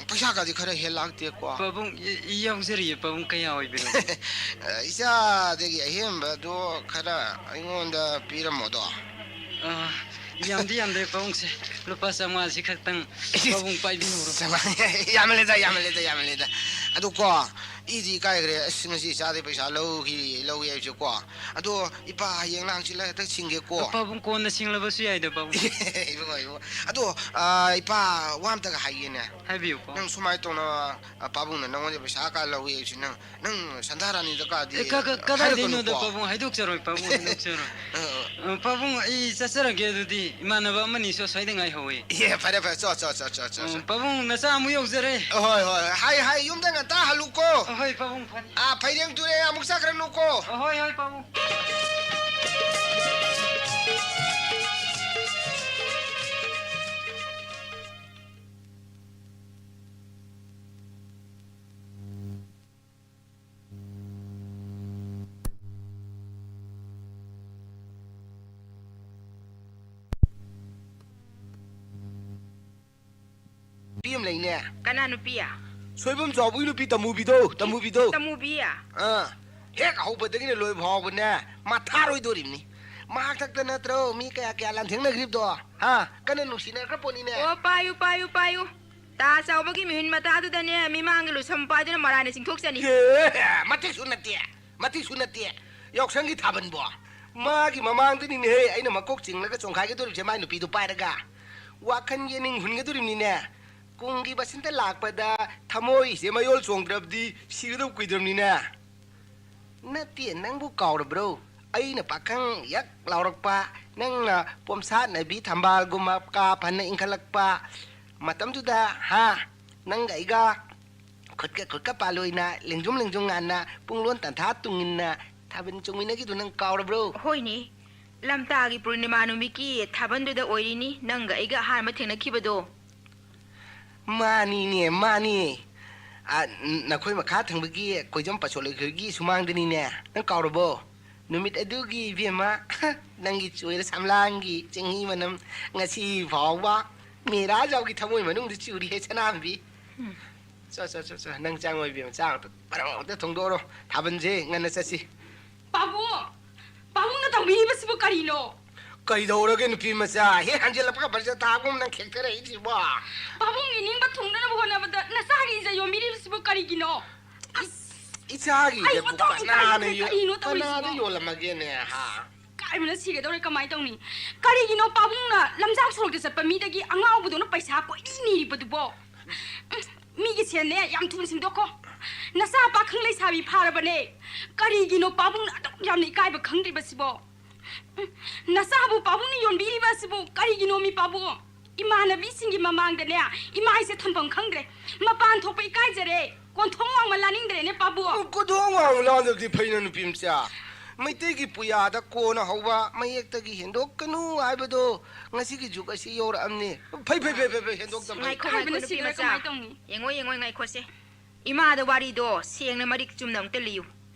ꯄꯩꯁꯥ ꯀꯥꯗꯤ ꯈꯔ ꯍꯦꯜ ꯂꯥꯛꯇꯦꯀꯣ? ꯄꯥꯕꯨꯡ, ꯏ-, ꯏ ꯌꯥꯎꯖꯔꯤꯌꯦ, ꯄꯥꯕꯨꯡ, ꯀꯌꯥ ꯑꯣꯏꯕꯤꯔꯕ? ꯏꯆꯥꯗꯒꯤ ꯑꯍꯦꯟꯕꯗꯣ ꯈꯔ ꯑꯩꯉꯣꯟꯗ ꯄꯤꯔꯝꯃꯣꯗꯣ꯫ ꯑ, ꯌꯥꯝꯗꯤ ꯌꯥꯝꯗꯦ, ꯄꯥꯕꯨꯡꯁꯦ꯫ ꯂꯨꯄꯥ ꯆꯥꯝꯃꯉꯥꯁꯤ ꯈꯛꯇꯪ ꯄꯥꯕꯨꯡ ꯄꯥꯏꯕꯤꯍꯧꯔꯣ꯫ ꯆꯥꯝꯃꯉꯥ, ꯌꯥꯝꯃꯜꯂꯦꯗ, ꯌꯥꯝꯃꯜꯂꯦꯗ, ꯌꯥꯝꯃꯜꯂꯦꯗ꯫ ꯑꯗꯨ ꯀꯣ, ꯏꯗꯤ ꯏꯀꯥꯏꯈ꯭ꯔꯦ꯫ ꯑꯁ, ꯉꯁꯤ ꯏꯆꯥꯗꯩ ꯄꯩꯁꯥ ꯂꯧꯈꯤ, ꯂꯧꯏ ꯍꯥꯏꯕꯁꯦ ꯀꯣ꯫ ꯑꯗꯣ, ꯏꯄꯥ, ꯍꯌꯦꯡꯂ ꯍꯪꯆꯤꯠꯂ ꯍꯦꯛꯇ ꯁꯤꯡꯒꯦꯀꯣ꯫ ꯄꯥꯕꯨꯡ, ꯀꯣꯟꯅ ꯁꯤꯡꯂꯕꯁꯨ ꯌꯥꯏꯗ, ꯄꯥꯕꯨꯡ꯫ ꯏꯕꯨꯡꯉꯣ, ꯏꯕꯨꯡꯉꯣ꯫ ꯑꯗꯣ, ꯑ, ꯏꯄꯥ, ꯋꯥ ꯑꯝꯇꯒ ꯍꯥꯏꯒꯦꯅꯦ꯫ ꯍꯥꯏꯕꯤꯌꯨꯀꯣ꯫ ꯅꯪ ꯁꯨꯃꯥꯏꯅ ꯇꯧꯅ, ꯑ, ꯄꯥꯕꯨꯡꯅ ꯅꯪꯉꯣꯟꯗ ꯄꯩꯁꯥ ꯀꯥ ꯂꯧꯏ ꯍꯥꯏꯕꯁꯤ ꯅꯪ, ꯅꯪ ꯁꯟꯙꯥꯔꯥꯅꯤꯗ ꯀꯥꯗꯤ ꯑꯦ, ꯀ-, ꯀ-, ꯀꯗꯥꯏꯗꯩꯅꯣꯗ, ꯍꯥꯏꯔꯛꯀꯅꯨꯀꯣ꯫ ꯄꯥꯕꯨꯡ? ꯍꯥꯏꯗꯣꯛꯆꯔꯣꯏ, ꯄꯥꯕꯨꯡ, ꯍꯥꯏꯗꯣꯛꯆꯔꯣꯏ꯫ ꯑ, ꯑ꯫ ꯑ, ꯄꯥꯕꯨꯡ, ꯑꯩ ꯆꯠꯆꯔꯒꯦ ꯑꯗꯨꯗꯤ, ꯏꯃꯥꯟꯅꯕ ꯑꯃꯅꯤꯁꯨ ꯑꯁ꯭ꯋꯥꯏꯗ ꯉꯥꯏꯍꯧꯋꯤ꯫ ꯑꯦ, ꯐꯔꯦ, ꯐꯔꯦ, ꯆꯣ, ꯆꯣ, ꯆꯣ, ꯆꯣ, ꯆꯣ, ꯆꯣ꯫ ꯎꯝ, ꯄꯥꯕꯨꯡ, ꯅꯆꯥ ꯑꯃꯨꯛ ꯌꯧꯖꯔꯦ꯫ ꯍꯣꯏ, ꯍꯣꯏ, ꯍꯥꯏ, ꯍꯥꯏ, ꯌꯨꯝꯗ ꯉꯟꯇꯥ ꯍꯜꯂꯨꯀꯣ꯫ ꯍꯣꯏ, ꯄꯥꯕꯨꯡ, ꯐꯅꯤ꯫ ꯑꯥ, ꯐꯩꯔꯦꯡ ꯇꯨꯔꯦꯡ ꯑꯃꯨꯛ ꯆꯠꯈ꯭ꯔꯅꯨꯀꯣ꯫ ꯍꯣꯏ, ꯍꯣꯏ, ꯄꯥꯕꯨꯡ꯫ ꯅꯨꯄꯤ ꯑꯃ ꯂꯩꯅꯦ꯫ ꯀꯅꯥ ꯅꯨꯄꯤ? ꯁꯣꯏꯕꯝ ꯆꯥꯎꯕꯒꯤ ꯅꯨꯄꯤ ꯇꯃꯨꯕꯤꯗꯣ, ꯇꯃꯨꯕꯤꯗꯣ꯫ ꯇꯃꯨꯕꯤ? ꯑꯥ, ꯍꯦꯛ ꯍꯧꯕꯗꯒꯤꯅ ꯂꯣꯏꯕ ꯐꯥꯎꯕꯅꯦ, ꯃꯊꯥꯔꯣꯏꯗꯣꯔꯤꯕꯅꯤ꯫ ꯃꯍꯥꯛ ꯊꯛꯇ ꯅꯠꯇ꯭ꯔꯣ ꯃꯤ ꯀꯌꯥ ꯀꯌꯥ ꯂꯥꯟꯊꯦꯡꯅꯈ꯭ꯔꯤꯕꯗꯣ? ꯍꯥ? ꯀꯟꯅ ꯅꯨꯡꯁꯤꯅꯈ꯭ꯔ ꯄꯣꯠꯅꯤꯅꯦ꯫ ꯑꯣ, ꯄꯥꯏꯌꯨ, ꯄꯥꯏꯌꯨ, ꯄꯥꯏꯌꯨ꯫ ꯇꯥ ꯆꯥꯎꯕꯒꯤ ꯃꯤꯍꯨꯟ ꯃꯇꯥꯗꯨꯗꯅꯦ, ꯃꯤꯃꯥꯡꯒꯤ ꯂꯨꯁꯝ ꯄꯥꯏꯗꯨꯅ ꯃꯔꯥꯏꯅ ꯆꯤꯡꯊꯣꯛꯆꯅꯤ꯫ ꯑꯦ, ꯃꯇꯤꯛꯁꯨ ꯅꯠꯇꯦ, ꯃꯇꯤꯛꯁꯨ ꯅꯠꯇꯦ꯫ ꯌꯥꯎꯁꯪꯒꯤ ꯊꯥꯕꯜꯕꯣ? ꯃꯥꯒꯤ ꯃꯃꯥꯡꯗꯅꯤꯅꯦꯍꯦ ꯑꯩꯅ ꯃꯀꯣꯛ ꯆꯤꯡꯂꯒ ꯆꯣꯡꯈꯥꯏꯒꯗꯧꯔꯤꯕꯁꯦ, ꯃꯥꯏ ꯅꯨꯄꯤꯗꯨ ꯄꯥꯏꯔꯒ꯫ ꯋꯥꯈꯜ ꯌꯦꯅꯤꯡ ꯍꯨꯟꯒꯗꯧꯔꯤꯕꯅꯤꯅꯦ꯫ ꯀꯨꯝꯒꯤ ꯕꯁꯟꯇ ꯂꯥꯛꯄꯗ ꯊꯃꯣꯏꯁꯦ ꯃꯌꯣꯜ ꯆꯣꯡꯗ꯭ꯔꯕꯗꯤ ꯁꯤꯒꯗꯧ ꯀꯨꯏꯗ꯭ꯔꯕꯅꯤꯅꯦ꯫ ꯅꯠꯇꯦ, ꯅꯪꯕꯨ ꯀꯥꯎꯔꯕ꯭ꯔꯣ? ꯑꯩꯅ ꯄꯥꯈꯪ ꯌꯛ ꯂꯥꯎꯔꯛꯄ, ꯅꯪꯅ ꯄꯣꯝꯁꯥꯠꯅꯕꯤ ꯊꯝꯕꯥꯜꯒꯨꯝꯕ ꯀꯥ ꯐꯅ ꯏꯟꯈꯠꯂꯛꯄ ꯃꯇꯝꯗꯨꯗ, ꯍꯥ? ꯅꯪꯒ ꯑꯩꯒ ꯈꯨꯠꯀ ꯈꯨꯠꯀ ꯄꯥꯜꯂꯣꯏꯅ ꯂꯦꯡꯖꯨꯝ ꯂꯦꯡꯖꯨꯝ ꯉꯥꯟꯅ ꯄꯨꯡꯂꯣꯟ ꯇꯟꯊꯥ ꯇꯨꯡꯏꯟꯅ ꯊꯥꯕꯜ ꯆꯣꯡꯃꯤꯟꯅꯈꯤꯗꯨ ꯅꯪ ꯀꯥꯎꯔꯕ꯭ꯔꯣ? ꯍꯣꯏꯅꯦ, ꯂꯝꯇꯥꯒꯤ ꯄꯨꯔꯅꯤꯃꯥ ꯅꯨꯃꯤꯠꯀꯤ ꯊꯥꯕꯜꯗꯨꯗ ꯑꯣꯏꯔꯤꯅꯤ ꯅꯪꯒ ꯑꯩꯒ ꯑꯍꯥꯟꯕ ꯊꯦꯡꯅꯈꯤꯕꯗꯣ꯫ ꯃꯥꯅꯤꯅꯦ, ꯃꯥꯅꯤ꯫ ꯑ, ꯅ-, ꯅꯈꯣꯏ ꯃꯈꯥ ꯊꯪꯕꯒꯤ ꯀꯣꯏꯖꯝ ꯄꯥꯁꯣꯜ ꯂꯩꯈꯣꯏꯒꯤ ꯁꯨꯃꯥꯡꯗꯅꯤꯅꯦ꯫ ꯅꯪ ꯀꯥꯎꯔꯕꯣ? ꯅꯨꯃꯤꯠ ꯑꯗꯨꯒꯤ ꯏꯕꯦꯝꯃ, ꯅꯪꯒꯤ ꯆꯣꯏꯔ ꯁꯝꯂꯥꯡꯒꯤ ꯆꯦꯡꯍꯤ ꯃꯅꯝ ꯉꯁꯤ ꯐꯥꯎꯕ ꯃꯦꯔꯥꯖꯥꯎꯒꯤ ꯊꯃꯣꯏ ꯃꯅꯨꯡꯗ ꯆꯨꯔꯤꯍꯦ ꯁꯅꯥꯝꯕꯤ꯫ ꯎꯝ꯫ ꯆꯣ, ꯆꯣ, ꯆꯣ, ꯆꯣ, ꯅꯪ ꯆꯪꯉꯣ ꯏꯕꯦꯝꯃ, ꯆꯥ ꯑꯝꯇ ꯄꯔꯪ ꯑꯝꯇ ꯊꯣꯡꯗꯣꯛꯑꯣꯔꯣ꯫ ꯊꯥꯕꯜꯁꯦ ꯉꯟꯅ ꯆꯠꯁꯤ꯫ ꯄꯥꯕꯨꯡ! ꯄꯥꯕꯨꯡꯅ ꯇꯧꯕꯤꯔꯤꯕꯁꯤꯕꯨ ꯀꯔꯤꯅꯣ? ꯀꯩꯗꯧꯔꯒꯦ ꯅꯨꯄꯤ ꯃꯆꯥ? ꯍꯦꯛ ꯍꯟꯖꯤꯜꯂꯛꯄꯒ ꯕꯖꯥꯔ ꯇꯥꯕꯒꯨꯝ ꯅꯪ ꯈꯦꯛꯊꯔꯛꯏꯁꯤꯕꯣ? ꯄꯥꯕꯨꯡꯒꯤ ꯅꯤꯡꯕ ꯊꯨꯡꯅꯅꯕ ꯍꯣꯠꯅꯕꯗ ꯅꯆꯥꯒꯤ ꯏꯖꯠ ꯌꯣꯟꯕꯤꯔꯤꯕꯁꯤꯕꯨ ꯀꯔꯤꯒꯤꯅꯣ? ꯑꯁ! ꯏꯆꯥꯒꯤ ꯑꯩ ꯏꯖꯠꯄꯨ ꯃꯇꯧꯁꯤ ꯀꯅꯥꯅ ꯀꯔꯤꯅꯣ, ꯌꯣ-, ꯀꯔꯤꯅꯣ ꯀꯅꯥꯗ ꯇꯧꯔꯤꯁꯤꯕꯣ? ꯌꯣꯜꯂꯝꯃꯒꯦꯅꯦ, ꯍꯥ? ꯀꯥꯏꯕꯅ ꯁꯤꯒꯗꯧꯔꯦ, ꯀꯃꯥꯏ ꯇꯧꯅꯤ? ꯀꯔꯤꯒꯤꯅꯣ ꯄꯥꯕꯨꯡꯅ ꯂꯝꯖꯥꯎ ꯁꯣꯔꯣꯛꯇ ꯆꯠꯄ ꯃꯤꯗꯒꯤ ꯑꯉꯥꯎꯕꯗꯧꯅ ꯄꯩꯁꯥ ꯀꯣꯏꯅꯤ ꯅꯤꯔꯤꯕꯗꯨꯕꯣ? ꯎꯝ, ꯃꯤꯒꯤ ꯁꯦꯟꯅꯦ ꯌꯥꯝ ꯊꯨꯅ ꯁꯤꯡꯗꯣꯛꯈꯣ꯫ ꯅꯆꯥ ꯄꯥꯈꯪ ꯂꯩꯁꯥꯕꯤ ꯐꯥꯔꯕꯅꯦ꯫ ꯀꯔꯤꯒꯤꯅꯣ ꯄꯥꯕꯨꯡꯅ ꯑꯗꯨꯛ ꯌꯥꯝꯅ ꯏꯀꯥꯏꯕ ꯈꯪꯗ꯭ꯔꯤꯕꯁꯤꯕꯣ? ꯎꯝ, ꯅꯆꯥꯕꯨ ꯄꯥꯕꯨꯡꯅ ꯌꯣꯟꯕꯤꯔꯤꯕ ꯑꯁꯤꯕꯨ ꯀꯔꯤꯒꯤꯅꯣꯃꯤ ꯄꯥꯕꯨꯡ? ꯏꯃꯥꯟꯅꯕꯤꯁꯤꯡꯒꯤ ꯃꯃꯥꯡꯗꯅꯦ ꯏꯃꯥ ꯍꯥꯏꯁꯦ ꯊꯝꯐꯝ ꯈꯪꯗ꯭ꯔꯦ꯫ ꯃꯄꯥꯟ ꯊꯣꯛꯄ ꯏꯀꯥꯏꯖꯔꯦ꯫ ꯀꯣꯟꯊꯣꯡ ꯋꯥꯡꯃ ꯂꯥꯅꯤꯡꯗ꯭ꯔꯦꯅꯦ ꯄꯥꯕꯨꯡ꯫ ꯀꯣꯟꯊꯣꯡ ꯋꯥꯡꯃ ꯂꯥꯟꯗꯕꯗꯤ ꯐꯩꯅ ꯅꯨꯄꯤ ꯃꯆꯥ꯫ ꯃꯩꯇꯩꯒꯤ ꯄꯨꯌꯥꯗ ꯀꯣꯟꯅ ꯍꯧꯕ ꯃꯌꯦꯛꯇꯒꯤ ꯍꯦꯟꯗꯣꯛꯀꯅꯨ ꯍꯥꯏꯕꯗꯣ ꯉꯁꯤꯒꯤ ꯖꯨꯒ ꯑꯁꯤ ꯌꯧꯔꯛꯑꯝꯅꯤ꯫ ꯐꯩ, ꯐꯩ, ꯐꯩ, ꯐꯩ, ꯐꯩ, ꯍꯦꯟꯗꯣꯛꯇꯕ꯫ ꯉꯥꯏꯈꯣ, ꯉꯥꯏꯈꯣ, ꯏꯀꯥꯏꯕꯅ ꯅꯨꯄꯤ ꯁꯤꯗꯧꯔꯦ, ꯃꯆꯥ꯫ ꯀꯃꯥꯏ ꯇꯧꯅꯤ? ꯌꯦꯡꯉꯣ, ꯌꯦꯡꯉꯣ, ꯉꯥꯏꯈꯣꯁꯦ꯫ ꯏꯃꯥꯗ ꯋꯥꯔꯤꯗꯣ ꯁꯦꯡꯅ ꯃꯔꯤꯛ ꯆꯨꯝꯅ ꯑꯃꯨꯛꯇ ꯂꯤꯌꯨ꯫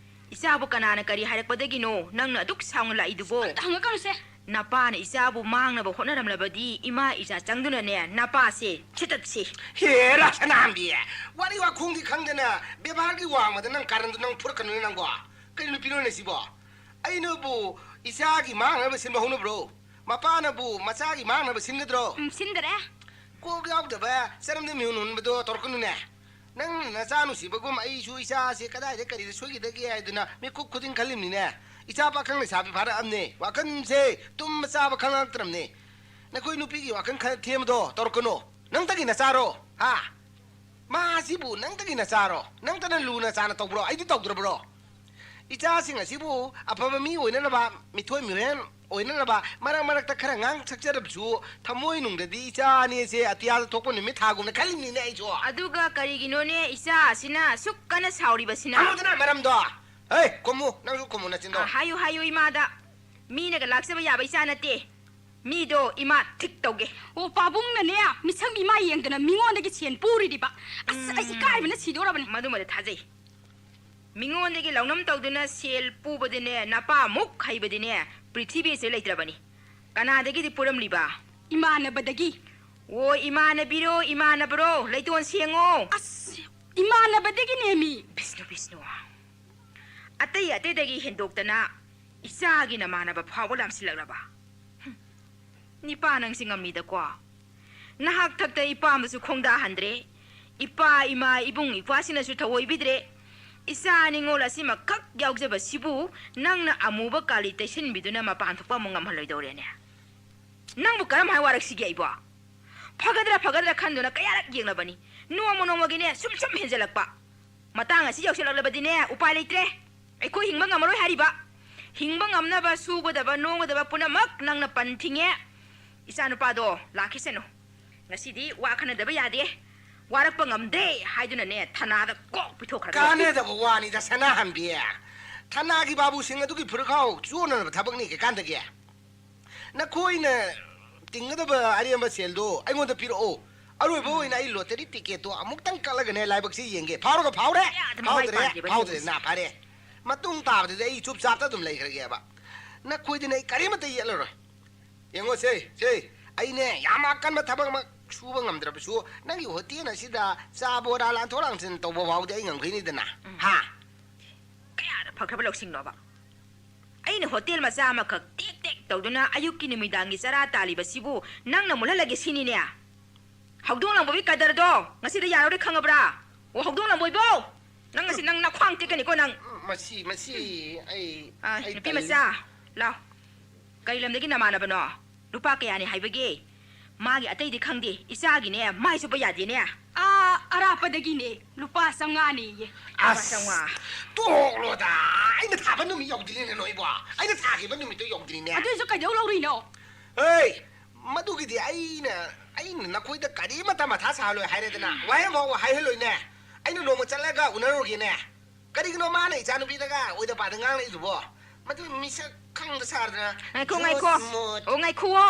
ꯏꯆꯥꯕꯨ ꯀꯅꯥꯅ ꯀꯔꯤ ꯍꯥꯏꯔꯛꯄꯗꯒꯤꯅꯣ ꯅꯪꯅ ꯑꯗꯨꯛ ꯁꯥꯎꯅ ꯂꯥꯛꯏꯗꯨꯕꯣ? ꯑꯝꯇ ꯍꯪꯉꯛꯀꯅꯨꯁꯦ꯫ ꯅꯄꯥꯅ ꯏꯆꯥꯕꯨ ꯃꯥꯡꯅꯕ ꯍꯣꯠꯅꯔꯝꯂꯕꯗꯤ ꯏꯃꯥ ꯏꯆꯥ ꯆꯪꯗꯨꯅꯅꯦ ꯅꯄꯥꯁꯦ ꯊꯦꯠꯇꯠꯁꯤ꯫ ꯍꯦꯔꯥ ꯁꯅꯥꯝꯕꯤ! ꯋꯥꯔꯤ ꯋꯥꯈꯣꯡꯗꯤ ꯈꯪꯗꯅ ꯕꯦꯕꯥꯔꯒꯤ ꯋꯥꯡꯃꯗ ꯅꯪ ꯀꯥꯔꯟꯗꯣ ꯅꯪ ꯐꯨꯔꯛꯀꯅꯨꯅꯦ ꯅꯪꯕꯣ꯫ ꯀꯔꯤ ꯅꯨꯄꯤꯅꯣꯅꯦ ꯁꯤꯕꯣ? ꯑꯩꯅꯕꯨ ꯏꯆꯥꯒꯤ ꯃꯥꯡꯅꯕ ꯁꯤꯟꯕ ꯍꯧꯅꯕ꯭ꯔꯣ? ꯃꯄꯥꯅꯕꯨ ꯃꯆꯥꯒꯤ ꯃꯥꯡꯅꯕ ꯁꯤꯟꯒꯗ꯭ꯔꯣ? ꯎꯝ, ꯁꯤꯟꯗꯔꯦ꯫ ꯀꯣꯛ ꯌꯥꯎꯗꯕ ꯆꯔꯝꯗ ꯃꯤꯍꯨꯟ ꯍꯨꯟꯕꯗꯣ ꯇꯧꯔꯛꯀꯅꯨꯅꯦ꯫ ꯅꯪ ꯅꯆꯥ ꯅꯨꯡꯁꯤꯕꯒꯨꯝ ꯑꯩꯁꯨ ꯏꯆꯥꯁꯦ ꯀꯗꯥꯏꯗ ꯀꯔꯤꯗ ꯁꯣꯏꯈꯤꯗꯒꯦ ꯍꯥꯏꯗꯨꯅ ꯃꯤꯀꯨꯞ ꯈꯨꯗꯤꯡ ꯈꯜꯂꯤꯕꯅꯤꯅꯦ꯫ ꯏꯆꯥ ꯄꯥꯈꯪ ꯂꯩꯁꯥꯕꯤ ꯐꯥꯔꯛꯑꯝꯅꯦ꯫ ꯋꯥꯈꯜꯁꯦ ꯇꯨꯝꯕ ꯆꯥꯕ ꯈꯪꯉꯛꯇ꯭ꯔꯕꯅꯦ꯫ ꯅꯈꯣꯏ ꯅꯨꯄꯤꯒꯤ ꯋꯥꯈꯜ ꯈꯔ ꯊꯦꯝꯕꯗꯣ ꯇꯧꯔꯛꯀꯅꯨ꯫ ꯅꯪꯇꯒꯤ ꯅꯆꯥꯔꯣ? ꯍꯥ? ꯃꯥꯁꯤꯕꯨ ꯅꯪꯇꯒꯤ ꯅꯆꯥꯔꯣ? ꯅꯪꯇꯅ ꯂꯨꯅ ꯆꯥꯅ ꯇꯧꯕ꯭ꯔꯣ? ꯑꯩꯗꯤ ꯇꯧꯗ꯭ꯔꯕ꯭ꯔꯣ? ꯏꯆꯥꯁꯤꯡ ꯑꯁꯤꯕꯨ ꯑꯐꯕ ꯃꯤ ꯑꯣꯏꯅꯅꯕ, ꯃꯤꯊꯣꯏ ꯃꯤꯍꯦꯟ ꯑꯣꯏꯅꯅꯕ ꯃꯔꯛ ꯃꯔꯛꯇ ꯈꯔ ꯉꯥꯡ ꯁꯛꯆꯔꯕꯁꯨ ꯊꯃꯣꯏ ꯅꯨꯡꯗꯗꯤ ꯏꯆꯥ ꯑꯅꯤꯁꯦ ꯑꯇꯤꯌꯥꯗ ꯊꯣꯛꯄ ꯅꯨꯃꯤꯠ ꯊꯥꯒꯨꯝꯅ ꯈꯜꯂꯤꯕꯅꯤꯅꯦ ꯑꯩꯁꯨ꯫ ꯑꯗꯨꯒ ꯀꯔꯤꯒꯤꯅꯣꯅꯦ ꯏꯆꯥ ꯑꯁꯤꯅ ꯁꯨꯛ ꯀꯟꯅ ꯁꯥꯎꯔꯤꯕꯁꯤꯅ? ꯈꯪꯉꯨꯗꯅ ꯃꯔꯝꯗꯣ꯫ ꯍꯦ, ꯈꯨꯝꯃꯨ, ꯅꯪꯁꯨ ꯈꯨꯝꯃꯨ ꯅꯆꯤꯟꯗꯣ꯫ ꯑ, ꯍꯥꯏꯌꯨ, ꯍꯥꯏꯌꯨ ꯏꯃꯥꯗ꯫ ꯃꯤꯅꯒ ꯂꯥꯛꯆꯕ ꯌꯥꯕ ꯏꯆꯥ ꯅꯠꯇꯦ꯫ ꯃꯤꯗꯣ ꯏꯃꯥ ꯊꯤꯛ ꯇꯧꯒꯦ꯫ ꯑꯣ, ꯄꯥꯕꯨꯡꯅꯅꯦ, ꯃꯤꯁꯛ ꯃꯤꯃꯥꯏ ꯌꯦꯡꯗꯅ ꯃꯤꯉꯣꯟꯗꯒꯤ ꯁꯦꯟ ꯄꯨꯔꯤꯗꯤꯕ꯫ ꯑꯁ, ꯑꯩ ꯎꯝ꯫ ꯏꯀꯥꯏꯕꯅ ꯁꯤꯗꯣꯔꯕꯅꯤ꯫ ꯃꯗꯨꯃꯗꯤ ꯊꯥꯖꯩ꯫ ꯃꯤꯉꯣꯟꯗꯒꯤ ꯂꯧꯅꯝ ꯇꯧꯗꯨꯅ ꯁꯦꯜ ꯄꯨꯕꯗꯤꯅꯦ, ꯅꯄꯥꯃꯨꯛ ꯍꯩꯕꯗꯤꯅꯦ, ꯄ꯭ꯔꯤꯊꯤꯕꯤꯁꯦ ꯂꯩꯇ꯭ꯔꯕꯅꯤ꯫ ꯀꯅꯥꯗꯒꯤꯗꯤ ꯄꯨꯔꯝꯂꯤꯕ? ꯏꯃꯥꯟꯅꯕꯗꯒꯤ꯫ ꯑꯣ, ꯏꯃꯥꯟꯅꯕꯤꯔꯣ, ꯏꯃꯥꯟꯅꯕꯔꯣ? ꯂꯩꯇꯣꯟ ꯁꯦꯡꯉꯣ꯫ ꯑꯁ, ꯏꯃꯥꯟꯅꯕꯗꯒꯤꯅꯦꯃꯤ꯫ ꯕꯤꯁꯅꯨ, ꯕꯤꯁꯅꯨ꯫ ꯑꯇꯩ ꯑꯇꯩꯗꯒꯤ ꯍꯦꯟꯗꯣꯛꯇꯅ ꯏꯆꯥꯒꯤ ꯅꯃꯥꯟꯅꯕ ꯐꯥꯎꯕ ꯂꯥꯝꯁꯤꯜꯂꯛꯂꯕ? ꯍꯨꯝ, ꯅꯤꯄꯥ ꯅꯪꯁꯤ ꯉꯝꯃꯤꯗꯀꯣ꯫ ꯅꯍꯥꯛ ꯊꯛꯇ ꯏꯄꯥꯝꯕꯁꯨ ꯈꯣꯡꯗꯥꯍꯟꯗ꯭ꯔꯦ꯫ ꯏꯄꯥ, ꯏꯃꯥ, ꯏꯕꯨꯡ, ꯏꯄ꯭ꯋꯥꯁꯤꯡꯅꯁꯨ ꯊꯑꯣꯏꯕꯤꯗ꯭ꯔꯦ꯫ ꯏꯆꯥ ꯅꯤꯉꯣꯜ ꯑꯁꯤꯃꯈꯛ ꯌꯥꯎꯖꯕꯁꯤꯕꯨ ꯅꯪꯅ ꯑꯃꯨꯕ ꯀꯥꯂꯤ ꯇꯩꯁꯤꯟꯕꯤꯗꯨꯅ ꯃꯄꯥꯟ ꯊꯣꯛꯄ ꯑꯃꯨꯛ ꯉꯝꯍꯜꯂꯣꯏꯗꯧꯔꯦꯅꯦ꯫ ꯅꯪꯕꯨ ꯀꯔꯝ ꯍꯥꯏ ꯋꯥꯔꯛꯁꯤꯒꯦ ꯑꯩꯕꯣ? ꯐꯒꯗ꯭ꯔꯥ ꯐꯒꯗ꯭ꯔꯥ ꯈꯟꯗꯨꯅ ꯀꯌꯥꯔꯛ ꯌꯦꯡꯂꯕꯅꯤ꯫ ꯅꯣꯡꯃ ꯅꯣꯡꯃꯒꯤꯅꯦ ꯁꯨꯝ ꯁꯨꯝ ꯍꯦꯟꯖꯜꯂꯛꯄ꯫ ꯃꯇꯥꯡ ꯑꯁꯤ ꯌꯧꯁꯤꯜꯂꯛꯂꯕꯗꯤꯅꯦ ꯎꯄꯥꯏ ꯂꯩꯇ꯭ꯔꯦ꯫ ꯑꯩꯈꯣꯏ ꯍꯤꯡꯕ ꯉꯝꯃꯔꯣꯏ ꯍꯥꯏꯔꯤꯕ꯫ ꯍꯤꯡꯕ ꯉꯝꯅꯕ ꯁꯨꯒꯗꯕ ꯅꯣꯝꯒꯗꯕ ꯄꯨꯝꯅꯃꯛ ꯅꯪꯅ ꯄꯟ ꯊꯤꯡꯉꯦ꯫ ꯏꯆꯥꯅꯨꯄꯥꯗꯣ ꯂꯥꯛꯈꯤꯁꯅꯨ꯫ ꯉꯁꯤꯗꯤ ꯋꯥ ꯈꯟꯅꯗꯕ ꯌꯥꯗꯦ꯫ ꯋꯥꯔꯛꯄ ꯉꯝꯗꯦ ꯍꯥꯏꯗꯨꯅꯅꯦ ꯊꯅꯥꯗ ꯀꯣꯛ ꯄꯤꯊꯣꯛꯈ꯭ꯔꯒꯦ꯫ ꯀꯥꯟꯅꯗꯕ ꯋꯥꯅꯤꯗ ꯁꯅꯥꯍꯟꯕꯤ꯫ ꯊꯅꯥꯒꯤ ꯕꯥꯕꯨꯁꯤꯡ ꯑꯗꯨꯒꯤ ꯐꯨꯔꯨꯈꯥꯎ ꯆꯣꯟꯅꯅꯕ ꯊꯕꯛꯅꯤ ꯀꯩꯀꯥꯟꯗꯒꯤ꯫ ꯅꯈꯣꯏꯅ ꯇꯤꯡꯒꯗꯕ ꯑꯔꯦꯝꯕ ꯁꯦꯜꯗꯣ ꯑꯩꯉꯣꯟꯗ ꯄꯤꯔꯛꯑꯣ꯫ ꯑꯔꯣꯏꯕ ꯑꯣꯏꯅ ꯑꯩ ꯂꯣꯇꯔꯤ ꯇꯤꯀꯦꯠꯇꯣ ꯑꯃꯨꯛꯇꯪ ꯀꯠꯂꯒꯅꯦ ꯂꯥꯏꯕꯛꯁꯤ ꯌꯦꯡꯒꯦ꯫ ꯐꯥꯎꯔꯒ ꯐꯥꯎꯔꯦ, ꯀꯌꯥꯗ ꯃꯃꯥꯏ ꯐꯥꯎꯗ꯭ꯔꯦ, ꯄꯥꯟꯗꯦꯕ ꯐꯥꯎꯗ꯭ꯔꯦ, ꯇꯧꯔꯤꯁꯦ꯫ ꯅꯥ ꯐꯥꯔꯦ꯫ ꯃꯇꯨꯡ ꯇꯥꯕꯗꯗꯤ ꯑꯩ ꯆꯨꯞ ꯆꯥꯞꯇ ꯑꯗꯨꯝ ꯂꯩꯈ꯭ꯔꯒꯦꯕ꯫ ꯅꯈꯣꯏꯗꯅ ꯑꯩ ꯀꯔꯤꯃꯠꯇ ꯌꯦꯠꯂꯔꯣꯏ꯫ ꯌꯦꯡꯉꯣ ꯁꯦ, ꯁꯦ, ꯑꯩꯅꯦ ꯌꯥꯝ ꯑꯀꯟꯕ ꯊꯕꯛꯃꯛ ꯁꯨꯕ ꯉꯝꯗ꯭ꯔꯕꯁꯨ ꯅꯪꯒꯤ ꯍꯣꯇꯦꯜ ꯑꯁꯤꯗ ꯆꯥ ꯕꯣꯔꯥ ꯂꯥꯟꯊꯣꯛ ꯂꯥꯟꯁꯤꯟ ꯇꯧꯕ ꯐꯥꯎꯗꯤ ꯑꯩ ꯉꯝꯈꯤꯅꯤꯗꯅ꯫ ꯎꯝ꯫ ꯍꯥ? ꯀꯌꯥꯗ ꯐꯈ꯭ꯔꯕ ꯂꯧꯁꯤꯡꯅꯣꯕ? ꯑꯩꯅ ꯍꯣꯇꯦꯜ ꯃꯆꯥ ꯑꯃꯈꯛ ꯇꯦꯛ ꯇꯦꯛ ꯇꯧꯗꯨꯅ ꯑꯌꯨꯛꯀꯤ ꯅꯨꯃꯤꯗꯥꯡꯒꯤ ꯆꯔꯥ ꯇꯥꯜꯂꯤꯕꯁꯤꯕꯨ ꯅꯪꯅ ꯃꯨꯠꯍꯜꯂꯒꯦ ꯁꯤꯅꯤꯅꯦ? ꯍꯧꯗꯣꯡ ꯂꯝꯕꯣꯏꯕꯤ ꯀꯗꯔꯗꯣ ꯉꯁꯤꯗ ꯌꯥꯔꯔꯣꯏ ꯈꯪꯉꯕ꯭ꯔꯥ? ꯑꯣ, ꯍꯧꯗꯣꯡ ꯂꯝꯕꯣꯏꯕꯣ! ꯅꯪ ꯉꯁꯤ ꯅꯪ ꯅꯈ꯭ꯋꯥꯡ ꯇꯦꯛꯀꯅꯤꯀꯣ ꯅꯪ꯫ ꯃꯁꯤ, ꯃꯁꯤ ꯑꯩ, ꯑꯥ, ꯑꯩ ꯅꯨꯄꯤ ꯇꯜꯂꯤ꯫ ꯃꯆꯥ, ꯂꯥꯎ꯫ ꯀꯩ ꯂꯝꯗꯒꯤ ꯅꯃꯥꯟꯅꯕꯅꯣ? ꯂꯨꯄꯥ ꯀꯌꯥꯅꯤ ꯍꯥꯏꯕꯒꯦ? ꯃꯥꯒꯤ ꯑꯇꯩꯗꯤ ꯈꯪꯗꯦ, ꯏꯆꯥꯒꯤꯅꯦ ꯃꯥꯏ ꯆꯨꯞꯄ ꯌꯥꯗꯦꯅꯦ꯫ ꯑꯥ, ꯑꯔꯥꯞꯄꯗꯒꯤꯅꯦ, ꯂꯨꯄꯥ ꯆꯥꯝꯃꯉꯥꯅꯦꯌꯦ꯫ ꯂꯨꯄꯥ ꯑꯁ, ꯆꯥꯝꯃꯉꯥ꯫ ꯇꯣꯛꯂꯣꯗ, ꯑꯩꯅ ꯊꯥꯕ ꯅꯨꯃꯤꯠ ꯌꯧꯗ꯭ꯔꯤꯅꯦ ꯅꯣꯏꯕꯣ, ꯑꯩꯅ ꯊꯥꯈꯤꯕ ꯅꯨꯃꯤꯠꯇꯣ ꯌꯧꯗ꯭ꯔꯤꯅꯦ꯫ ꯑꯗꯨꯏꯁꯨ ꯀꯩꯗꯧ ꯂꯧꯔꯤꯅꯣ? ꯍꯦ, ꯃꯗꯨꯒꯤꯗꯤ ꯑꯩꯅ, ꯑꯩꯅ ꯅꯈꯣꯏꯗ ꯀꯔꯤꯃꯠꯇ ꯃꯊꯥ ꯁꯥꯍꯜꯂꯣꯏ ꯍꯥꯏꯔꯦꯗꯅ, ꯋꯥꯍꯩ ꯑꯃꯐꯥꯎꯕ ꯍꯥꯏꯍꯜꯂꯣꯏꯅꯦ꯫ ꯑꯩꯅ ꯅꯣꯡꯃ ꯆꯠꯂꯒ ꯎꯅꯔꯨꯒꯦꯅꯦ꯫ ꯀꯔꯤꯒꯤꯅꯣ ꯃꯥꯅ ꯏꯆꯥꯅꯨꯄꯤꯗꯒ ꯑꯣꯏꯗ ꯄꯥꯗ ꯉꯥꯡꯂꯛꯏꯗꯨꯕꯣ? ꯃꯗꯨ ꯃꯤꯁꯛ ꯈꯪꯗ ꯁꯥꯗꯅ ꯉꯥꯏꯈꯣ, ꯉꯥꯏꯈꯣ꯫ ꯖꯨꯠ ꯃꯨꯠ꯫ ꯑꯣ, ꯉꯥꯏꯈꯨꯋꯣ꯫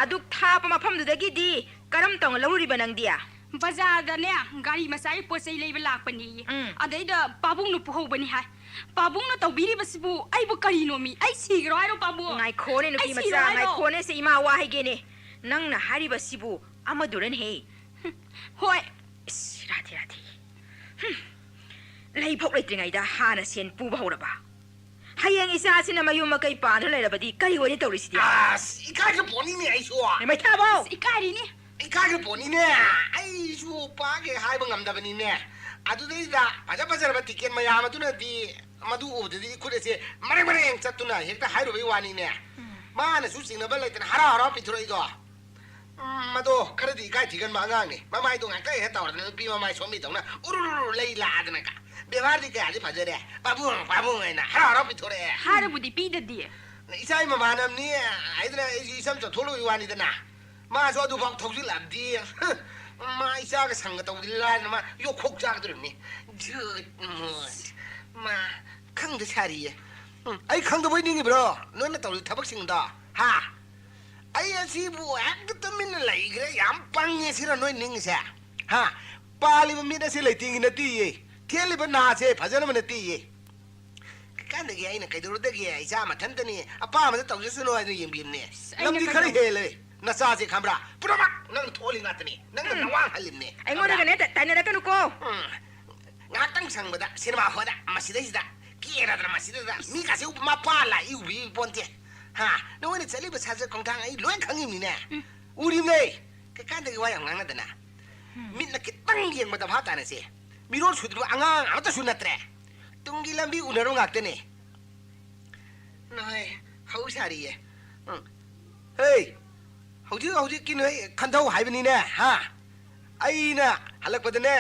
ꯑꯗꯨꯛ ꯊꯥꯞꯄ ꯃꯐꯝꯗꯨꯗꯒꯤꯗꯤ ꯀꯔꯝ ꯇꯧꯅ ꯂꯧꯔꯨꯔꯤꯕ ꯅꯪꯗꯤ? ꯕꯖꯥꯔꯗꯅꯦ, ꯒꯥꯔꯤ ꯃꯆꯥꯒꯤ ꯄꯣꯠ ꯆꯩ ꯂꯩꯕ ꯂꯥꯛꯄꯅꯦꯌꯦ꯫ ꯎꯝ꯫ ꯑꯗꯩꯗ ꯄꯥꯕꯨꯡꯅ ꯄꯨꯍꯧꯕꯅꯤ ꯍꯥꯏ꯫ ꯄꯥꯕꯨꯡꯅ ꯇꯧꯕꯤꯔꯤꯕꯁꯤꯕꯨ ꯑꯩꯕꯨ ꯀꯔꯤꯅꯣꯃꯤ? ꯑꯩ ꯁꯤꯒ꯭ꯔꯣ ꯍꯥꯏꯔꯣ, ꯄꯥꯕꯨꯡ? ꯉꯥꯏꯈꯣꯅꯦ, ꯅꯨꯄꯤ ꯑꯩ ꯁꯤꯔꯣ ꯃꯆꯥ, ꯍꯥꯏꯔꯣ? ꯉꯥꯏꯈꯣꯅꯦ, ꯁꯦ, ꯏꯃꯥ ꯋꯥ ꯍꯥꯏꯒꯦꯅꯦ꯫ ꯅꯪꯅ ꯍꯥꯏꯔꯤꯕꯁꯤꯕꯨ ꯑꯃꯗꯨꯔꯅꯦꯍꯦ? ꯍꯣꯏ꯫ ꯏꯁ, ꯔꯥꯙꯦ, ꯔꯥꯙꯦ꯫ ꯍꯨꯝ꯫ ꯂꯩꯐꯥꯎ ꯂꯩꯇ꯭ꯔꯤꯉꯩꯗ ꯍꯥꯟꯅ ꯁꯦꯟ ꯄꯨꯕ ꯍꯧꯔꯕ? ꯍꯌꯦꯡ ꯏꯆꯥꯁꯤꯅ ꯃꯌꯨꯝ ꯃꯀꯩ ꯄꯥꯟꯗꯨꯅ ꯂꯩꯔꯕꯗꯤ ꯀꯔꯤ ꯑꯣꯏꯅꯤ ꯇꯧꯔꯤꯁꯤꯗꯤ? ꯑꯁ, ꯏꯀꯥꯏꯈ꯭ꯔ ꯄꯣꯠꯅꯤꯅꯦ ꯑꯩꯁꯨ꯫ ꯃꯩꯊꯥꯕꯧ! ꯑꯁ, ꯏꯀꯥꯏꯔꯤꯅꯦ꯫ ꯏꯀꯥꯏꯈ꯭ꯔ ꯄꯣꯠꯅꯤꯅꯦ꯫ ꯑꯩꯁꯨ ꯄꯥꯛ ꯍꯦꯛ ꯍꯥꯏꯕ ꯉꯝꯗꯕꯅꯤꯅꯦ꯫ ꯑꯗꯨꯗꯩꯗ ꯐꯖ ꯐꯖꯔꯕ ꯇꯤꯀꯦꯠ ꯃꯌꯥꯝ ꯑꯗꯨꯅꯗꯤ ꯃꯗꯨ ꯎꯕꯗꯗꯤ ꯏꯈꯨꯠ ꯑꯁꯦ ꯃꯔꯦꯡ ꯃꯔꯦꯡ ꯆꯠꯇꯨꯅ ꯍꯦꯛꯇ ꯍꯥꯏꯔꯨꯕꯩ ꯋꯥꯅꯤꯅꯦ꯫ ꯎꯝ꯫ ꯃꯥꯅꯁꯨ ꯆꯤꯡꯅꯕ ꯂꯩꯇꯅ ꯍꯔꯥꯎ ꯍꯔꯥꯎ ꯄꯤꯊꯣꯔꯛꯏꯗꯣ꯫ ꯎꯝ, ꯃꯗꯣ ꯈꯔꯗꯤ ꯏꯀꯥꯏ ꯊꯤꯒꯟꯕ ꯑꯉꯥꯡꯅꯤ꯫ ꯃꯃꯥꯏꯗꯣ ꯉꯥꯛꯇ ꯍꯦꯛ ꯇꯧꯔꯗꯅ ꯅꯨꯄꯤ ꯃꯃꯥꯏ ꯁꯣꯝꯕꯤꯗꯧꯅ ꯎꯔꯨꯔꯨꯔꯨ ꯂꯩ ꯂꯥꯛꯑꯗꯅꯀ꯫ ꯕꯦꯕꯥꯔꯗꯤ ꯀꯌꯥꯗꯤ ꯐꯖꯔꯦ꯫ "ꯄꯥꯕꯨꯡ, ꯄꯥꯕꯨꯡ" ꯍꯥꯏꯅ ꯍꯔꯥꯎ ꯍꯔꯥꯎ ꯄꯤꯊꯣꯔꯛꯑꯦ꯫ ꯍꯥꯏꯔꯕꯨꯗꯤ ꯄꯤꯗꯗꯤ꯫ ꯏꯆꯥꯒꯤ ꯃꯃꯥꯟꯅꯕꯅꯤ ꯍꯥꯏꯗꯅ ꯑꯩꯁꯨ ꯏꯆꯝ ꯆꯝꯊꯣꯛꯂꯨꯕꯒꯤ ꯋꯥꯅꯤꯗꯅ꯫ ꯃꯥꯁꯨ ꯑꯗꯨꯐꯥꯎ ꯊꯧꯖꯤꯜꯂꯛꯑꯕꯗꯤ, ꯃꯥ ꯏꯆꯥꯒ ꯁꯪꯒ ꯇꯧꯕꯗꯤ ꯂꯥꯏꯗꯅ ꯃꯥ ꯌꯣꯛꯈꯣꯛ ꯆꯥꯒꯗꯧꯔꯤꯕꯅꯤ꯫ ꯖꯨꯠ ꯃꯨꯠ꯫ ꯃꯥ ꯈꯪꯗ ꯁꯥꯔꯤꯌꯦ꯫ ꯎꯝ, ꯑꯩ ꯈꯪꯗꯕꯣꯏ ꯅꯤꯡꯉꯤꯕ꯭ꯔꯣ ꯅꯣꯏꯅ ꯇꯧꯔꯤ ꯊꯕꯛꯁꯤꯡꯗꯣ? ꯍꯥ? ꯑꯩ ꯑꯁꯤꯕꯨ ꯍꯦꯛꯇ ꯇꯨꯃꯤꯟꯅ ꯂꯩꯈ꯭ꯔꯦ, ꯌꯥꯝ ꯄꯪꯉꯦ ꯁꯤꯔ ꯅꯣꯏ ꯅꯤꯡꯉꯤꯁꯦ? ꯍꯥ? ꯄꯥꯜꯂꯤꯕ ꯃꯤꯠ ꯑꯁꯤ ꯂꯩꯇꯦꯡꯒꯤ ꯅꯠꯇꯦꯌꯦ, ꯊꯦꯠꯂꯤꯕ ꯅꯥꯁꯦ ꯐꯖꯅꯕ ꯅꯠꯇꯦꯌꯦ꯫ ꯀꯥꯟꯗꯒꯤ ꯑꯩꯅ ꯀꯩꯗꯧꯔꯨꯗꯒꯦ? ꯏꯆꯥ ꯃꯊꯟꯇꯅꯤ, ꯑꯄꯥꯝꯕꯗ ꯇꯧꯖꯁꯅꯨ ꯍꯥꯏꯗꯅ ꯌꯦꯡꯕꯤꯕꯅꯦ꯫ ꯑꯁ, ꯑꯩꯅ ꯂꯝꯗꯤ ꯈꯔ ꯀꯩꯗꯧ- ꯍꯦꯜꯂꯦ꯫ ꯅꯆꯥꯁꯦ ꯈꯪꯕ꯭ꯔꯥ? ꯄꯨꯝꯅꯃꯛ ꯅꯪ ꯊꯣꯛꯍꯜꯂꯤ ꯉꯥꯛꯇꯅꯤ꯫ ꯅꯪꯅ ꯎꯝ꯫ ꯅꯋꯥ ꯍꯜꯂꯤꯕꯅꯦ꯫ ꯑꯩꯉꯣꯟꯗꯒꯅꯦ ꯈꯪꯕ꯭ꯔꯥ? ꯇ-, ꯇꯥꯏꯅꯔꯛꯀꯅꯨꯀꯣ꯫ ꯎꯝ꯫ ꯉꯥꯏꯍꯥꯛꯇꯪ ꯁꯪꯕꯗ ꯁꯤꯅꯦꯃꯥ ꯍꯣꯜꯗ ꯃꯁꯤꯗꯩꯁꯤꯗ ꯀꯦꯔꯗꯅ ꯃꯁꯤꯗꯩꯁꯤꯗ ꯃꯤ ꯀꯥꯁꯦ ꯎ-, ꯃꯄꯥ ꯂꯥꯛꯏ ꯎꯕꯤ ꯄꯣꯟꯇꯦ꯫ ꯍꯥ? ꯅꯉꯣꯟꯗ ꯆꯠꯂꯤꯕ ꯁꯥꯖꯠ ꯈꯣꯡꯊꯥꯡ ꯑꯩ ꯂꯣꯏ ꯈꯪꯉꯤꯕꯅꯤꯅꯦ꯫ ꯎꯝ꯫ ꯎꯔꯤꯕꯅꯦ꯫ ꯀꯩꯀꯥꯟꯗꯒꯤ ꯋꯥ ꯌꯥꯝ ꯉꯥꯡꯅꯗꯅ꯫ ꯎꯝ꯫ ꯃꯤꯠꯅ ꯈꯤꯇꯪ ꯌꯦꯡꯕꯗ ꯚꯥꯞ ꯇꯥꯅꯁꯦ꯫ ꯃꯤꯔꯣꯜ ꯁꯨꯗ꯭ꯔꯤꯕ ꯑꯉꯥꯡ ꯑꯃꯠꯇꯁꯨ ꯅꯠꯇ꯭ꯔꯦ꯫ ꯇꯨꯡꯒꯤ ꯂꯝꯕꯤ ꯎꯅꯔꯨ ꯉꯥꯛꯇꯅꯦ꯫ ꯅꯣꯏ ꯍꯧ ꯁꯥꯔꯤꯌꯦ꯫ ꯎꯝ꯫ ꯍꯦ! ꯍꯧꯖꯤꯛ ꯍꯧꯖꯤꯛꯀꯤ ꯅꯣꯏ ꯈꯟꯊꯧ ꯍꯥꯏꯕꯅꯤꯅꯦ, ꯍꯥ? ꯑꯩꯅ ꯍꯜꯂꯛꯄꯗꯅꯦ,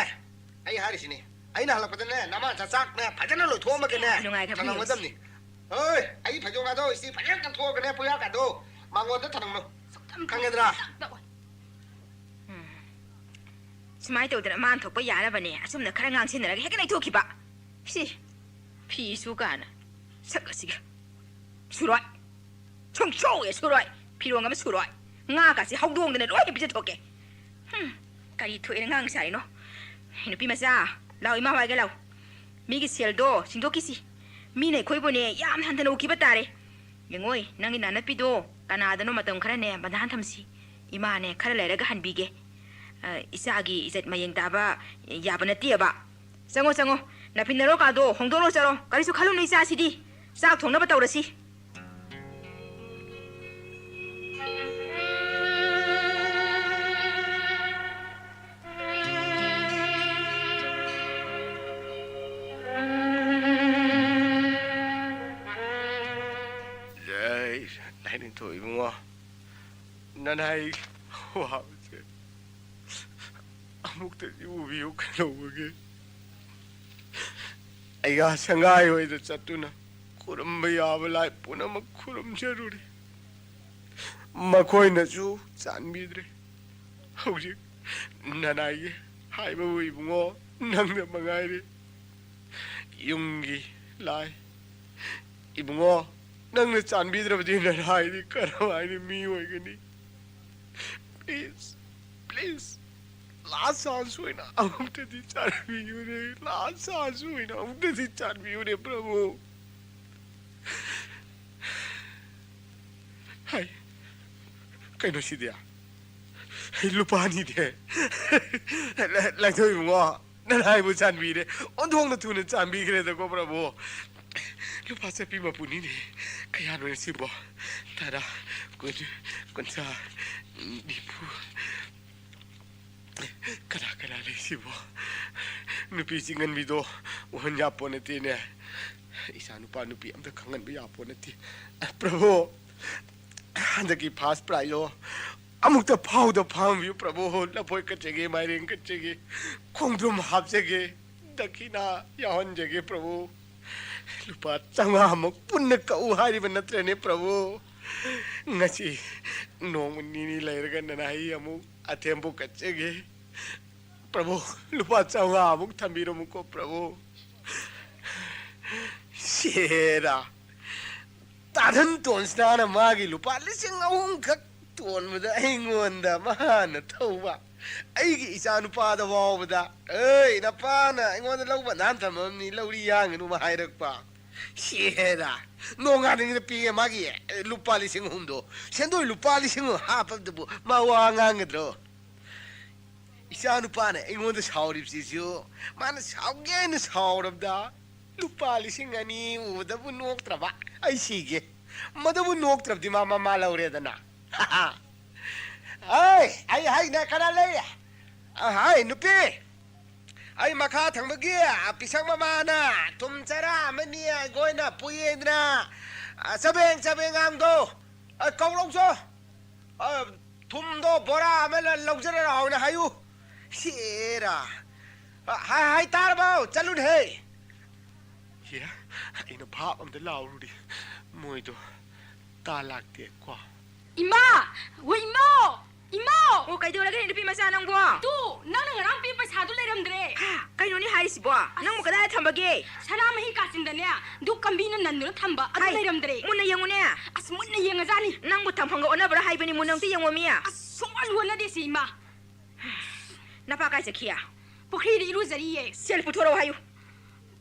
ꯑꯩ ꯍꯥꯏꯔꯤꯁꯤꯅꯤ, ꯑꯩꯅ ꯍꯜꯂꯛꯄꯗꯅꯦ, ꯅꯃꯥ ꯅꯆꯥ ꯆꯥꯛꯅꯦ ꯐꯖꯅ ꯂꯣꯏꯊꯣꯛꯑꯝꯃꯒꯅꯦ ꯅꯨꯡꯉꯥꯏꯈ꯭ꯔꯕ ꯊꯝꯃꯝꯒꯗꯕꯅꯤ꯫ ꯍꯣꯏ, ꯑꯩ ꯐꯩꯖꯣꯝꯒꯥꯗꯣ ꯏꯁꯇꯤ ꯐꯖꯅ ꯀꯟꯊꯣꯛꯑꯒꯅꯦ, ꯄꯨꯌꯥꯀꯥꯗꯣ ꯃꯉꯣꯟꯗ ꯊꯝꯃꯝꯃꯣ꯫ ꯈꯪꯉꯦꯗ꯭ꯔꯥ? ꯎꯝ꯫ ꯁꯨꯃꯥꯏꯅ ꯇꯧꯗꯅ ꯃꯥꯅ ꯊꯣꯛꯄ ꯌꯥꯅꯕꯅꯦ, ꯑꯆꯨꯝꯅ ꯈꯔ ꯉꯥꯡꯁꯤꯟꯅꯔꯒ ꯍꯦꯛꯇ ꯅꯩꯊꯣꯛꯈꯤꯕ꯫ ꯁꯤ ꯐꯤꯁꯨ ꯀꯥꯅ ꯁꯛ ꯑꯁꯤꯒ꯫ ꯁꯨꯔꯣꯏ꯫ ꯁꯨꯡꯁꯨ ꯍꯦꯛ ꯁꯨꯔꯣꯏ꯫ ꯐꯤꯔꯣꯟ ꯑꯃ ꯁꯨꯔꯣꯏ꯫ ꯉꯥꯒꯁꯤ ꯍꯧꯗꯣꯡꯗꯅ ꯂꯣꯏꯅ ꯄꯤꯖꯊꯣꯛꯀꯦ꯫ ꯍꯨꯝ, ꯀꯔꯤ ꯊꯣꯛꯑꯦꯅ ꯉꯥꯡ ꯁꯥꯔꯤꯅꯣ? ꯅꯨꯄꯤ ꯃꯆꯥ, ꯂꯥꯎ, ꯏꯃꯥ ꯍꯣꯏꯒ ꯂꯥꯎ꯫ ꯃꯤꯒꯤ ꯁꯦꯜꯗꯣ ꯁꯤꯡꯗꯣꯛꯈꯤꯁꯤ꯫ ꯃꯤꯅ ꯑꯩꯈꯣꯏꯕꯨꯅꯦ ꯌꯥꯝ ꯍꯟꯊꯅ ꯎꯈꯤꯕ ꯇꯥꯔꯦ꯫ ꯌꯦꯡꯉꯣꯏ, ꯅꯪꯒꯤ ꯅꯥꯅꯞꯄꯤꯗꯣ ꯀꯅꯥꯗꯅꯣ ꯃꯇꯝ ꯈꯔꯅꯦ ꯕꯟꯙꯥꯟ ꯊꯝꯁꯤ꯫ ꯏꯃꯥꯅꯦ ꯈꯔ ꯂꯩꯔꯒ ꯍꯟꯕꯤꯒꯦ꯫ ꯑ, ꯏꯆꯥꯒꯤ ꯏꯖꯠ ꯃꯌꯦꯡ ꯇꯥꯕ ꯌꯥꯕ ꯅꯠꯇꯦꯕ꯫ ꯆꯪꯉꯣ, ꯆꯪꯉꯣ꯫ ꯅꯥꯐꯤꯟꯅꯔꯣ ꯀꯥꯗꯣ ꯍꯣꯡꯗꯣꯛꯂꯣ ꯆꯠꯂꯣ꯫ ꯀꯔꯤꯁꯨ ꯈꯜꯂꯨꯅꯨ ꯏꯆꯥꯁꯤꯗꯤ꯫ ꯆꯥꯛ ꯊꯣꯡꯅꯕ ꯇꯧꯔꯁꯤ꯫ ꯌꯥꯏ, ꯂꯥꯏꯅꯤꯡꯊꯧ ꯏꯕꯨꯡꯉꯣ꯫ ꯅꯅꯥꯏ ꯋꯥꯕꯁꯦ ꯑꯃꯨꯛꯇꯗꯤ ꯎꯕꯤꯌꯨ ꯀꯩꯗꯧꯕꯒꯤ? ꯑꯩꯒ ꯁꯪꯒꯥꯏ ꯍꯣꯏꯗ ꯆꯠꯇꯨꯅ ꯈꯨꯔꯨꯝꯕ ꯌꯥꯕ ꯂꯥꯏ ꯄꯨꯝꯅꯃꯛ ꯈꯨꯔꯨꯝꯖꯔꯨꯔꯦ꯫ ꯃꯈꯣꯏꯅꯁꯨ ꯆꯥꯟꯕꯤꯗ꯭ꯔꯦ꯫ ꯍꯧꯖꯤꯛ ꯅꯅꯥꯏꯒꯤ ꯍꯥꯏꯕꯕꯨ ꯏꯕꯨꯡꯉꯣ ꯅꯪꯗ ꯃꯉꯥꯏꯔꯦ꯫ ꯌꯨꯝꯒꯤ ꯂꯥꯏ ꯏꯕꯨꯡꯉꯣ, ꯅꯪꯅ ꯆꯥꯟꯕꯤꯗ꯭ꯔꯕꯗꯤ ꯅꯅꯥꯏꯗꯤ ꯀꯔꯝꯍꯥꯏꯅ ꯃꯤ ꯑꯣꯏꯒꯅꯤ? Please, please, last chance ꯑꯣꯏꯅ ꯑꯃꯨꯛꯇꯗꯤ ꯆꯥꯟꯕꯤꯌꯨꯅꯦ, last chance ꯑꯣꯏꯅ ꯑꯃꯨꯛꯇꯗꯤ ꯆꯥꯟꯕꯤꯌꯨꯅꯦ ꯄ꯭ꯔꯚꯨ꯫ ꯍꯥꯏ, ꯀꯩꯅꯣ ꯁꯤꯗꯤ? ꯍꯩ, ꯂꯨꯄꯥ ꯑꯅꯤꯗꯤ꯫ ꯂ-, ꯂꯥꯏꯊꯣꯏ ꯏꯕꯨꯡꯉꯣ, ꯅꯅꯥꯏꯕꯨ ꯆꯥꯟꯕꯤꯔꯦ꯫ ꯑꯣꯟꯊꯣꯛꯅ ꯊꯨꯅ ꯆꯥꯟꯕꯤꯈ꯭ꯔꯦꯗꯀꯣ ꯄ꯭ꯔꯚꯨ꯫ ꯂꯨꯄꯥ ꯆꯠꯄꯤ ꯃꯄꯨꯅꯤꯅꯦ꯫ ꯀꯌꯥꯅꯣ ꯁꯤꯕꯣ? ꯇꯔꯥ, ꯀꯨꯟ, ꯀꯨꯟꯊ꯭ꯔꯥ, ꯅꯤꯐꯨ꯫ ꯀꯅꯥ ꯀꯅꯥ ꯂꯩꯁꯤꯕꯣ? ꯅꯨꯄꯤ ꯆꯤꯡꯍꯟꯕꯤꯗꯣ ꯎꯍꯟ ꯌꯥꯄꯣ ꯅꯠꯇꯦꯅꯦ꯫ ꯏꯆꯥ ꯅꯨꯄꯥ ꯅꯨꯄꯤ ꯑꯝꯇ ꯈꯪꯍꯟꯕ ꯌꯥꯄꯣ ꯅꯠꯇꯦ꯫ ꯄ꯭ꯔꯚꯨ, ꯍꯟꯗꯛꯀꯤ first prize ꯂꯣ ꯑꯃꯨꯛꯇ ꯐꯥꯎꯗ ꯐꯥꯎꯕꯤꯌꯨ ꯄ꯭ꯔꯚꯨ꯫ ꯂꯐꯣꯏ ꯀꯠꯆꯒꯦ, ꯃꯥꯏꯔꯦꯟ ꯀꯠꯆꯒꯦ, ꯈꯣꯡꯗ꯭ꯔꯨꯝ ꯍꯥꯞꯆꯒꯦ, ꯗꯈꯤꯅꯥ ꯌꯥꯎꯍꯟꯖꯒꯦ ꯄ꯭ꯔꯚꯨ꯫ ꯂꯨꯄꯥ ꯆꯥꯝꯃꯉꯥꯃꯨꯛ ꯄꯨꯟꯅ ꯀꯛꯎ ꯍꯥꯏꯔꯤꯕ ꯅꯠꯇ꯭ꯔꯅꯦ ꯄ꯭ꯔꯚꯨ? ꯉꯁꯤ ꯅꯣꯡꯃ ꯅꯤꯅꯤ ꯂꯩꯔꯒ ꯅꯅꯥꯏ ꯑꯃꯨꯛ ꯑꯊꯦꯝꯕꯨ ꯀꯠꯆꯒꯦ꯫ ꯄ꯭ꯔꯚꯨ, ꯂꯨꯄꯥ ꯆꯥꯝꯃꯉꯥꯃꯨꯛ ꯊꯝꯕꯤꯔꯝꯃꯨꯀꯣ ꯄ꯭ꯔꯚꯨ꯫ ꯁꯦꯔꯥ, ꯇꯥꯊꯟ ꯇꯣꯟꯁꯅꯥꯅ ꯃꯥꯒꯤ ꯂꯨꯄꯥ ꯂꯤꯁꯤꯡ ꯑꯍꯨꯝ ꯈꯛ ꯇꯣꯟꯕꯗ ꯑꯩꯉꯣꯟꯗ ꯃꯥꯅ ꯊꯧꯕ꯫ ꯑꯩꯒꯤ ꯏꯆꯥ ꯅꯨꯄꯥꯗ ꯐꯥꯎꯕꯗ, "ꯑꯦ, ꯅꯄꯥꯅ ꯑꯩꯉꯣꯟꯗ ꯂꯧꯕ ꯅꯍꯥꯟ ꯊꯝꯃꯝꯅꯤ, ꯂꯧꯔꯤ ꯌꯥꯡꯒꯅꯨ" ꯍꯥꯏꯔꯛꯄ꯫ ꯁꯤꯔꯥ, ꯅꯣꯡꯉꯥꯟꯗꯉꯩꯗ ꯄꯤꯒꯦ ꯃꯥꯒꯤ ꯂꯨꯄꯥ ꯂꯤꯁꯤꯡ ꯑꯍꯨꯝꯗꯣ꯫ ꯁꯦꯟꯗꯣꯏ ꯂꯨꯄꯥ ꯂꯤꯁꯤꯡ ꯑꯍꯨꯝ ꯍꯥꯞꯄꯗꯨꯕꯨ ꯃꯥ ꯋꯥ ꯉꯥꯡꯒꯗ꯭ꯔꯣ? ꯏꯆꯥ ꯅꯨꯄꯥꯅ ꯑꯩꯉꯣꯟꯗ ꯁꯥꯎꯔꯤꯕꯁꯤꯁꯨ, ꯃꯥꯅ ꯁꯥꯎꯒꯦꯅ ꯁꯥꯎꯔꯕꯗ ꯂꯨꯄꯥ ꯂꯤꯁꯤꯡ ꯑꯅꯤ ꯎꯕꯗꯕꯨ ꯅꯣꯛꯇ꯭ꯔꯕ ꯑꯩ ꯁꯤꯒꯦ꯫ ꯃꯗꯨꯕꯨ ꯅꯣꯛꯇ꯭ꯔꯕꯗꯤ ꯃꯥ ꯃꯃꯥ ꯂꯧꯔꯦꯗꯅ꯫ ꯑꯩ, ꯑꯩ ꯍꯥꯏꯅ ꯀꯅꯥ ꯂꯩ? ꯑ, ꯍꯥꯏ, ꯅꯨꯄꯤ! ꯑꯩ ꯃꯈꯥ ꯊꯪꯕꯒꯤ, ꯑ, ꯄꯤꯁꯛ ꯃꯃꯥꯅ ꯊꯨꯝ ꯆꯔꯥ ꯑꯃꯅꯤ ꯑꯩꯈꯣꯏꯅ ꯄꯨꯏꯌꯦꯗꯅ, ꯑ, ꯆꯕꯦꯡ ꯆꯕꯦꯡ ꯉꯥꯡꯗꯣ, ꯑ, ꯀꯧꯔꯧꯁꯣ꯫ ꯑ, ꯊꯨꯝꯗꯣ ꯕꯣꯔꯥ ꯑꯃ ꯂ-, ꯂꯧꯖꯔ ꯂꯥꯎꯅ ꯍꯥꯏꯌꯨ꯫ ꯁꯤꯔꯥ꯫ ꯑ, ꯍꯥꯏ, ꯍꯥꯏ ꯇꯥꯔꯕꯣ? ꯆꯠꯂꯨꯅꯦꯍꯦ꯫ ꯌꯦ, ꯑꯩꯅ ꯚꯥꯞ ꯑꯝꯗ ꯂꯥꯎꯔꯨꯔꯤ꯫ ꯃꯣꯏꯗꯣ ꯇꯥ ꯂꯥꯛꯇꯦꯀꯣ꯫ ꯏꯃꯥ! ꯍꯣ ꯏꯃꯥ! ꯏꯃꯥ! ꯑꯣ, ꯀꯩꯗꯧꯔꯒꯦ ꯅꯨꯄꯤ ꯃꯆꯥ ꯅꯪꯕꯣ? ꯇꯨ, ꯅꯪꯅ ꯉꯔꯥꯡ ꯄꯤꯕ ꯄꯩꯁꯥꯗꯨ ꯂꯩꯔꯝꯗ꯭ꯔꯦ꯫ ꯍꯥ, ꯀꯩꯅꯣꯅꯦ ꯍꯥꯏꯔꯤꯁꯤꯕꯣ? ꯑꯁ! ꯅꯪꯕꯨ ꯀꯗꯥꯏꯗ ꯊꯝꯕꯒꯦ? ꯁꯅꯥꯃꯍꯤ ꯀꯥꯆꯤꯟꯗꯅꯦ, ꯙꯨꯞ ꯀꯝꯕꯤꯅ ꯅꯟꯗꯨꯅ ꯊꯝꯕ, ꯑꯗꯨ ꯍꯥꯏ, ꯂꯩꯔꯝꯗ꯭ꯔꯦ꯫ ꯃꯨꯟꯅ ꯌꯦꯡꯉꯨꯅꯦ꯫ ꯑꯁ, ꯃꯨꯟꯅ ꯌꯦꯡꯉꯖꯥꯠꯅꯤ꯫ ꯅꯪꯕꯨ ꯊꯝꯐꯝꯒ ꯑꯣꯟꯅꯕ꯭ꯔꯥ ꯍꯥꯏꯕꯅꯤ, ꯃꯨꯟꯅ ꯑꯝꯇ ꯌꯦꯡꯉꯣꯃꯤ꯫ ꯑꯁ, ꯁꯨꯡꯑꯣꯟ ꯑꯣꯟꯅꯗꯦꯁꯦ, ꯏꯃꯥ꯫ ꯅꯄꯥ ꯀꯥꯏ ꯆꯠꯈꯤ? ꯄꯨꯈ꯭ꯔꯤꯗ ꯏꯔꯨꯖꯔꯤꯌꯦ꯫ ꯁꯦꯜ ꯄꯨꯊꯣꯔꯛꯑꯣ ꯍꯥꯏꯌꯨ꯫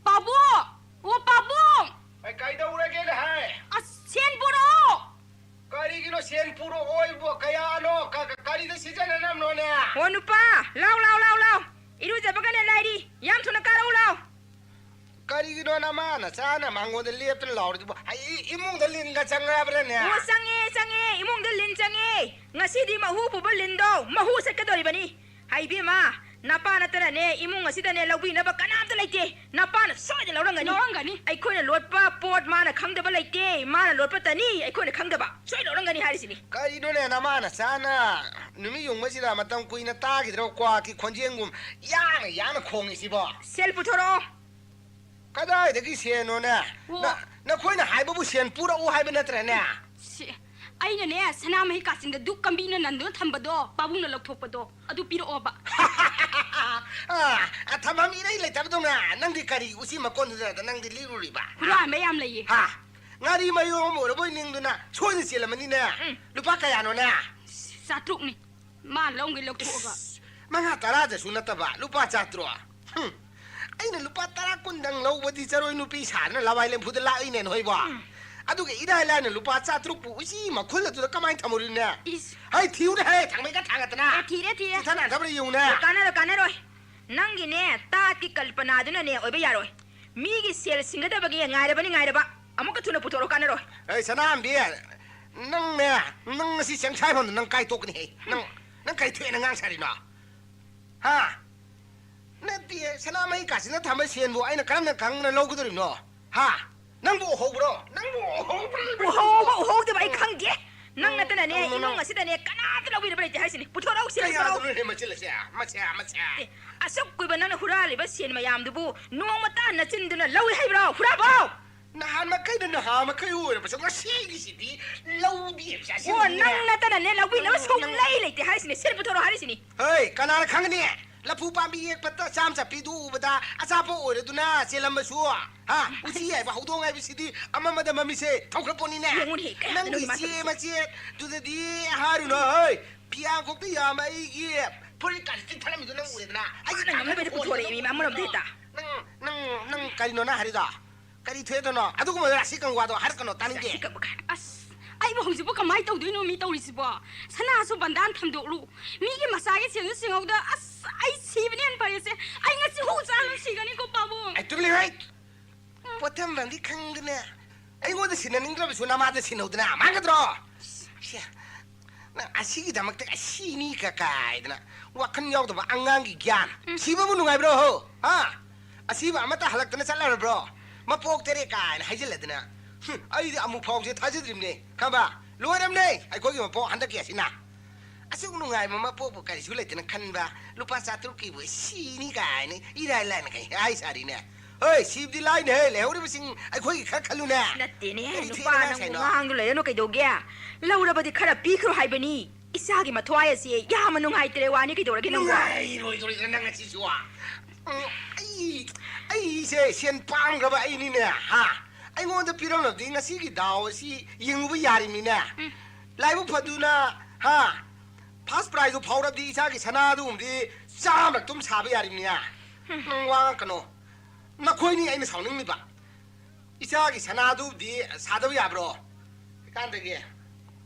ꯄꯥꯕꯨꯡ! ꯑꯣ, ꯄꯥꯕꯨꯡ! ꯑꯩ ꯀꯩꯗꯧꯔꯒꯦꯅꯦ ꯍꯥꯏ? ꯑꯁ, ꯁꯦꯟ ꯄꯨꯔꯛꯑꯣ! ꯀꯔꯤꯒꯤꯅꯣ ꯁꯦꯟ ꯄꯨꯔꯛꯑꯣ ꯏꯕꯣ? ꯀꯌꯥꯅꯣ? ꯀ-, ꯀ-, ꯀꯔꯤꯗ ꯁꯤꯖꯤꯟꯅꯅꯕꯅꯣꯅꯦ? ꯑꯣ, ꯅꯨꯄꯥ, ꯂꯥꯎ, ꯂꯥꯎ, ꯂꯥꯎ, ꯂꯥꯎ! ꯏꯔꯨꯖꯕꯒꯅꯦ ꯂꯥꯏꯔꯤ꯫ ꯌꯥꯝ ꯊꯨꯅ ꯀꯥꯔꯛꯎ ꯂꯥꯎ꯫ ꯀꯔꯤꯒꯤꯅꯣ ꯅꯃꯥ ꯅꯆꯥꯅ ꯃꯉꯣꯟꯗ ꯂꯦꯞꯇꯅ ꯂꯥꯎꯔꯤꯗꯨꯕꯣ? ꯑꯩ ꯏꯃꯨꯡꯗ ꯂꯤꯟꯒ ꯆꯪꯉꯕ꯭ꯔꯅꯦ? ꯑꯣ, ꯆꯪꯉꯦ, ꯆꯪꯉꯦ, ꯏꯃꯨꯡꯗ ꯂꯤꯟ ꯆꯪꯉꯦ꯫ ꯉꯁꯤꯗꯤ ꯃꯍꯨ ꯄꯨꯕ ꯂꯤꯟꯗꯣ ꯃꯍꯨ ꯆꯠꯀꯗꯧꯔꯤꯕꯅꯤ꯫ ꯍꯩꯕꯦꯝꯃ, ꯅꯄꯥ ꯅꯠꯇꯅꯅꯦ ꯏꯃꯨꯡ ꯑꯁꯤꯗꯅꯦ ꯂꯧꯕꯤꯅꯕ ꯀꯅꯥꯝꯇ ꯂꯩꯇꯦ꯫ ꯅꯄꯥꯅ ꯁꯣꯏꯗꯅ ꯂꯧꯔꯝꯒꯅꯤ꯫ ꯂꯧꯔꯝꯒꯅꯤ꯫ ꯑꯩꯈꯣꯏꯅ ꯂꯣꯠꯄ ꯄꯣꯠ ꯃꯥꯅ ꯈꯪꯗꯕ ꯂꯩꯇꯦ, ꯃꯥꯅ ꯂꯣꯠꯄꯇꯅꯤ ꯑꯩꯈꯣꯏꯅ ꯈꯪꯗꯕ꯫ ꯁꯣꯏ ꯂꯧꯔꯝꯒꯅꯤ ꯍꯥꯏꯔꯤꯁꯤꯅꯤ꯫ ꯀꯔꯤꯅꯣꯅꯦ ꯅꯃꯥ ꯅꯆꯥꯅ ꯅꯨꯃꯤꯠ ꯌꯨꯡꯕꯁꯤꯗ ꯃꯇꯝ ꯀꯨꯏꯅ ꯇꯥꯈꯤꯗ꯭ꯔꯣ ꯀ꯭ꯋꯥꯛꯀꯤ ꯈꯣꯟꯖꯦꯜꯒꯨꯝ ꯌꯥꯡꯅ ꯌꯥꯡꯅ ꯈꯣꯡꯉꯤꯁꯤꯕꯣ? ꯁꯦꯜ ꯄꯨꯊꯣꯔꯛꯑꯣ꯫ ꯀꯗꯥꯏꯗꯒꯤ ꯁꯦꯟꯅꯣꯅꯦ? ꯑꯣ꯫ ꯅ-, ꯅꯈꯣꯏꯅ ꯍꯥꯏꯕꯕꯨ ꯁꯦꯟ ꯄꯨꯔꯛꯎ ꯍꯥꯏꯕ ꯅꯠꯇ꯭ꯔꯅꯦ? ꯁꯤ, ꯑꯩꯅꯅꯦ, ꯁꯅꯥꯃꯍꯤ ꯀꯥꯆꯤꯟꯗ ꯙꯨꯞ ꯀꯝꯕꯤꯅ ꯅꯟꯗꯨꯅ ꯊꯝꯕꯗꯣ, ꯄꯥꯕꯨꯡꯅ ꯂꯧꯊꯣꯛꯄꯗꯣ, ꯑꯗꯨ ꯄꯤꯔꯛꯑꯣꯕ꯫ ꯑ, ꯑ, ꯊꯝꯐꯝ ꯏꯔꯩ ꯂꯩꯇꯕꯗꯧꯅ ꯅꯪꯗꯤ ꯀꯔꯤ ꯎꯆꯤ ꯃꯀꯣꯟꯗꯨꯗ ꯅꯪꯗꯤ ꯂꯤꯔꯨꯔꯤꯕ? ꯍꯨꯔꯥꯟꯕ ꯌꯥꯝ ꯂꯩꯌꯦ꯫ ꯍꯥ? ꯉꯥꯔꯤ ꯃꯌꯣꯝ ꯑꯃ ꯑꯣꯏꯔꯕꯣꯏ ꯅꯤꯡꯗꯨꯅ ꯁꯣꯏꯗꯅ ꯆꯦꯜꯂꯝꯃꯅꯤꯅꯦ꯫ ꯎꯝ꯫ ꯂꯨꯄꯥ ꯀꯌꯥꯅꯣꯅꯦ? ꯆꯥꯇ꯭ꯔꯨꯛꯅꯤ꯫ ꯃꯥ ꯂꯧꯒꯦ ꯂꯧꯊꯣꯛꯑꯒ꯫ ꯏꯁ, ꯃꯉꯥ ꯇꯔꯥꯗꯁꯨ ꯅꯠꯇꯕ ꯂꯨꯄꯥ ꯆꯥꯇ꯭ꯔꯨꯛ꯫ ꯍꯨꯝ꯫ ꯑꯩꯅ ꯂꯨꯄꯥ ꯇꯔꯥ ꯀꯨꯟꯗꯪ ꯂꯧꯕꯗꯤ ꯆꯔꯣꯏ ꯅꯨꯄꯤ ꯁꯥꯗꯅ ꯂꯋꯥꯏ ꯂꯦꯝꯐꯨꯗ ꯂꯥꯛꯏꯅꯦ ꯅꯣꯏꯕꯣ꯫ ꯎꯝ꯫ ꯑꯗꯨꯒ ꯏꯔꯥꯏ ꯂꯥꯏꯅ ꯂꯨꯄꯥ ꯆꯥꯇ꯭ꯔꯨꯛꯄꯨ ꯎꯆꯤ ꯃꯈꯨꯜ ꯑꯗꯨꯗ ꯀꯃꯥꯏꯅ ꯊꯝꯃꯨꯔꯤꯅꯦ? ꯏꯁ꯫ ꯍꯩ, ꯊꯤꯌꯨꯅꯦ ꯍꯦ, ꯊꯥꯡꯃꯩꯒ ꯊꯥꯡꯒꯠꯇꯅ꯫ ꯑꯦ, ꯊꯤꯔꯦ, ꯊꯤꯔꯦ꯫ ꯆꯤꯊ ꯅꯥꯟꯊꯕ꯭ꯔꯥ ꯌꯦꯡꯉꯨꯅꯦ꯫ ꯑꯦ, ꯀꯥꯟꯅꯔꯣꯏ, ꯀꯥꯟꯅꯔꯣꯏ꯫ ꯅꯪꯒꯤꯅꯦ, ꯇꯥꯠꯀꯤ ꯀꯜꯄꯅꯥꯗꯨꯅꯅꯦ ꯑꯣꯏꯕ ꯌꯥꯔꯣꯏ꯫ ꯃꯤꯒꯤ ꯁꯦꯜ ꯁꯤꯡꯒꯗꯕꯒꯤ ꯉꯥꯏꯔꯕꯅꯤ, ꯉꯥꯏꯔꯕ꯫ ꯑꯃꯨꯛꯀ ꯊꯨꯅ ꯄꯨꯊꯣꯔꯛꯑꯣ, ꯀꯥꯟꯅꯔꯣꯏ꯫ ꯑꯩ ꯁꯅꯥꯝꯕꯤ, ꯅꯪꯅꯦ, ꯅꯪ ꯉꯁꯤ ꯆꯦꯡꯁꯥꯏꯐꯝꯗ ꯅꯪ ꯀꯥꯏ ꯇꯣꯛꯀꯅꯤ ꯍꯦ? ꯅꯪ, ꯅꯪ ꯀꯔꯤ ꯊꯣꯛꯑꯦꯅ ꯉꯥꯡ ꯁꯥꯔꯤꯅꯣ? ꯍꯥ? ꯅꯠꯇꯦ, ꯁꯅꯥꯃꯍꯤ ꯀꯥꯁꯤꯅ ꯊꯝꯕ ꯁꯦꯟꯕꯨ ꯑꯩꯅ ꯀꯔꯝꯅ ꯈꯪꯅ ꯂꯧꯒꯗꯧꯔꯤꯕꯅꯣ? ꯍꯥ? ꯅꯪꯕꯨ ꯎꯍꯧꯕ꯭ꯔꯣ? ꯅꯪꯕꯨ ꯎꯍꯧꯕ꯭ꯔꯣ? ꯎꯍꯧꯕ ꯎꯍꯧꯗꯕ ꯑꯩ ꯈꯪꯗꯦ꯫ ꯅꯪ ꯅꯠꯇꯅꯅꯦ, ꯅꯪ, ꯅꯪ, ꯏꯃꯨꯡ ꯅꯪ꯫ ꯑꯁꯤꯗꯅꯦ ꯀꯅꯥꯝꯇ ꯂꯧꯕꯤꯅꯕ ꯂꯩꯇꯦ ꯍꯥꯏꯁꯤꯅꯤ꯫ ꯄꯨꯊꯣꯔꯛꯎ, ꯁꯦꯜ ꯄꯨꯊꯣꯔꯛꯎ꯫ ꯀꯌꯥꯗꯅꯣꯅꯦ ꯃꯆꯤꯜ ꯑꯁꯦ? ꯃꯆꯦ, ꯃꯆꯦ꯫ ꯑꯦ, ꯑꯁꯨꯛ ꯀꯨꯏꯕ ꯅꯪꯅ ꯍꯨꯔꯥꯜꯂꯤꯕ ꯁꯦꯟ ꯃꯌꯥꯝꯗꯨꯕꯨ ꯅꯣꯡꯃꯇ ꯅꯆꯤꯟꯗꯨꯅ ꯂꯧꯏ ꯍꯥꯏꯕ꯭ꯔꯣ, ꯍꯨꯔꯥꯟꯕꯧ? ꯅꯍꯥꯟ ꯃꯈꯩꯗ ꯅꯍꯥ ꯃꯈꯩ ꯑꯣꯏꯔꯕꯁꯨ ꯉꯁꯤꯒꯤꯁꯤꯗꯤ ꯂꯧꯗꯦ ꯍꯥꯏꯕꯁꯦ ꯑꯁꯤ ꯑꯣ, ꯂꯧꯗꯦ꯫ ꯅꯪ ꯅꯠꯇꯅꯅꯦ ꯂꯧꯕꯤꯅꯕ ꯅꯪ, ꯁꯨꯡꯂꯩ ꯂꯩꯇꯦ ꯍꯥꯏꯔꯤꯁꯤꯅꯦ꯫ ꯁꯦꯜ ꯄꯨꯊꯣꯔꯛꯑꯣ ꯍꯥꯏꯔꯤꯁꯤꯅꯤ꯫ ꯍꯩ, ꯀꯅꯥꯅ ꯈꯪꯒꯅꯤ? ꯂꯐꯨ ꯄꯥꯝꯕꯤ ꯌꯦꯛꯄꯗ ꯆꯥꯝ ꯆꯠꯄꯤꯗꯨ ꯎꯕꯗ ꯑꯆꯥꯄꯣꯠ ꯑꯣꯏꯔꯗꯨꯅ ꯆꯦꯜꯂꯝꯕꯁꯨ꯫ ꯍꯥ? ꯎꯆꯤ ꯍꯥꯏꯕ ꯍꯧꯗꯣꯡ ꯍꯥꯏꯕꯁꯤꯗꯤ ꯑꯃꯃꯗ ꯃꯃꯤꯠꯁꯦ ꯊꯧꯈ꯭ꯔ ꯄꯣꯠꯅꯤꯅꯦ꯫ ꯌꯦꯡꯉꯨꯅꯦ, ꯀꯌꯥꯗꯅꯣ ꯅꯪꯒꯤ ꯃꯥ ꯆꯦ ꯇꯧꯔꯤꯁꯦ? ꯃꯆꯦꯠ ꯗꯨꯗꯗꯤ ꯍꯥꯏꯔꯨꯅꯨ, ꯍꯩ꯫ ꯐꯤꯌꯥꯡꯈꯣꯛꯇ ꯌꯥꯝꯕ ꯑꯩꯒꯤ ꯐꯨꯔꯤꯠ ꯀꯥꯁꯦ ꯆꯤꯛꯊꯠꯂꯝꯃꯤꯗꯨ ꯅꯪ ꯎꯔꯦꯗꯅ? ꯑꯩ ꯅꯪ ꯉꯝꯅꯕ ꯍꯦꯛꯇ ꯄꯨꯊꯣꯔꯛꯑꯦ, ꯃꯤ ꯑꯃꯔꯣꯝꯗ ꯍꯦꯛꯇ꯫ ꯅꯪ, ꯅꯪ, ꯅꯪ ꯀꯔꯤꯅꯣ ꯅꯪ ꯍꯥꯏꯔꯤꯗꯣ? ꯀꯔꯤ ꯊꯣꯛꯑꯦꯗꯅꯣ? ꯑꯗꯨꯒꯨꯝꯕ ꯔꯥꯁꯤ ꯀꯪꯕ ꯋꯥꯗꯣ ꯍꯥꯏꯔꯛꯀꯅꯣ, ꯇꯥꯅꯤꯡꯗꯦ꯫ ꯁꯤ ꯀꯛꯄ ꯀꯥꯏꯅ꯫ ꯑꯁ, ꯑꯩꯕꯨ ꯍꯧꯖꯤꯛꯄꯨ ꯀꯃꯥꯏꯅ ꯇꯧꯗꯣꯏꯅꯣ ꯃꯤ ꯇꯧꯔꯤꯁꯤꯕꯣ? ꯁꯅꯥꯁꯨ ꯕꯟꯗꯥꯟ ꯊꯝꯗꯣꯛꯂꯨ, ꯃꯤꯒꯤ ꯃꯆꯥꯒꯤ ꯁꯦꯜꯁꯨ ꯁꯤꯡꯍꯧꯗ꯫ ꯑꯁ, ꯑꯩ ꯁꯤꯕꯅ ꯍꯦꯟꯅ ꯐꯔꯦꯁꯦ꯫ ꯑꯩ ꯉꯁꯤ ꯍꯨ ꯆꯥꯔ ꯑꯗꯨꯝ ꯁꯤꯒꯅꯤꯀꯣ, ꯄꯥꯕꯨꯡ꯫ ꯑꯩ ꯇꯨꯃꯤꯟ ꯂꯩꯌꯨ, ꯍꯩ꯫ ꯄꯣꯠꯊꯝꯕꯝꯗꯤ ꯈꯪꯗꯅ ꯑꯩꯉꯣꯟꯗ ꯁꯤꯟꯅꯅꯤꯡꯗ꯭ꯔꯕꯁꯨ ꯅꯃꯥꯗ ꯁꯤꯟꯅꯧꯗꯅ ꯃꯥꯡꯒꯗ꯭ꯔꯣ? ꯁꯦ, ꯅꯪ ꯑꯁꯤꯒꯤꯗꯃꯛꯇ ꯑꯁꯤꯅꯤ ꯀ ꯀꯥꯏꯗꯅ ꯋꯥꯈꯜ ꯌꯥꯎꯗꯕ ꯑꯉꯥꯡꯒꯤ ꯒ꯭ꯌꯥꯟ꯫ ꯎꯝ꯫ ꯁꯤꯕꯕꯨ ꯅꯨꯡꯉꯥꯏꯕ꯭ꯔꯣ ꯍꯣ? ꯍꯥ? ꯑꯁꯤꯕ ꯑꯃꯠꯇ ꯍꯜꯂꯛꯇꯅ ꯆꯠꯂꯔꯕ꯭ꯔꯣ? ꯃꯄꯣꯛ ꯇꯔꯦ ꯀꯥꯏꯅ ꯍꯥꯏꯖꯤꯜꯂꯗꯅ꯫ ꯍꯨꯝ, ꯑꯩꯗꯤ ꯑꯃꯨꯛ ꯐꯥꯎꯁꯦ ꯊꯥꯖꯗ꯭ꯔꯤꯕꯅꯦ꯫ ꯈꯪꯕ? ꯂꯣꯏꯔꯝꯅꯦ ꯑꯩꯈꯣꯏꯒꯤ ꯃꯄꯣꯛ ꯍꯟꯗꯛꯀꯤ ꯑꯁꯤꯅ꯫ ꯑꯁꯨꯛ ꯅꯨꯡꯉꯥꯏꯕ ꯃꯄꯣꯛꯄꯨ ꯀꯔꯤꯁꯨ ꯂꯩꯇꯅ ꯈꯟꯕ ꯂꯨꯄꯥ ꯆꯥꯇ꯭ꯔꯨꯛꯀꯤꯕꯨ ꯁꯤꯅꯤ ꯀꯥꯏꯅ ꯏꯔꯥꯏ ꯂꯥꯏꯅ ꯀꯩ ꯍꯥꯏ ꯁꯥꯔꯤꯅꯦ꯫ ꯍꯣꯏ, ꯁꯤꯕꯗꯤ ꯂꯥꯏꯅꯦꯍꯦ, ꯂꯩꯍꯧꯔꯤꯕꯁꯤꯡ ꯑꯩꯈꯣꯏꯒꯤ ꯈꯔ ꯈꯜꯂꯨꯅꯦ꯫ ꯅꯠꯇꯦꯅꯦ, ꯀꯔꯤ ꯅꯨꯄꯥ ꯊꯦꯡꯅ ꯅꯪ ꯁꯥꯏꯅꯣ? ꯉꯥꯡꯗꯨ ꯂꯩꯔꯅꯨ ꯀꯩꯗꯧꯒꯦ? ꯂꯧꯔꯕꯗꯤ ꯈꯔ ꯄꯤꯈ꯭ꯔꯣ ꯍꯥꯏꯕꯅꯤ꯫ ꯏꯆꯥꯒꯤ ꯃꯊ꯭ꯋꯥꯏ ꯑꯁꯤ ꯌꯥꯝꯅ ꯅꯨꯡꯉꯥꯏꯇ꯭ꯔꯦ ꯋꯥꯅꯤ, ꯀꯩꯗꯧꯔꯒꯦ ꯅꯪꯕꯣ? ꯅꯨꯡꯉꯥꯏꯔꯣꯏꯗꯣꯔꯤꯗ꯭ꯔꯥ ꯅꯪ ꯑꯁꯤꯁꯨ? ꯎꯝ, ꯑꯩ, ꯑꯩꯁꯦ ꯁꯦꯟ ꯄꯥꯝꯈ꯭ꯔꯕ ꯑꯩꯅꯤꯅꯦ, ꯍꯥ? ꯑꯩꯉꯣꯟꯗ ꯄꯤꯔꯝꯂꯕꯗꯤ ꯉꯁꯤꯒꯤ ꯗꯥꯎ ꯑꯁꯤ ꯌꯦꯡꯉꯨꯕ ꯌꯥꯔꯤꯕꯅꯤꯅꯦ꯫ ꯎꯝ꯫ ꯂꯥꯏꯕꯛ ꯐꯗꯨꯅ, ꯍꯥ, ꯐꯥꯔꯁ ꯄ꯭ꯔꯥꯏꯖꯇꯨ ꯐꯥꯎꯔꯕꯗꯤ ꯏꯆꯥꯒꯤ ꯁꯅꯥꯗꯨꯒꯨꯝꯕꯗꯤ ꯆꯥꯝꯃꯔꯛꯇꯨꯝ ꯁꯥꯕ ꯌꯥꯔꯤꯕꯅꯤꯅꯦ꯫ ꯎꯝ꯫ ꯅꯪ ꯋꯥ ꯉꯥꯡꯀꯅꯣ꯫ ꯅꯈꯣꯏꯅꯤ ꯑꯩꯅ ꯁꯥꯎꯅꯤꯡꯂꯤꯕ꯫ ꯏꯆꯥꯒꯤ ꯁꯅꯥꯗꯨꯕꯨꯗꯤ ꯁꯥꯗꯕ ꯌꯥꯕ꯭ꯔꯣ? ꯀꯥꯟꯗꯒꯤ,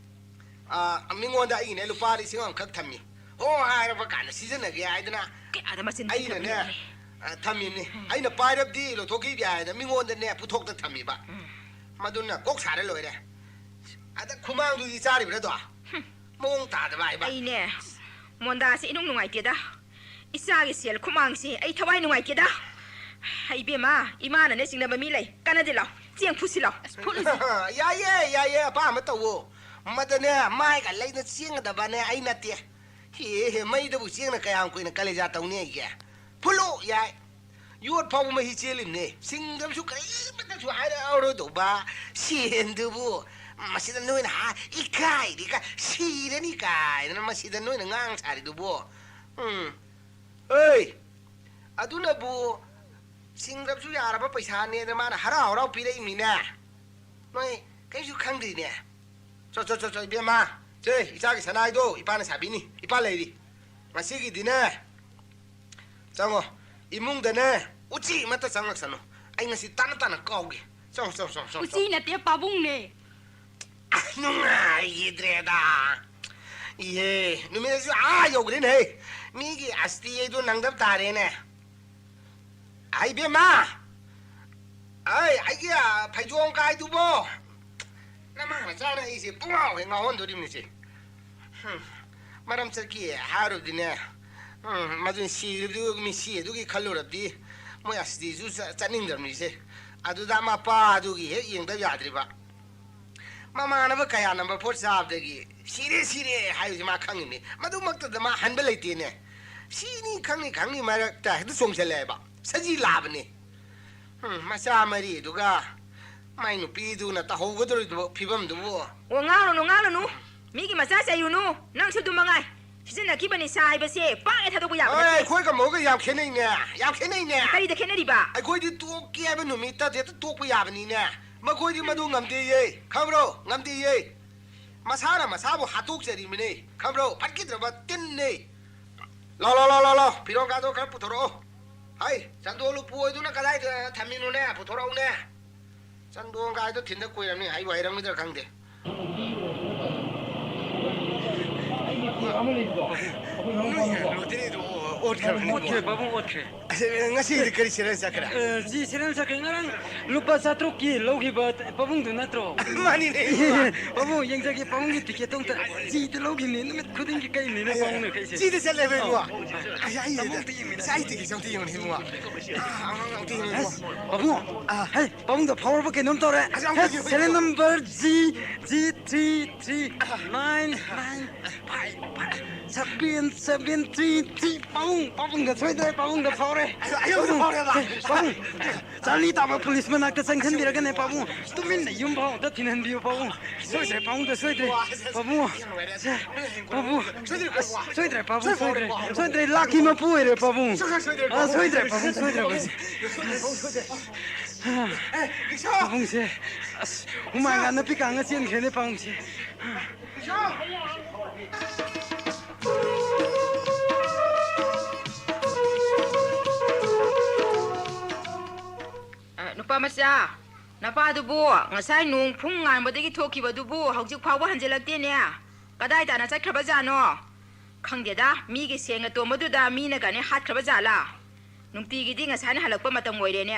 ꯑ, ꯃꯤꯉꯣꯟꯗ ꯑꯩꯒꯤꯅꯦ ꯂꯨꯄꯥ ꯂꯤꯁꯤꯡ ꯑꯃꯈꯛ ꯊꯝꯃꯤ꯫ ꯍꯣ ꯍꯥꯏꯔꯕ ꯀꯥꯟꯗ ꯁꯤꯖꯤꯟꯅꯒꯦ ꯍꯥꯏꯗꯅ ꯀꯌꯥꯗ ꯃꯆꯤꯟ ꯑꯩꯅꯅꯦ, ꯊꯤꯔꯕꯅꯣ? ꯑ, ꯊꯝꯃꯤꯕꯅꯤ꯫ ꯎꯝ꯫ ꯑꯩꯅ ꯄꯥꯏꯔꯕꯗꯤ ꯂꯧꯊꯣꯛꯈꯤꯕ ꯌꯥꯏ ꯍꯥꯏꯅ ꯃꯤꯉꯣꯟꯗꯅꯦ ꯄꯨꯊꯣꯛꯇ ꯊꯝꯃꯤꯕ꯫ ꯎꯝ꯫ ꯃꯗꯨꯅ ꯀꯣꯛ ꯁꯥꯔ ꯂꯣꯏꯔꯦ꯫ ꯑꯗ ꯈꯨꯃꯥꯡꯗꯨꯗꯤ ꯆꯥꯔꯤꯕ꯭ꯔꯥꯗꯣ? ꯍꯨꯝ꯫ ꯃꯑꯣꯡ ꯇꯥꯗꯕ ꯍꯥꯏꯕ꯫ ꯑꯩꯅꯦ, ꯃꯣꯟꯗꯥꯁꯦ ꯏꯅꯨꯡ ꯅꯨꯡꯉꯥꯏꯇꯦꯗ꯫ ꯏꯆꯥꯒꯤ ꯁꯦꯜ ꯈꯨꯃꯥꯡꯁꯤ ꯑꯩ ꯊꯋꯥꯏ ꯅꯨꯡꯉꯥꯏꯇꯦꯗ꯫ ꯏꯕꯦꯝꯃ, ꯏꯃꯥꯅꯅꯦ ꯆꯤꯡꯅꯕ ꯃꯤ ꯂꯩ꯫ ꯀꯥꯟꯅꯗꯦ ꯂꯥꯎ꯫ ꯆꯦꯡ ꯐꯨꯠꯁꯤ ꯂꯥꯎ꯫ ꯑꯁ, ꯐꯨꯠꯂꯨꯁꯤ꯫ ꯌꯥꯏꯌꯦ, ꯌꯥꯏꯌꯦ, ꯑꯄꯥꯝꯕ ꯇꯧꯋꯣ꯫ ꯃꯗꯅꯦ, ꯃꯥꯏꯒ ꯂꯩꯅ ꯆꯦꯟꯒꯗꯕꯅꯦ ꯑꯩ ꯅꯠꯇꯦ꯫ ꯍꯦ, ꯍꯦ, ꯃꯩꯗꯕꯨ ꯆꯦꯡꯅ ꯀꯌꯥꯝ ꯀꯨꯏꯅ ꯀꯂꯦꯖꯥ ꯇꯧꯅꯤ ꯑꯩꯒꯦ? ꯐꯨꯠꯂꯣ, ꯌꯥꯏ꯫ ꯌꯣꯠ ꯐꯥꯎꯕ ꯃꯍꯤ ꯆꯦꯜꯂꯤꯕꯅꯦ꯫ ꯁꯤꯡꯗꯕꯁꯨ ꯀꯔꯤꯃꯠꯇꯁꯨ ꯍꯥꯏꯔꯛꯑꯔꯣꯏꯗꯧꯕ ꯁꯦꯟꯗꯨꯕꯨ꯫ ꯃꯁꯤꯗ ꯅꯣꯏꯅ ꯍꯥ, ꯏꯀꯥꯏꯗꯤ ꯀꯥꯏ, ꯁꯤꯔꯅꯤ ꯀꯥꯏꯗꯅ ꯃꯁꯤꯗ ꯅꯣꯏꯅ ꯉꯥꯡ ꯁꯥꯔꯤꯗꯨꯕꯨ꯫ ꯎꯝ꯫ ꯑꯦ! ꯑꯗꯨꯅꯕꯨ ꯁꯤꯡꯗꯕꯁꯨ ꯌꯥꯔꯕ ꯄꯩꯁꯥꯅꯦꯅ ꯃꯥꯅ ꯍꯔꯥꯎ ꯍꯔꯥꯎ ꯄꯤꯔꯛꯏꯃꯤꯅꯦ꯫ ꯅꯣꯏ ꯀꯩꯁꯨ ꯈꯪꯗ꯭ꯔꯤꯅꯦ꯫ ꯆꯣ, ꯆꯣ, ꯆꯣ, ꯆꯣ, ꯏꯕꯦꯝꯃ꯫ ꯁꯦ, ꯏꯆꯥꯒꯤ ꯁꯅꯥꯏꯗꯣ ꯏꯄꯥꯅ ꯁꯥꯕꯤꯅꯤ꯫ ꯏꯄꯥ ꯂꯩꯔꯤ꯫ ꯉꯁꯤꯒꯤꯗꯤꯅꯦ, ꯆꯪꯉꯣ꯫ ꯏꯃꯨꯡꯗꯅꯦ, ꯎꯆꯤ ꯑꯃꯠꯇ ꯆꯪꯂꯛꯁꯅꯨ꯫ ꯑꯩ ꯉꯁꯤ ꯇꯥꯅ ꯇꯥꯅ ꯀꯥꯎꯒꯦ꯫ ꯆꯪꯉꯣ, ꯆꯪꯉꯣ, ꯆꯪꯉꯣ, ꯆꯪꯉꯣ, ꯎꯆꯤ ꯆꯪꯉꯣ꯫ ꯅꯠꯇꯦ, ꯄꯥꯕꯨꯡꯅꯦ꯫ ꯑꯁ, ꯅꯨꯡꯉꯥꯏꯈꯤꯗ꯭ꯔꯦꯗ꯫ ꯏꯍꯦ, ꯅꯨꯃꯤꯠ ꯑꯁꯤ ꯑꯥ ꯌꯧꯈ꯭ꯔꯦꯅꯦꯍꯦ꯫ ꯃꯤꯒꯤ ꯑꯁꯇꯤ ꯑꯩꯗꯣ ꯅꯪꯗꯕ ꯇꯥꯔꯦꯅꯦ꯫ ꯑꯩ ꯏꯕꯦꯝꯃ! ꯑꯩ, ꯑꯩꯒꯤ, ꯑ, ꯐꯩꯖꯣꯝ ꯀꯥꯏꯗꯨꯕꯣ? ꯅꯃꯥ ꯃꯆꯥꯅ ꯑꯩꯁꯦ ꯄꯨꯡꯉꯥꯎ ꯍꯦꯛ ꯉꯥꯎꯍꯟꯗꯣꯔꯤꯕꯅꯤꯁꯦ꯫ ꯍꯨꯝ, ꯃꯔꯝ ꯆꯠꯈꯤ ꯍꯥꯏꯔꯨꯕꯗꯤꯅꯦ, ꯎꯝ, ꯃꯗꯨ ꯁꯤꯔꯤꯕꯗꯨ ꯃꯤꯁꯤ ꯑꯗꯨꯒꯤ ꯈꯜꯂꯨꯔꯕꯗꯤ ꯃꯣꯏ ꯑꯁꯤꯗꯤꯁꯨ ꯆ-, ꯆꯠꯅꯤꯡꯗ꯭ꯔꯕꯅꯤꯁꯦ꯫ ꯑꯗꯨꯗ ꯃꯄꯥ ꯑꯗꯨꯒꯤ ꯍꯦꯛ ꯌꯦꯡꯗꯕ ꯌꯥꯗ꯭ꯔꯤꯕ꯫ ꯃꯃꯥꯟꯅꯕ ꯀꯌꯥ ꯅꯝꯕꯔ ꯐꯣꯔ ꯆꯥꯕꯗꯒꯤ ꯁꯤꯔꯦ, ꯁꯤꯔꯦ ꯍꯥꯏꯕꯁꯤ ꯃꯥ ꯈꯪꯉꯤꯅꯤ꯫ ꯃꯗꯨꯃꯛꯇꯗ ꯃꯥ ꯍꯟꯕ ꯂꯩꯇꯦꯅꯦ꯫ ꯁꯤꯅꯤ ꯈꯪꯅꯤ ꯈꯪꯅꯤ ꯃꯔꯛꯇ ꯍꯦꯛꯇ ꯆꯣꯡꯁꯤꯜꯂꯛꯑꯦꯕ꯫ ꯁꯖꯤ ꯂꯥꯕꯅꯤ꯫ ꯎꯝ, ꯃꯆꯥ ꯃꯔꯤꯗꯨꯒ ꯃꯥꯏ ꯅꯨꯄꯤꯗꯨꯅ ꯇꯧꯍꯧꯒꯗꯧꯔꯤꯕ ꯐꯤꯕꯝꯗꯨꯕꯨ꯫ ꯑꯣ, ꯉꯥꯡꯂꯨꯅꯨ, ꯉꯥꯡꯂꯨꯅꯨ꯫ ꯃꯤꯒꯤ ꯃꯆꯥ ꯆꯩꯔꯨꯅꯨ꯫ ꯅꯪꯁꯨ ꯑꯗꯨ ꯃꯉꯥꯏ꯫ ꯁꯤꯖꯤꯟꯅꯈꯤꯕ ꯅꯤꯁꯥ ꯍꯥꯏꯕꯁꯦ ꯄꯥꯛꯅ ꯊꯥꯗꯣꯛꯄ ꯌꯥꯕ ꯅꯠꯇꯦ꯫ ꯑꯩꯈꯣꯏꯒ ꯃꯧꯒ ꯌꯥꯝ ꯈꯦꯠꯅꯩꯅꯦ, ꯌꯥꯝ ꯈꯦꯠꯅꯩꯅꯦ꯫ ꯀꯔꯤꯗ ꯈꯦꯠꯅꯔꯤꯕ? ꯑꯩꯈꯣꯏꯗꯤ ꯇꯣꯛꯀꯦ ꯍꯥꯏꯕ ꯅꯨꯃꯤꯠꯇ ꯍꯦꯛꯇ ꯇꯣꯛꯄ ꯌꯥꯕꯅꯤꯅꯦ꯫ ꯃꯈꯣꯏꯗꯤ ꯃꯗꯨ ꯉꯝꯗꯦꯌꯦ, ꯈꯪꯕ꯭ꯔꯣ? ꯉꯝꯗꯦꯌꯦ꯫ ꯃꯁꯥꯅ ꯃꯁꯥꯕꯨ ꯍꯥꯠꯇꯣꯛꯆꯔꯤꯕꯅꯦ, ꯈꯪꯕ꯭ꯔꯣ? ꯐꯠꯈꯤꯗ꯭ꯔꯕ ꯇꯤꯟꯅꯦ꯫ ꯂꯥꯎ, ꯂꯥꯎ, ꯂꯥꯎ, ꯂꯥꯎ, ꯂꯥꯎ꯫ ꯐꯤꯔꯣꯜꯒꯗꯣ ꯈꯔ ꯄꯨꯊꯣꯔꯛꯑꯣ꯫ ꯍꯩ, ꯆꯟꯗꯣ ꯂꯨꯄꯨ ꯑꯣꯏꯗꯨꯅ ꯀꯗꯥꯏꯗ ꯊꯝꯃꯤꯅꯣꯅꯦ? ꯄꯨꯊꯣꯔꯛꯎꯅꯦ꯫ ꯆꯟꯗꯣꯟ ꯀꯥꯏꯗꯣ ꯊꯤꯟꯗ ꯀꯨꯏꯔꯕꯅꯤ, ꯍꯩꯕꯨ ꯍꯩꯔꯝꯒꯗ꯭ꯔꯥ ꯈꯪꯗꯦ꯫ ꯅꯣꯏ ꯂꯣꯇꯔꯤꯗꯣ ꯑꯣꯠꯈ꯭ꯔꯕꯅꯤ꯫ ꯑꯣꯠꯈ꯭ꯔꯦ, ꯄꯥꯕꯨꯡ, ꯑꯣꯠꯈ꯭ꯔꯦ꯫ ꯑꯁ, ꯉꯁꯤꯗꯤ ꯀꯔꯤ ꯁꯦꯔꯦꯜ ꯆꯠꯈ꯭ꯔꯦ? ꯑ, ꯖꯤ ꯁꯦꯔꯦꯜ ꯆꯠꯈ꯭ꯔꯦ꯫ ꯉꯔꯥꯡ ꯂꯨꯄꯥ ꯆꯥꯇ꯭ꯔꯨꯛꯀꯤ ꯂꯧꯈꯤꯕ ꯄꯥꯕꯨꯡꯗꯨ ꯅꯠꯇ꯭ꯔꯣ? ꯃꯥꯅꯤꯅꯦ, ꯏꯕꯨꯡꯉꯣ꯫ ꯄꯥꯕꯨꯡ, ꯌꯦꯡꯖꯒꯦ, ꯄꯥꯕꯨꯡꯒꯤ ꯇꯤꯀꯦꯠꯇꯣ ꯑꯝꯇ꯫ ꯖꯤꯗ ꯂꯧꯈꯤꯕꯅꯤ, ꯅꯨꯃꯤꯠ ꯈꯨꯗꯤꯡꯒꯤ ꯀꯛꯏꯅꯤꯅꯦ ꯄꯥꯕꯨꯡꯅ ꯀꯛꯏꯁꯦ꯫ ꯖꯤꯗ ꯆꯠꯂꯦꯕ, ꯏꯕꯨꯡꯉꯣ꯫ ꯑꯧ꯫ ꯑꯩ, ꯑꯩ, ꯄꯥꯕꯨꯡ ꯑꯝꯇ ꯌꯦꯡꯕꯤꯔꯣ꯫ ꯑꯁ, ꯑꯩ ꯇꯤꯀꯦꯠꯁꯦ ꯑꯝꯇ ꯌꯦꯡꯉꯨꯅꯦ, ꯏꯕꯨꯡꯉꯣ꯫ ꯑ, ꯑ, ꯑ, ꯑꯝꯇ ꯌꯦꯡꯉꯨꯅꯦ, ꯏꯕꯨꯡꯉꯣ꯫ ꯑꯁ, ꯄꯥꯕꯨꯡ꯫ ꯑ꯫ ꯍꯩ, ꯄꯥꯕꯨꯡꯗ ꯐꯥꯎꯔꯕ ꯀꯩꯅꯣꯝ ꯇꯧꯔꯦ꯫ ꯑꯁ, ꯑꯝꯇ ꯍꯦ, ꯌꯦꯡꯉꯨꯅꯦ, serial ꯏꯕꯨꯡꯉꯣ꯫ Number G G three three nine nine five five seven seven three three꯫ ꯄꯥꯕꯨꯡ, ꯄꯥꯕꯨꯡꯗ ꯁꯣꯏꯗ꯭ꯔꯦ, ꯄꯥꯕꯨꯡꯗ ꯐꯥꯎꯔꯦ꯫ ꯑꯩ, ꯑꯩ ꯑꯃꯨꯛ ꯄꯥꯕꯨꯡ, ꯐꯥꯎꯔꯦꯕ꯫ ꯄꯥꯕꯨꯡ, ꯆꯥꯔꯂꯤ ꯇꯥꯕ ꯄꯨꯂꯤꯁ ꯃꯅꯥꯛꯇ ꯆꯪꯁꯤꯟꯕꯤꯔꯒꯅꯦ, ꯄꯥꯕꯨꯡ, ꯇꯨꯃꯤꯟꯅ ꯌꯨꯝ ꯐꯥꯎ ꯑꯝꯇ ꯊꯤꯟꯍꯟꯕꯤꯌꯨ, ꯄꯥꯕꯨꯡ꯫ ꯁꯣꯏꯗ꯭ꯔꯦ, ꯄꯥꯕꯨꯡꯗ ꯁꯣꯏꯗ꯭ꯔꯦ꯫ ꯄꯥꯕꯨꯡ, ꯁꯦ, ꯄꯥꯕꯨꯡ, ꯁꯣꯏꯗ꯭ꯔꯦ, ꯄꯥꯕꯨꯡ, ꯁꯣꯏꯗ꯭ꯔꯦ꯫ ꯁꯣꯏꯗ꯭ꯔꯦ, ꯂꯥꯛꯀꯤ ꯃꯄꯨ ꯑꯣꯏꯔꯦ, ꯄꯥꯕꯨꯡ꯫ ꯁꯣꯏꯗ꯭ꯔꯦ, ꯁꯣꯏꯗ꯭ꯔꯦ, ꯑ, ꯄꯥꯕꯨꯡ꯫ ꯁꯣꯏꯗ꯭ꯔꯦ, ꯄꯥꯕꯨꯡ, ꯁꯣꯏꯗ꯭ꯔꯦ, ꯄꯥꯕꯨꯡ꯫ ꯑꯦ, ꯔꯤꯛꯁꯣ! ꯄꯥꯕꯨꯡꯁꯦ, ꯑꯁ, ꯍꯨꯃꯥꯡꯒ ꯅꯞꯄꯤ ꯀꯥꯡꯒ ꯆꯦꯟꯈ꯭ꯔꯦꯅꯦ, ꯄꯥꯕꯨꯡꯁꯦ꯫ ꯑ, ꯅꯨꯄꯥ ꯃꯆꯥ, ꯅꯄꯥꯗꯨꯕꯨ ꯉꯁꯥꯏ ꯅꯣꯡ ꯐꯨꯡ ꯉꯥꯟꯕꯗꯒꯤ ꯊꯣꯛꯈꯤꯕꯗꯨꯕꯨ ꯍꯧꯖꯤꯛ ꯐꯥꯎꯕ ꯍꯟꯖꯤꯜꯂꯛꯇꯦꯅꯦ꯫ ꯀꯗꯥꯏ ꯇꯥꯅ ꯆꯠꯈ꯭ꯔꯕ ꯖꯥꯠꯅꯣ? ꯈꯪꯗꯦꯗ, ꯃꯤꯒꯤ ꯁꯦꯡꯅ ꯇꯣꯝꯕꯗꯨꯗ ꯃꯤꯅ ꯒꯥꯔꯤ ꯍꯥꯠꯈ꯭ꯔꯕ ꯖꯥꯠꯂꯥ? ꯅꯨꯡꯇꯤꯒꯤꯗꯤ ꯉꯁꯥꯏꯅ ꯍꯜꯂꯛꯄ ꯃꯇꯝ ꯑꯣꯏꯔꯦꯅꯦ꯫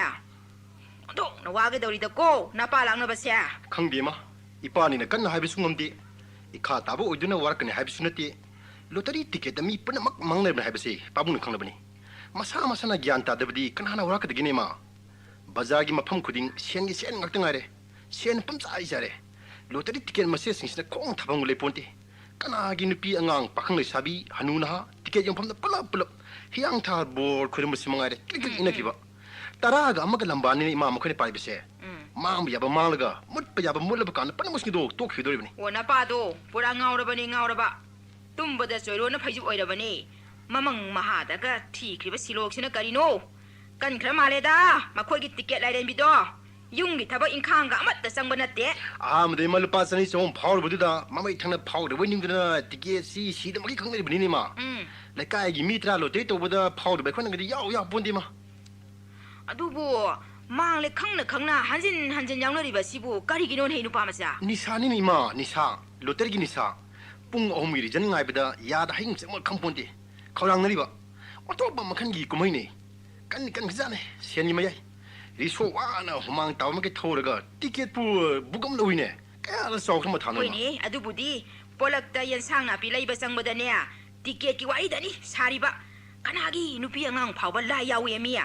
ꯑꯣꯟꯊꯣꯛꯅ ꯋꯥꯒꯗꯧꯔꯤꯗꯀꯣ, ꯅꯄꯥ ꯂꯥꯛꯅꯕꯁꯦ꯫ ꯈꯪꯗꯦ, ꯏꯃꯥ꯫ ꯏꯄꯥꯅꯤꯅ ꯀꯟꯅ ꯍꯥꯏꯕꯁꯨ ꯉꯝꯗꯦ꯫ ꯏꯈꯥ ꯇꯥꯕ ꯑꯣꯏꯗꯨꯅ ꯋꯥꯔꯛꯀꯅꯤ ꯍꯥꯏꯕꯁꯨ ꯅꯠꯇꯦ꯫ ꯂꯣꯇꯔꯤ ꯇꯤꯀꯦꯠꯇ ꯃꯤ ꯄꯨꯝꯅꯃꯛ ꯃꯥꯡꯅꯔꯕꯅꯤ ꯍꯥꯏꯕꯁꯤ ꯄꯥꯕꯨꯡꯅ ꯈꯪꯂꯕꯅꯤ꯫ ꯃꯁꯥ ꯃꯁꯥꯅ ꯒ꯭ꯌꯥꯟ ꯇꯥꯗꯕꯗꯤ ꯀꯅꯥꯅ ꯋꯥꯔꯛꯀꯗꯒꯦꯅꯦ, ꯏꯃꯥ? ꯕꯖꯥꯔꯒꯤ ꯃꯐꯝ ꯈꯨꯗꯤꯡ ꯁꯦꯟꯒꯤ ꯁꯦꯟ ꯉꯥꯛꯇ ꯉꯥꯏꯔꯦ꯫ ꯁꯦꯟ ꯄꯨꯝꯆꯥꯏ ꯆꯥꯏꯔꯦ꯫ ꯂꯣꯇꯔꯤ ꯇꯤꯀꯦꯠ ꯃꯆꯦꯠꯁꯤꯡꯁꯤꯅ ꯈꯣꯡ ꯊꯥꯐꯝꯒ ꯂꯩꯄꯣꯟꯇꯦ꯫ ꯀꯅꯥꯒꯤ ꯅꯨꯄꯤ ꯑꯉꯥꯡ, ꯄꯥꯈꯪ ꯂꯩꯁꯥꯕꯤ, ꯍꯅꯨ ꯅꯍꯥ, ꯇꯤꯀꯦꯠ ꯌꯣꯟꯐꯝꯗ ꯄꯨꯂꯞ ꯄꯨꯂꯞ ꯍꯤꯌꯥꯡ ꯊꯥ ꯕꯣꯔ ꯈꯣꯏꯔꯝꯕꯁꯤ ꯃꯉꯥꯏꯔꯦ ꯀ꯭ꯔꯤꯛ ꯀ꯭ꯔꯤꯛ ꯏꯟꯅꯈꯤꯕ꯫ ꯇꯔꯥꯒ ꯑꯃꯒ ꯂꯝꯕꯥꯅꯤꯅ ꯏꯃꯥ ꯃꯈꯣꯏꯅ ꯄꯥꯏꯕꯁꯦ꯫ ꯎꯝ꯫ ꯃꯥꯡꯕ ꯌꯥꯕ ꯃꯥꯡꯂꯒ, ꯃꯨꯠꯄ ꯌꯥꯕ ꯃꯨꯠꯂꯕ ꯀꯥꯟꯗ ꯄꯨꯝꯅꯃꯛꯁꯤꯡꯗꯣ ꯇꯣꯛꯈꯤꯗꯣꯔꯤꯕꯅꯤ꯫ ꯑꯣ, ꯅꯄꯥꯗꯣ ꯄꯨꯔꯥ ꯉꯥꯎꯔꯕꯅꯤ, ꯉꯥꯎꯔꯕ꯫ ꯇꯨꯝꯕꯗ ꯆꯣꯏꯔꯣꯅ ꯐꯩꯖꯨꯞ ꯑꯣꯏꯔꯕꯅꯤ꯫ ꯃꯃꯪ ꯃꯍꯥꯗꯒ ꯊꯤꯈ꯭ꯔꯤꯕ ꯁꯤꯂꯣꯛꯁꯤꯅ ꯀꯔꯤꯅꯣ? ꯀꯟꯈ꯭ꯔ ꯃꯥꯜꯂꯦꯗ, ꯃꯈꯣꯏꯒꯤ ꯇꯤꯀꯦꯠ ꯂꯥꯏꯔꯦꯝꯕꯤꯗꯣ꯫ ꯌꯨꯝꯒꯤ ꯊꯕꯛ ꯏꯪꯈꯥꯡꯒ ꯑꯃꯠꯇ ꯆꯪꯕ ꯅꯠꯇꯦ꯫ ꯑꯍꯥꯟꯕꯗ ꯏꯃꯥ ꯂꯨꯄꯥ ꯆꯅꯤ ꯆꯍꯨꯝ ꯐꯥꯎꯔꯨꯕꯗꯨꯗ ꯃꯃꯩ ꯊꯪꯅ ꯐꯥꯎꯗꯕ ꯅꯤꯡꯗꯨꯅ ꯇꯤꯀꯦꯠꯁꯤ ꯁꯤꯗꯃꯛꯀꯤ ꯈꯪꯅꯔꯤꯕꯅꯤꯅꯦ, ꯏꯃꯥ꯫ ꯎꯝ꯫ ꯂꯩꯀꯥꯏꯒꯤ ꯃꯤ ꯇꯔꯥ ꯂꯣꯇꯔꯤ ꯇꯧꯕꯗ ꯐꯥꯎꯗꯕ ꯑꯩꯈꯣꯏꯅꯒꯗꯤ ꯌꯥꯎ ꯌꯥꯄꯣꯟꯗꯦ, ꯏꯃꯥ꯫ ꯑꯗꯨꯕꯨ ꯃꯥꯡꯂꯦ ꯈꯪꯅ ꯈꯪꯅ ꯍꯟꯖꯤꯟ ꯍꯟꯖꯤꯟ ꯌꯥꯎꯅꯔꯤꯕ ꯑꯁꯤꯕꯨ ꯀꯔꯤꯒꯤꯅꯣꯅꯦ, ꯅꯨꯄꯥ ꯃꯆꯥ? ꯅꯤꯁꯥꯅꯤꯅꯦ, ꯏꯃꯥ, ꯅꯤꯁꯥ꯫ ꯂꯣꯇꯔꯤꯒꯤ ꯅꯤꯁꯥ꯫ ꯄꯨꯡ ꯑꯍꯨꯝꯒꯤ ꯔꯤꯖꯟ ꯉꯥꯏꯕꯗ ꯌꯥꯗ ꯍꯌꯤꯡ ꯆꯪꯕ ꯈꯪꯄꯣꯟꯇꯦ꯫ ꯈꯧꯔꯥꯡꯅꯔꯤꯕ꯫ ꯑꯇꯣꯞꯄ ꯃꯈꯜꯒꯤ ꯀꯨꯝꯍꯩꯅꯤ꯫ ꯀꯟꯗꯤ ꯀꯟꯈꯤꯖꯥꯠꯅꯤ, ꯁꯦꯟꯒꯤ ꯃꯌꯥꯏ꯫ ꯔꯤꯁꯣ ꯋꯥꯅ ꯍꯨꯃꯥꯡ ꯇꯥꯕ ꯃꯈꯩ ꯊꯧꯔꯒ ꯇꯤꯀꯦꯠꯄꯨ ꯕꯨꯛ ꯑꯃ ꯂꯧꯏꯅꯦ꯫ ꯀꯌꯥꯗ ꯆꯥꯎꯈ꯭ꯔ ꯃꯊꯥꯅꯣ, ꯏꯃꯥ? ꯍꯣꯏꯅꯦ, ꯑꯗꯨꯕꯨꯗꯤ ꯄꯣꯂꯛꯇ ꯌꯦꯟꯁꯥꯡ ꯅꯥꯄꯤ ꯂꯩꯕ ꯆꯪꯕꯗꯅꯦ, ꯇꯤꯀꯦꯠꯀꯤ ꯋꯥꯔꯤꯗꯅꯤ ꯁꯥꯔꯤꯕ꯫ ꯀꯅꯥꯒꯤ ꯅꯨꯄꯤ ꯑꯉꯥꯡ ꯐꯥꯎꯕ ꯂꯥꯏ ꯌꯥꯎꯋꯦ ꯃꯤ꯫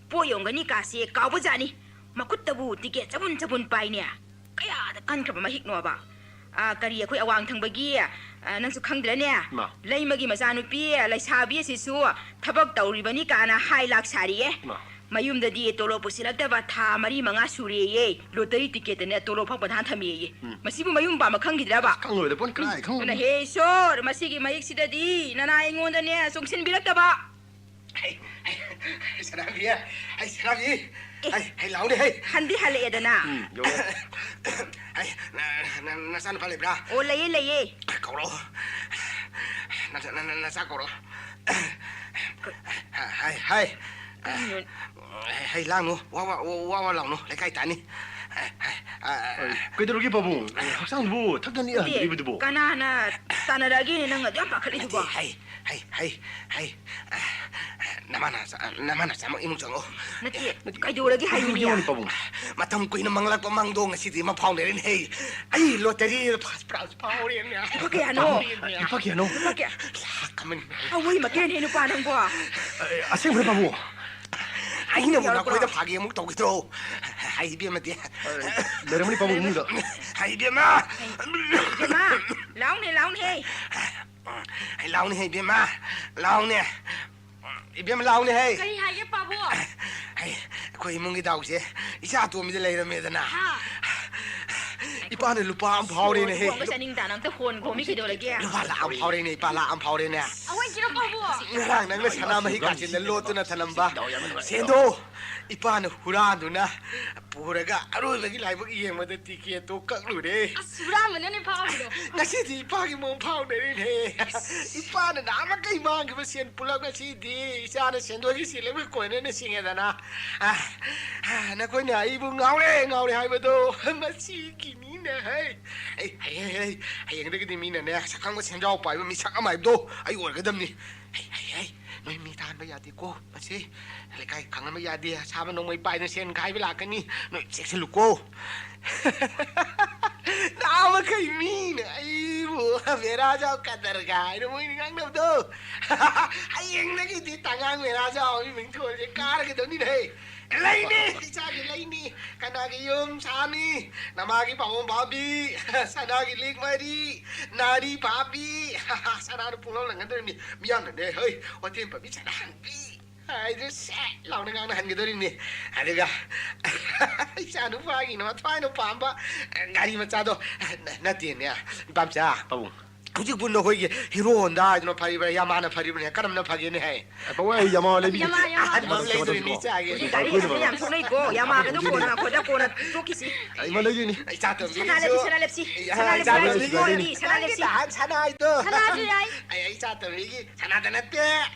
ꯄꯣꯠ ꯌꯣꯟꯒꯅꯤ ꯀꯥꯁꯦ ꯀꯥꯎꯕꯖꯥꯠꯅꯤ꯫ ꯃꯈꯨꯠꯇꯕꯨ ꯇꯤꯀꯦꯠ ꯆꯕꯨꯟ ꯆꯕꯨꯟ ꯄꯥꯏꯅꯦ꯫ ꯀꯌꯥꯗ ꯀꯟꯈ꯭ꯔꯕ ꯃꯍꯤꯛꯅꯣꯕ꯫ ꯑ, ꯀꯔꯤ ꯑꯩꯈꯣꯏ ꯑꯋꯥꯡ ꯊꯪꯕꯒꯤ, ꯑ, ꯅꯪꯁꯨ ꯈꯪꯗ꯭ꯔꯅꯦ? ꯃꯥ꯫ ꯂꯩꯃꯒꯤ ꯃꯆꯥꯅꯨꯄꯤ ꯂꯩꯁꯥꯕꯤ ꯑꯁꯤꯁꯨ ꯊꯕꯛ ꯇꯧꯔꯤꯕꯅꯤ ꯀꯥꯅ ꯍꯥꯏ ꯂꯥꯛ ꯁꯥꯔꯤꯌꯦ꯫ ꯃꯥ꯫ ꯃꯌꯨꯝꯗꯗꯤ ꯇꯣꯂꯣꯞ ꯄꯨꯁꯤꯜꯂꯛꯇꯕ ꯊꯥ ꯃꯔꯤ ꯃꯉꯥ ꯁꯨꯔꯦꯌꯦ꯫ ꯂꯣꯇꯔꯤ ꯇꯤꯀꯦꯠꯇꯅꯦ ꯇꯣꯂꯣꯞ ꯐꯪꯕ ꯊꯥꯟ ꯊꯝꯃꯦꯌꯦ꯫ ꯎꯝ꯫ ꯃꯁꯤꯕꯨ ꯃꯌꯨꯝ ꯄꯥꯝꯕ ꯈꯪꯈꯤꯗ꯭ꯔꯕ? ꯈꯪꯂꯣꯏꯗ ꯄꯣꯠ ꯀꯅꯥꯏ ꯈꯪ-, ꯑꯗꯨꯅ ꯍꯦ ꯏꯁꯣꯔ, ꯃꯁꯤꯒꯤ ꯃꯍꯤꯛꯁꯤꯗꯗꯤ ꯅꯅꯥ ꯑꯩꯉꯣꯟꯗꯅꯦ ꯆꯣꯡꯁꯤꯟꯕꯤꯔꯛꯇꯕ꯫ ꯍꯩ, ꯍꯩ, ꯁꯅꯥꯕꯤ, ꯍꯩ, ꯁꯅꯥꯕꯤ, ꯑꯦ, ꯍꯩ, ꯍꯩ, ꯂꯥꯎꯅꯦ, ꯍꯩ꯫ ꯍꯟꯗꯤ ꯍꯜꯂꯛꯑꯦꯗꯅ꯫ ꯎꯝ, ꯌꯧꯔꯦ꯫ ꯍꯩ, ꯅ-, ꯅ-, ꯅꯆꯥꯅꯨꯄꯥ ꯂꯩꯕ꯭ꯔꯥ? ꯑꯣ, ꯂꯩꯌꯦ, ꯂꯩꯌꯦ꯫ ꯀꯧꯔꯣ꯫ ꯅꯆꯥ, ꯅ-, ꯅ-, ꯅꯆꯥ ꯀꯧꯔꯣ꯫ ꯀ- ꯍꯩ, ꯍꯩ, ꯍꯩ꯫ ꯀꯩꯅꯣ? ꯍꯩ, ꯍꯩ, ꯂꯥꯡꯅꯨ, ꯋꯥ, ꯋꯥ, ꯋꯥ, ꯋꯥ ꯂꯥꯎꯅꯨ, ꯂꯩꯀꯥꯏ ꯇꯥꯅꯤ꯫ ꯍꯩ, ꯍꯩ, ꯑ, ꯑ, ꯑ꯫ ꯀꯩꯗꯧꯔꯒꯦ ꯄꯥꯕꯨꯡ? ꯍꯛꯆꯥꯡꯗꯨꯕꯨ ꯊꯛꯇꯅꯤ ꯅꯠꯇꯦ, ꯍꯟꯗ꯭ꯔꯤꯕꯗꯨꯕꯨ? ꯀꯅꯥꯅ ꯇꯥꯟꯅꯔꯛꯑꯒꯦꯅꯦ ꯅꯪ ꯑꯗꯨ ꯌꯥꯝ ꯄꯥꯈꯠꯂꯤꯗꯨꯕꯣ? ꯅꯠꯇꯦ, ꯍꯩ, ꯍꯩ, ꯍꯩ, ꯍꯩ꯫ ꯅꯃꯥꯅ ꯆꯥ-, ꯅꯃꯥꯅ ꯆꯥꯃꯛ ꯏꯃꯨꯡ ꯆꯪꯉꯛꯑꯣ꯫ ꯅꯠꯇꯦ, ꯅꯠꯇꯦ, ꯀꯩꯗꯧꯔꯒꯦ ꯍꯥꯏꯕꯅꯤ? ꯀꯩꯗꯧꯔꯒꯦ ꯄꯥꯕꯨꯡ? ꯃꯇꯝ ꯀꯨꯏꯅ ꯃꯪꯂꯛꯄ ꯃꯪꯗꯣ ꯉꯁꯤꯗꯤ ꯃꯪꯐꯥꯎ ꯂꯩꯔꯦꯅꯦ, ꯍꯩ꯫ ꯑꯩ ꯂꯣꯇꯔꯤ ꯐꯥꯎꯔꯦꯅꯦ꯫ ꯂꯨꯄꯥ ꯀꯌꯥꯅꯣ? ꯂꯨꯄꯥ ꯀꯌꯥꯅꯣ? ꯂꯨꯄꯥ ꯀꯌꯥ? ꯂꯥꯛ ꯑꯃꯅꯤ꯫ ꯑꯋꯣꯏ ꯃꯀꯦꯟ ꯍꯦ ꯅꯨꯄꯥ ꯅꯪꯕꯣ꯫ ꯑꯦ, ꯑꯁꯦꯡꯕꯩꯔꯣ ꯄꯥꯕꯨꯡ? ꯑꯩꯅꯕꯨ ꯌꯥꯎꯔꯛꯄ꯭ꯔꯣ? ꯅꯈꯣꯏꯗ ꯐꯥꯒꯤ ꯑꯃꯨꯛ ꯇꯧꯈꯤꯗ꯭ꯔꯣ? ꯍꯥꯏ ꯏꯕꯦꯝꯃꯗꯤ꯫ ꯑꯦ, ꯂꯩꯔꯝꯃꯅꯤ ꯄꯥꯕꯨꯡ ꯏꯃꯨꯡꯗ꯫ ꯍꯥꯏ ꯏꯕꯦꯝꯃ꯫ ꯍꯩ, ꯏꯕꯦꯝꯃ, ꯂꯥꯎꯅꯦ, ꯂꯥꯎꯅꯦ ꯍꯦ꯫ ꯍꯩ, ꯂꯥꯎꯅꯦ ꯍꯦ ꯏꯕꯦꯝꯃ, ꯂꯥꯎꯅꯦ꯫ ꯏꯕꯦꯝꯃ ꯂꯥꯎꯅꯦ ꯍꯦ꯫ ꯀꯔꯤ ꯍꯥꯏꯒꯦ ꯄꯥꯕꯨꯡ? ꯍꯩ, ꯑꯩꯈꯣꯏ ꯏꯃꯨꯡꯒꯤ ꯗꯥꯎꯁꯦ ꯏꯆꯥ ꯑꯇꯣꯝꯕꯤꯗ ꯂꯩꯔꯝꯃꯦꯗꯅ꯫ ꯍꯥ꯫ ꯏꯄꯥꯅ ꯂꯨꯄꯥ ꯑꯃ ꯐꯥꯎꯔꯦꯅꯦꯍꯦ꯫ ꯍꯣꯟꯕ ꯆꯥꯅꯤꯡ ꯇꯥꯅ ꯑꯝꯇ ꯍꯣꯟꯈꯣ, ꯃꯤ ꯀꯩꯗꯧꯔꯒꯦ? ꯂꯨꯄꯥ ꯂꯥꯛ ꯑꯃ ꯐꯥꯎꯔꯦꯅꯦ, ꯏꯄꯥ, ꯂꯥꯛ ꯑꯃ ꯐꯥꯎꯔꯦꯅꯦ꯫ ꯑꯩꯈꯣꯏ ꯀꯤꯔꯣ ꯄꯥꯕꯨ꯫ ꯉꯔꯥꯡ ꯅꯪꯅ ꯁꯅꯥ ꯃꯍꯤ ꯀꯥꯆꯤꯟꯗ ꯂꯣꯠꯇꯨꯅ ꯊꯅꯝꯕ ꯁꯦꯟꯗꯣ ꯏꯄꯥꯅ ꯍꯨꯔꯥꯟꯗꯨꯅ ꯄꯨꯔꯒ ꯑꯔꯣꯏꯕꯒꯤ ꯂꯥꯏꯕꯛ ꯌꯦꯡꯕꯗ ꯇꯤꯀꯦꯠꯇꯣ ꯀꯛꯂꯨꯔꯦ꯫ ꯑꯁ, ꯍꯨꯔꯥꯟꯕꯅꯅꯦ ꯐꯥꯎꯔꯤꯗꯣ꯫ ꯉꯁꯤꯗꯤ ꯏꯄꯥꯒꯤ ꯃꯑꯣꯡ ꯐꯥꯎꯅꯔꯤꯅꯦ꯫ ꯏꯄꯥꯅ ꯅꯍꯥꯟꯃꯈꯩ ꯃꯥꯡꯈꯤꯕ ꯁꯦꯟ ꯄꯨꯂꯞ ꯉꯁꯤꯗꯤ ꯏꯆꯥꯅ ꯁꯦꯟꯗꯣꯏꯒꯤ ꯁꯦꯜ ꯑꯃꯒ ꯀꯣꯏꯅꯅ ꯁꯤꯡꯉꯦꯗꯅ꯫ ꯑ, ꯑ, ꯅꯈꯣꯏꯅ ꯑꯩꯕꯨ ꯉꯥꯎꯔꯦ, ꯉꯥꯎꯔꯦ ꯍꯥꯏꯕꯗꯣ ꯃꯁꯤꯒꯤꯅꯤꯅꯦ ꯍꯩ꯫ ꯑꯩ, ꯍꯩ, ꯍꯩ, ꯍꯩ, ꯍꯌꯦꯡꯗꯒꯤꯗꯤ ꯃꯤꯅꯅꯦ ꯁꯛꯈꯪꯕ ꯁꯦꯟꯖꯥꯎ ꯄꯥꯏꯕ ꯃꯤꯁꯛ ꯑꯃ ꯍꯥꯏꯕꯗꯣ ꯑꯩ ꯑꯣꯏꯔꯒꯗꯕꯅꯤ꯫ ꯍꯩ, ꯍꯩ, ꯍꯩ, ꯅꯣꯏ ꯃꯤ ꯇꯥꯍꯟꯕ ꯌꯥꯗꯦꯀꯣ꯫ ꯃꯁꯤ ꯂꯩꯀꯥꯏ ꯈꯪꯍꯟꯕ ꯌꯥꯗꯦ꯫ ꯑꯁꯥꯕ ꯅꯣꯡꯃꯩ ꯄꯥꯏꯅ ꯁꯦꯟ ꯈꯥꯏꯕ ꯂꯥꯛꯀꯅꯤ꯫ ꯅꯣꯏ ꯆꯦꯛꯁꯤꯜꯂꯨꯀꯣ꯫ ꯅꯍꯥ ꯃꯈꯩ ꯃꯤꯅ ꯑꯩꯕꯨ ꯃꯦꯔꯥꯖꯥꯎ ꯀꯗꯔꯒ ꯍꯥꯏꯅ ꯃꯣꯏꯅ ꯉꯥꯡꯅꯕꯗꯣ꯫ ꯍꯌꯦꯡꯗꯒꯤꯗꯤ ꯇꯉꯥꯡ ꯃꯦꯔꯥꯖꯥꯎ ꯍꯥꯏꯕ ꯃꯤꯡꯊꯣꯜꯁꯦ ꯀꯥꯔꯒꯗꯧꯅꯤꯅꯦ꯫ ꯂꯩꯅꯤ, ꯏꯆꯥꯒꯤ ꯂꯩꯅꯤ꯫ ꯀꯅꯥꯒꯤ ꯌꯨꯝ ꯁꯥꯅꯤ? ꯅꯃꯥꯒꯤ ꯄꯥꯃꯣꯝ ꯐꯥꯕꯤ, ꯁꯅꯥꯒꯤ ꯂꯤꯛ ꯃꯔꯤ, ꯅꯥꯔꯤ ꯐꯥꯕꯤ꯫ ꯁꯅꯥꯅ ꯄꯨꯡꯂꯪ ꯂꯪꯒꯗꯧꯔꯤꯕꯅꯤ꯫ ꯃꯤꯌꯥꯝꯅꯅꯦ, ꯍꯩ, ꯍꯣꯇꯦꯜ ꯐꯝꯃꯤ ꯁꯅꯥꯍꯟꯕꯤ ꯍꯥꯏꯗꯨ ꯁꯦꯠ ꯂꯥꯎꯅ ꯉꯥꯡꯅꯍꯟꯒꯗꯧꯔꯤꯕꯅꯤ꯫ ꯑꯗꯨꯒ ꯏꯆꯥ ꯅꯨꯄꯥꯒꯤ ꯃꯊ꯭ꯋꯥꯏꯅ ꯄꯥꯝꯕ ꯒꯥꯔꯤ ꯃꯆꯥꯗꯣ, ꯅꯠꯇꯦꯅꯦ, ꯏꯄꯥꯝꯆꯥ꯫ ꯄꯥꯕꯨꯡ꯫ ꯍꯧꯖꯤꯛꯄꯨ ꯅꯈꯣꯏꯒꯤ ꯍꯤꯔꯣ ꯍꯣꯟꯗꯥ ꯍꯥꯏꯗꯨꯅ ꯐꯔꯤꯕ꯭ꯔꯥ, ꯌꯥꯃꯥꯅ ꯐꯔꯤꯕ꯭ꯔꯥ, ꯀꯔꯝꯅ ꯐꯒꯦꯅꯦ ꯍꯥꯏ? ꯄꯥꯕꯨꯡ, ꯑꯩ ꯌꯥꯃꯥ ꯂꯩꯕꯤꯒꯦ꯫ ꯌꯥꯃꯥ, ꯌꯥꯃꯥ꯫ ꯑꯗꯨꯃꯛ ꯂꯩꯗꯣꯔꯤꯅꯤ ꯏꯆꯥꯒꯤ꯫ ꯍꯧꯖꯤꯛ ꯒꯥꯔꯤ ꯑꯁꯤꯗ ꯌꯥꯝ ꯊꯣꯛꯅꯩꯀꯣ, ꯌꯥꯃꯥꯒꯗꯣ ꯀꯣꯟꯅ ꯉꯥꯛꯈꯣꯗ ꯀꯣꯟꯅ ꯇꯣꯛꯈꯤꯁꯤ꯫ ꯏꯃꯥ ꯂꯩꯗꯣꯏꯅꯤ꯫ ꯏꯆꯥ ꯇꯣꯝꯕꯤꯒꯤꯁꯨ꯫ ꯁꯅꯥꯗꯤ ꯁꯅꯥ ꯂꯦꯞꯁꯤ, ꯁꯅꯥ ꯏꯆꯥ ꯂꯦꯞꯁꯤ, ꯇꯣꯝꯕꯤꯒꯤ ꯁꯅꯥ ꯂꯦꯞꯁꯤ, ꯁꯅꯥ ꯅꯪꯒꯤ ꯂꯦꯞꯁꯤ꯫ ꯅꯍꯥꯟ ꯁꯅꯥ ꯍꯥꯏꯗꯣ꯫ ꯁꯅꯥꯁꯨ ꯌꯥꯏ꯫ ꯑꯩ, ꯑꯩ ꯏꯆꯥ ꯇꯣꯝꯕꯤꯒꯤ ꯁꯅꯥꯗ ꯅꯠꯇꯦ꯫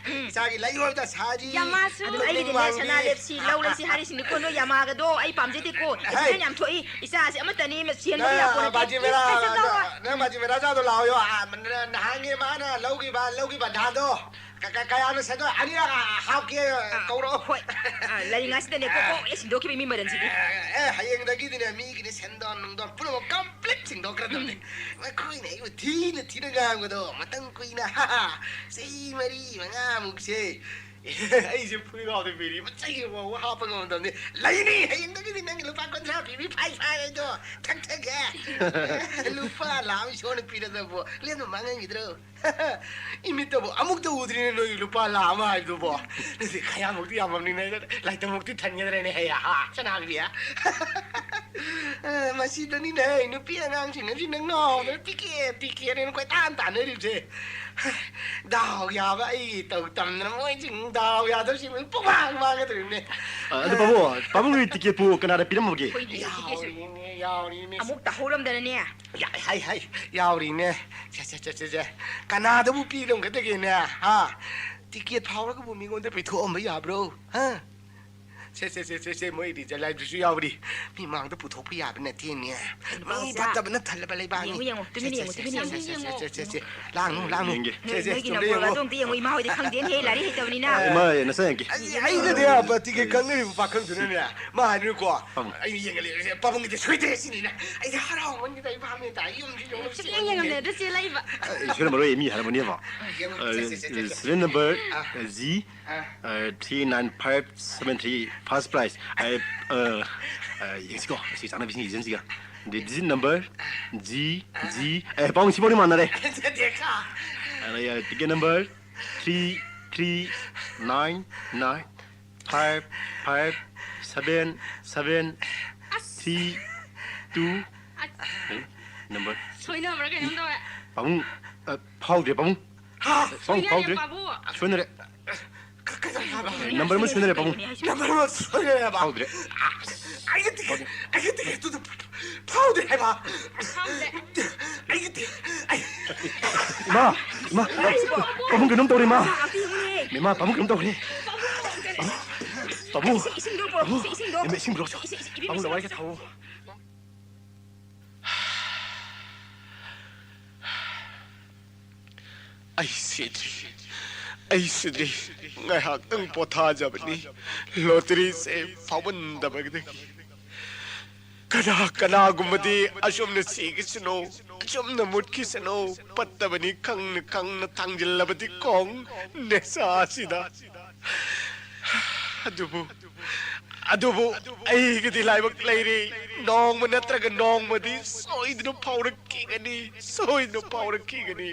ꯏꯆꯥꯒꯤ ꯂꯩꯌꯣꯜꯗ ꯁꯥꯔꯤ꯫ ꯌꯥꯃꯥꯁꯨ꯫ ꯑꯗꯨ ꯑꯩꯒꯤꯗꯤꯅꯦ, ꯁꯅꯥ ꯂꯦꯞꯁꯤ, ꯂꯧ ꯂꯩꯁꯤ ꯍꯥꯏꯔꯤꯁꯤꯅꯤꯀꯣ, ꯅꯣꯏ ꯌꯥꯃꯥꯒꯗꯣ ꯑꯩ ꯄꯥꯝꯖꯗꯦꯀꯣ꯫ ꯑꯦꯛꯁꯤꯗꯦꯟ ꯌꯥꯝ ꯊꯣꯛꯏ, ꯏꯆꯥꯁꯦ ꯑꯃꯠꯇꯅꯤ, ꯁꯦꯟꯕꯗ ꯌꯥꯄꯣ ꯅꯠꯇꯦ꯫ ꯕꯥꯖꯤ ꯃꯦꯔꯥ, ꯀꯩꯁꯨ ꯇꯧꯔꯣꯏ꯫ ꯅꯪ ꯕꯥꯖꯤ ꯃꯦꯔꯥ ꯆꯥꯗꯣ ꯂꯥꯛꯑꯣ꯫ ꯅꯍꯥꯟꯒꯤ ꯃꯥꯅ ꯂꯧꯈꯤꯕ, ꯂꯧꯈꯤꯕ ꯕꯟꯙꯥꯗꯣ ꯀ-, ꯀ-, ꯀꯌꯥꯅꯣ ꯁꯦꯟꯗꯣꯏ ꯑꯅꯤꯔꯛ ꯍꯥꯞꯀꯦ ꯀꯧꯔꯛꯑꯣ꯫ ꯍꯣꯏ꯫ ꯑ, ꯂꯩꯔꯤꯉꯩꯁꯤꯗꯅꯦ ꯀꯣꯛ ꯀꯣꯛ ꯑꯦ ꯁꯤꯟꯗꯣꯛꯈꯤꯕ ꯃꯤ ꯃꯔꯟꯁꯤꯗꯤ꯫ ꯑꯦ, ꯍꯌꯦꯡꯗꯒꯤꯗꯤꯅꯦ ꯃꯤꯒꯤꯅꯦ ꯁꯦꯟꯗꯣꯟ ꯅꯨꯡꯗꯣꯟ ꯄꯨꯝꯅꯃꯛ complete ꯁꯤꯡꯗꯣꯛꯈ꯭ꯔꯗꯕꯅꯤ꯫ ꯃꯈꯣꯏꯅ ꯑꯩꯕꯨ ꯊꯤꯅ ꯊꯤꯅ ꯉꯥꯡꯕꯗꯣ ꯃꯇꯝ ꯀꯨꯏꯅ, ꯆꯍꯤ ꯃꯔꯤ ꯃꯉꯥꯃꯨꯛꯁꯦ ꯑꯩꯁꯦ ꯐꯨꯔꯤꯒꯥꯎꯗ ꯕꯤꯔꯤ ꯃꯆꯩꯒꯤ ꯐꯥꯎꯕ ꯍꯥꯞꯄ ꯉꯝꯗꯕꯅꯤ꯫ ꯂꯩꯅꯤ, ꯍꯌꯦꯡꯗꯒꯤꯗꯤ ꯅꯪꯒꯤ ꯂꯨꯄꯥ ꯀꯨꯟꯊ꯭ꯔꯥ ꯄꯤꯕꯤ ꯐꯥꯏ ꯐꯥꯏ ꯍꯥꯏꯗꯣ ꯊꯛꯊꯒꯦ꯫ ꯂꯨꯄꯥ ꯂꯥꯛ ꯑꯃ ꯏꯁꯣꯔꯅ ꯄꯤꯔꯗꯕꯣ ꯂꯦꯝꯅ ꯃꯥꯡꯍꯟꯈꯤꯗ꯭ꯔꯣ? ꯏꯃꯤꯠꯇꯕꯨ ꯑꯃꯨꯛꯇ ꯎꯗ꯭ꯔꯤꯅꯦ ꯅꯣꯏꯒꯤ ꯂꯨꯄꯥ ꯂꯥꯛ ꯑꯃ ꯍꯥꯏꯕꯗꯨꯕꯣ꯫ ꯅꯠꯇꯦ, ꯈꯌꯥꯃꯨꯛꯇꯤ ꯌꯥꯝꯃꯝꯅꯤꯅꯦ, ꯂꯥꯏꯇꯃꯨꯛꯇꯤ ꯊꯟꯒꯗ꯭ꯔꯦꯅꯦ ꯍꯦ, ꯍꯥ, ꯁꯅꯥꯒꯤꯗꯤ, ꯍꯥ? ꯑ, ꯃꯁꯤꯗꯅꯤꯅꯦ ꯅꯨꯄꯤ ꯑꯉꯥꯡꯁꯤꯡ ꯑꯁꯤꯅ ꯉꯥꯎꯗꯅ ꯇꯤꯀꯦꯠ, ꯇꯤꯀꯦꯠ ꯍꯥꯏꯅ ꯀꯣꯏꯇꯥꯟ ꯇꯥꯟꯅꯔꯤꯕꯁꯦ꯫ ꯗꯥꯎ ꯌꯥꯕ ꯑꯩ ꯇꯧ ꯇꯝꯗꯅ ꯃꯣꯏꯁꯤꯡ ꯗꯥꯎ ꯌꯥꯗꯕꯁꯤꯡ ꯄꯨꯡꯃꯥꯡ ꯃꯥꯡꯒꯗꯧꯔꯤꯕꯅꯦ꯫ ꯑ, ꯑꯗꯨ ꯄꯥꯕꯨꯡ, ꯄꯥꯕꯨꯡꯒꯤ ꯇꯤꯀꯦꯠꯄꯨ ꯀꯅꯥꯗ ꯄꯤꯔꯝꯃꯒꯦ? ꯑꯩꯈꯣꯏꯗꯤ ꯇꯤꯀꯦꯠꯁꯨ ꯌꯥꯎꯔꯤꯅꯦ, ꯌꯥꯎꯔꯤꯅꯦ꯫ ꯑꯃꯨꯛ ꯇꯥꯍꯧꯔꯝꯗꯅꯅꯦ꯫ ꯌꯥ-, ꯍꯥꯏ, ꯍꯥꯏ, ꯌꯥꯎꯔꯤꯅꯦ꯫ ꯁꯦ, ꯁꯦ, ꯁꯦ, ꯁꯦ, ꯁꯦ꯫ ꯀꯅꯥꯗꯕꯨ ꯄꯤꯔꯝꯒꯗꯒꯦꯅꯦ? ꯍꯥ? ꯇꯤꯀꯦꯠ ꯐꯥꯎꯔꯒꯕꯨ ꯃꯤꯉꯣꯟꯗ ꯄꯤꯊꯣꯛꯑꯝꯕ ꯌꯥꯕ꯭ꯔꯣ? ꯍꯥ? ꯁꯦ, ꯁꯦ, ꯁꯦ, ꯁꯦ, ꯁꯦ, ꯃꯣꯏ ꯔꯤꯖꯜ ꯍꯥꯏꯗꯨꯁꯨ ꯌꯥꯎꯔꯤ꯫ ꯃꯤ ꯃꯥꯡꯗ ꯄꯨꯊꯣꯛꯄ ꯌꯥꯕ ꯅꯠꯇꯦꯅꯦ꯫ ꯃꯤ ꯐꯠꯇꯕꯅ ꯊꯜꯂꯕ ꯂꯩꯕꯥꯛꯅꯤ꯫ ꯌꯦꯡꯉꯨ, ꯌꯦꯡꯉꯨ, ꯇꯨꯃꯤꯟꯅ ꯁꯦ, ꯌꯦꯡꯉꯨ, ꯁꯦ, ꯇꯨꯃꯤꯟꯅ ꯁꯦ, ꯌꯦꯡꯉꯨ꯫ ꯁꯦ, ꯁꯦ, ꯁꯦ, ꯁꯦ, ꯁꯦ꯫ ꯂꯥꯡꯅꯨ, ꯂꯥꯡꯅꯨ꯫ ꯌꯦꯡꯒꯦ꯫ ꯁꯦ, ꯅꯣꯏ, ꯁꯦ, ꯅꯣꯏꯒꯤ ꯆꯨꯝꯕ꯭ꯔꯥ ꯅꯝꯕꯔ ꯌꯦꯡꯉꯨ꯫ ꯑꯗꯣ ꯑꯝꯇ ꯌꯦꯡꯉꯨ, ꯏꯃꯥ ꯍꯣꯏꯗꯤ ꯈꯪꯗꯦꯅꯦꯍꯦ, ꯂꯥꯏꯔꯤꯛ ꯍꯩꯇꯕꯅꯤꯅ꯫ ꯏꯃꯥ, ꯅꯁꯥ ꯌꯦꯡꯒꯦ꯫ ꯑꯩ, ꯑꯩꯒꯗꯤ ꯇꯤꯀꯦꯠ ꯀꯛꯅꯔꯤꯕ ꯄꯥꯈꯪꯗꯨꯅꯅꯦ, ꯃꯥ ꯍꯥꯏꯅꯤꯀꯣ, ꯄꯥꯕꯨꯡ꯫ ꯑꯩ ꯌꯦꯡꯍꯜꯂꯦ, ꯄꯥꯕꯨꯡꯒꯤꯗꯤ ꯁꯣꯏꯗ꯭ꯔꯦ ꯁꯤꯅꯤꯅꯦ꯫ ꯑꯩꯗꯤ ꯍꯔꯥꯎꯃꯟꯒꯤꯗ ꯑꯩ ꯚꯥꯞ ꯃꯦꯟ ꯇꯥꯏ, ꯌꯨꯝꯁꯤ ꯌꯦꯡꯉꯨ, ꯁꯨꯛꯌꯦꯡ ꯌꯦꯡꯉꯝꯗꯦ, ꯑꯗꯨ ꯆꯦꯜꯂꯛꯏꯕ꯫ ꯑꯩ ꯁꯣꯏꯔꯝꯃꯔꯣꯏ, ꯃꯤ ꯍꯥꯏꯔꯝꯃꯅꯦꯕ꯫ ꯌꯦꯡꯉꯨ, ꯑ, ꯁꯦ, ꯁꯦ, ꯁꯦ, ꯁꯦ, ꯁꯦ꯫ ꯁꯤꯔꯤꯌꯦꯜ ꯅꯝꯕꯔ, ꯑꯥ꯫ ꯑ, ꯖꯤ, ꯑꯥ꯫ ꯑ, three nine five seven three, first prize. ꯑ, ꯑ, ꯑ, ꯌꯦꯡꯁꯤꯀꯣ, ꯑꯁꯤ ꯆꯥꯟꯅꯕꯤꯁꯤꯡ ꯑꯦꯖꯦꯟꯁꯤꯒ꯫ ꯑꯗꯩ ꯗꯤꯖꯤꯠ ꯅꯝꯕꯔ ꯖꯤ, ꯖꯤ, ꯑꯦ, ꯄꯥꯕꯨꯡ ꯁꯤꯐꯥꯎꯗꯤ ꯃꯥꯟꯅꯔꯦ꯫ ꯅꯠꯇꯦ, ꯈꯥ꯫ ꯑꯗꯩ, ꯑ, ticket number three three nine nine five five seven seven ꯑꯁ꯫ Three two. ꯑꯁ꯫ ꯑꯦ, ꯅꯝꯕꯔ꯫ ꯁꯣꯏꯅꯕ꯭ꯔꯥ ꯀꯩꯅꯣꯝ ꯇꯧꯔꯦ꯫ ꯄꯥꯕꯨꯡ, ꯑ, ꯐꯥꯎꯗ꯭ꯔꯦ, ꯄꯥꯕꯨꯡ꯫ ꯍꯥ? ꯄꯥꯕꯨꯡ, ꯁꯣꯏꯅꯔꯦ, ꯐꯥꯎꯗ꯭ꯔꯦ꯫ ꯄꯥꯕꯨꯡ꯫ ꯁꯣꯏꯅꯔꯦ꯫ ꯀ-, ꯀꯩꯗꯧꯔꯦ ꯍꯥꯏꯕ? ꯑꯦ, ꯅꯝꯕꯔ ꯑꯃ ꯁꯣꯏꯅꯔꯦ, ꯄꯥꯕꯨꯡ꯫ ꯅꯝꯕꯔ ꯑꯃ ꯁꯣꯏꯅꯔꯦ ꯍꯥꯏꯕ? ꯐꯥꯎꯗ꯭ꯔꯦ꯫ ꯑꯩꯒꯤ ꯇꯤꯀꯦꯠ, ꯑꯩꯒꯤ ꯇꯤꯀꯦꯠꯇꯨꯗ ꯐꯥꯎꯗ꯭ꯔꯦ ꯍꯥꯏꯕ? ꯐꯥꯎꯗ꯭ꯔꯦ꯫ ꯑꯩꯒꯤ ꯇꯤꯀꯦꯠ, ꯑꯩ ꯏꯃꯥ, ꯏꯃꯥ, ꯄꯥꯕꯨꯡ ꯀꯩꯅꯣꯝ ꯇꯧꯔꯦ, ꯏꯃꯥ꯫ ꯏꯃꯥ, ꯄꯥꯕꯨꯡ ꯀꯩꯅꯣꯝ ꯇꯧꯔꯦ꯫ ꯄꯥꯕꯨꯡ, ꯄꯥꯕꯨꯡ꯫ ꯏꯁꯤꯡꯗꯣ ꯄꯨꯔꯛꯑꯣ, ꯄꯥꯕꯨꯡ꯫ ꯏꯁꯤꯡꯗꯣ꯫ ꯏꯃꯥ, ꯏꯁꯤꯡ ꯄꯨꯔꯛꯑꯣ꯫ ꯏꯁꯤꯡ, ꯏꯁꯤꯡ, ꯏꯕꯦꯝꯃ, ꯄꯥꯕꯨꯡ, ꯏꯁꯤꯡ ꯂꯋꯥꯏ ꯈꯔ ꯄꯨꯔꯛꯑꯣ꯫ ꯊꯥꯎꯑꯣ꯫ ꯑꯩ ꯁꯤꯗ꯭ꯔꯤ, ꯑꯩ ꯁꯤꯗ꯭ꯔꯤ꯫ ꯉꯥꯏꯍꯥꯛꯇꯪ ꯄꯣꯊꯥꯖꯕꯅꯤ꯫ ꯂꯣꯇꯔꯤꯁꯦ ꯐꯥꯎꯃꯟꯗꯕꯗꯒꯤ꯫ ꯀꯅꯥ, ꯀꯅꯥꯒꯨꯝꯕꯗꯤ ꯑꯁꯨꯝꯅ ꯁꯤꯈꯤꯁꯅꯨ, ꯑꯁꯨꯝꯅ ꯃꯨꯠꯈꯤꯁꯅꯨ, ꯐꯠꯇꯕꯅꯤ ꯈꯪꯅ ꯈꯪꯅ ꯊꯥꯡꯖꯤꯜꯂꯕꯗꯤ ꯈꯣꯡ ꯅꯦꯁꯥꯁꯤꯗ꯫ ꯑꯗꯨꯕꯨ, ꯑꯗꯨꯕꯨ ꯑꯩꯒꯤꯗꯤ ꯂꯥꯏꯕꯛ ꯂꯩꯔꯤ꯫ ꯅꯣꯡꯃ ꯅꯠꯇ꯭ꯔꯒ ꯅꯣꯡꯃꯗꯤ ꯁꯣꯏꯗꯅ ꯐꯥꯎꯔꯛꯈꯤꯒꯅꯤ, ꯁꯣꯏꯗꯅ ꯐꯥꯎꯔꯛꯈꯤꯒꯅꯤ꯫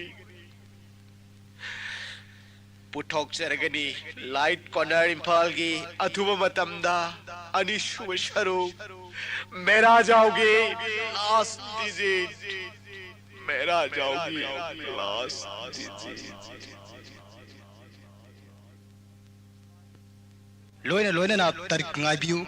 ꯄꯨꯊꯣꯛꯆꯔꯒꯅꯤ ꯂꯥꯏꯠ ꯀꯣꯔꯅꯔ ꯏꯝꯐꯥꯜꯒꯤ ꯑꯊꯨꯕ ꯃꯇꯝꯗ ꯑꯅꯤꯁꯨꯕ ꯁꯔꯨꯛ꯫ ꯃꯦꯔꯥ ꯖꯥꯎꯒꯤ ꯂꯥꯁ ꯗꯤꯖꯤꯠ꯫ ꯃꯦꯔꯥ ꯖꯥꯎꯒꯤ ꯂꯥꯁ ꯗꯤꯖꯤꯠ꯫ ꯂꯣꯏꯅ ꯂꯣꯏꯅꯅ ꯇꯥꯔꯤꯛ ꯉꯥꯏꯕꯤꯌꯨ꯫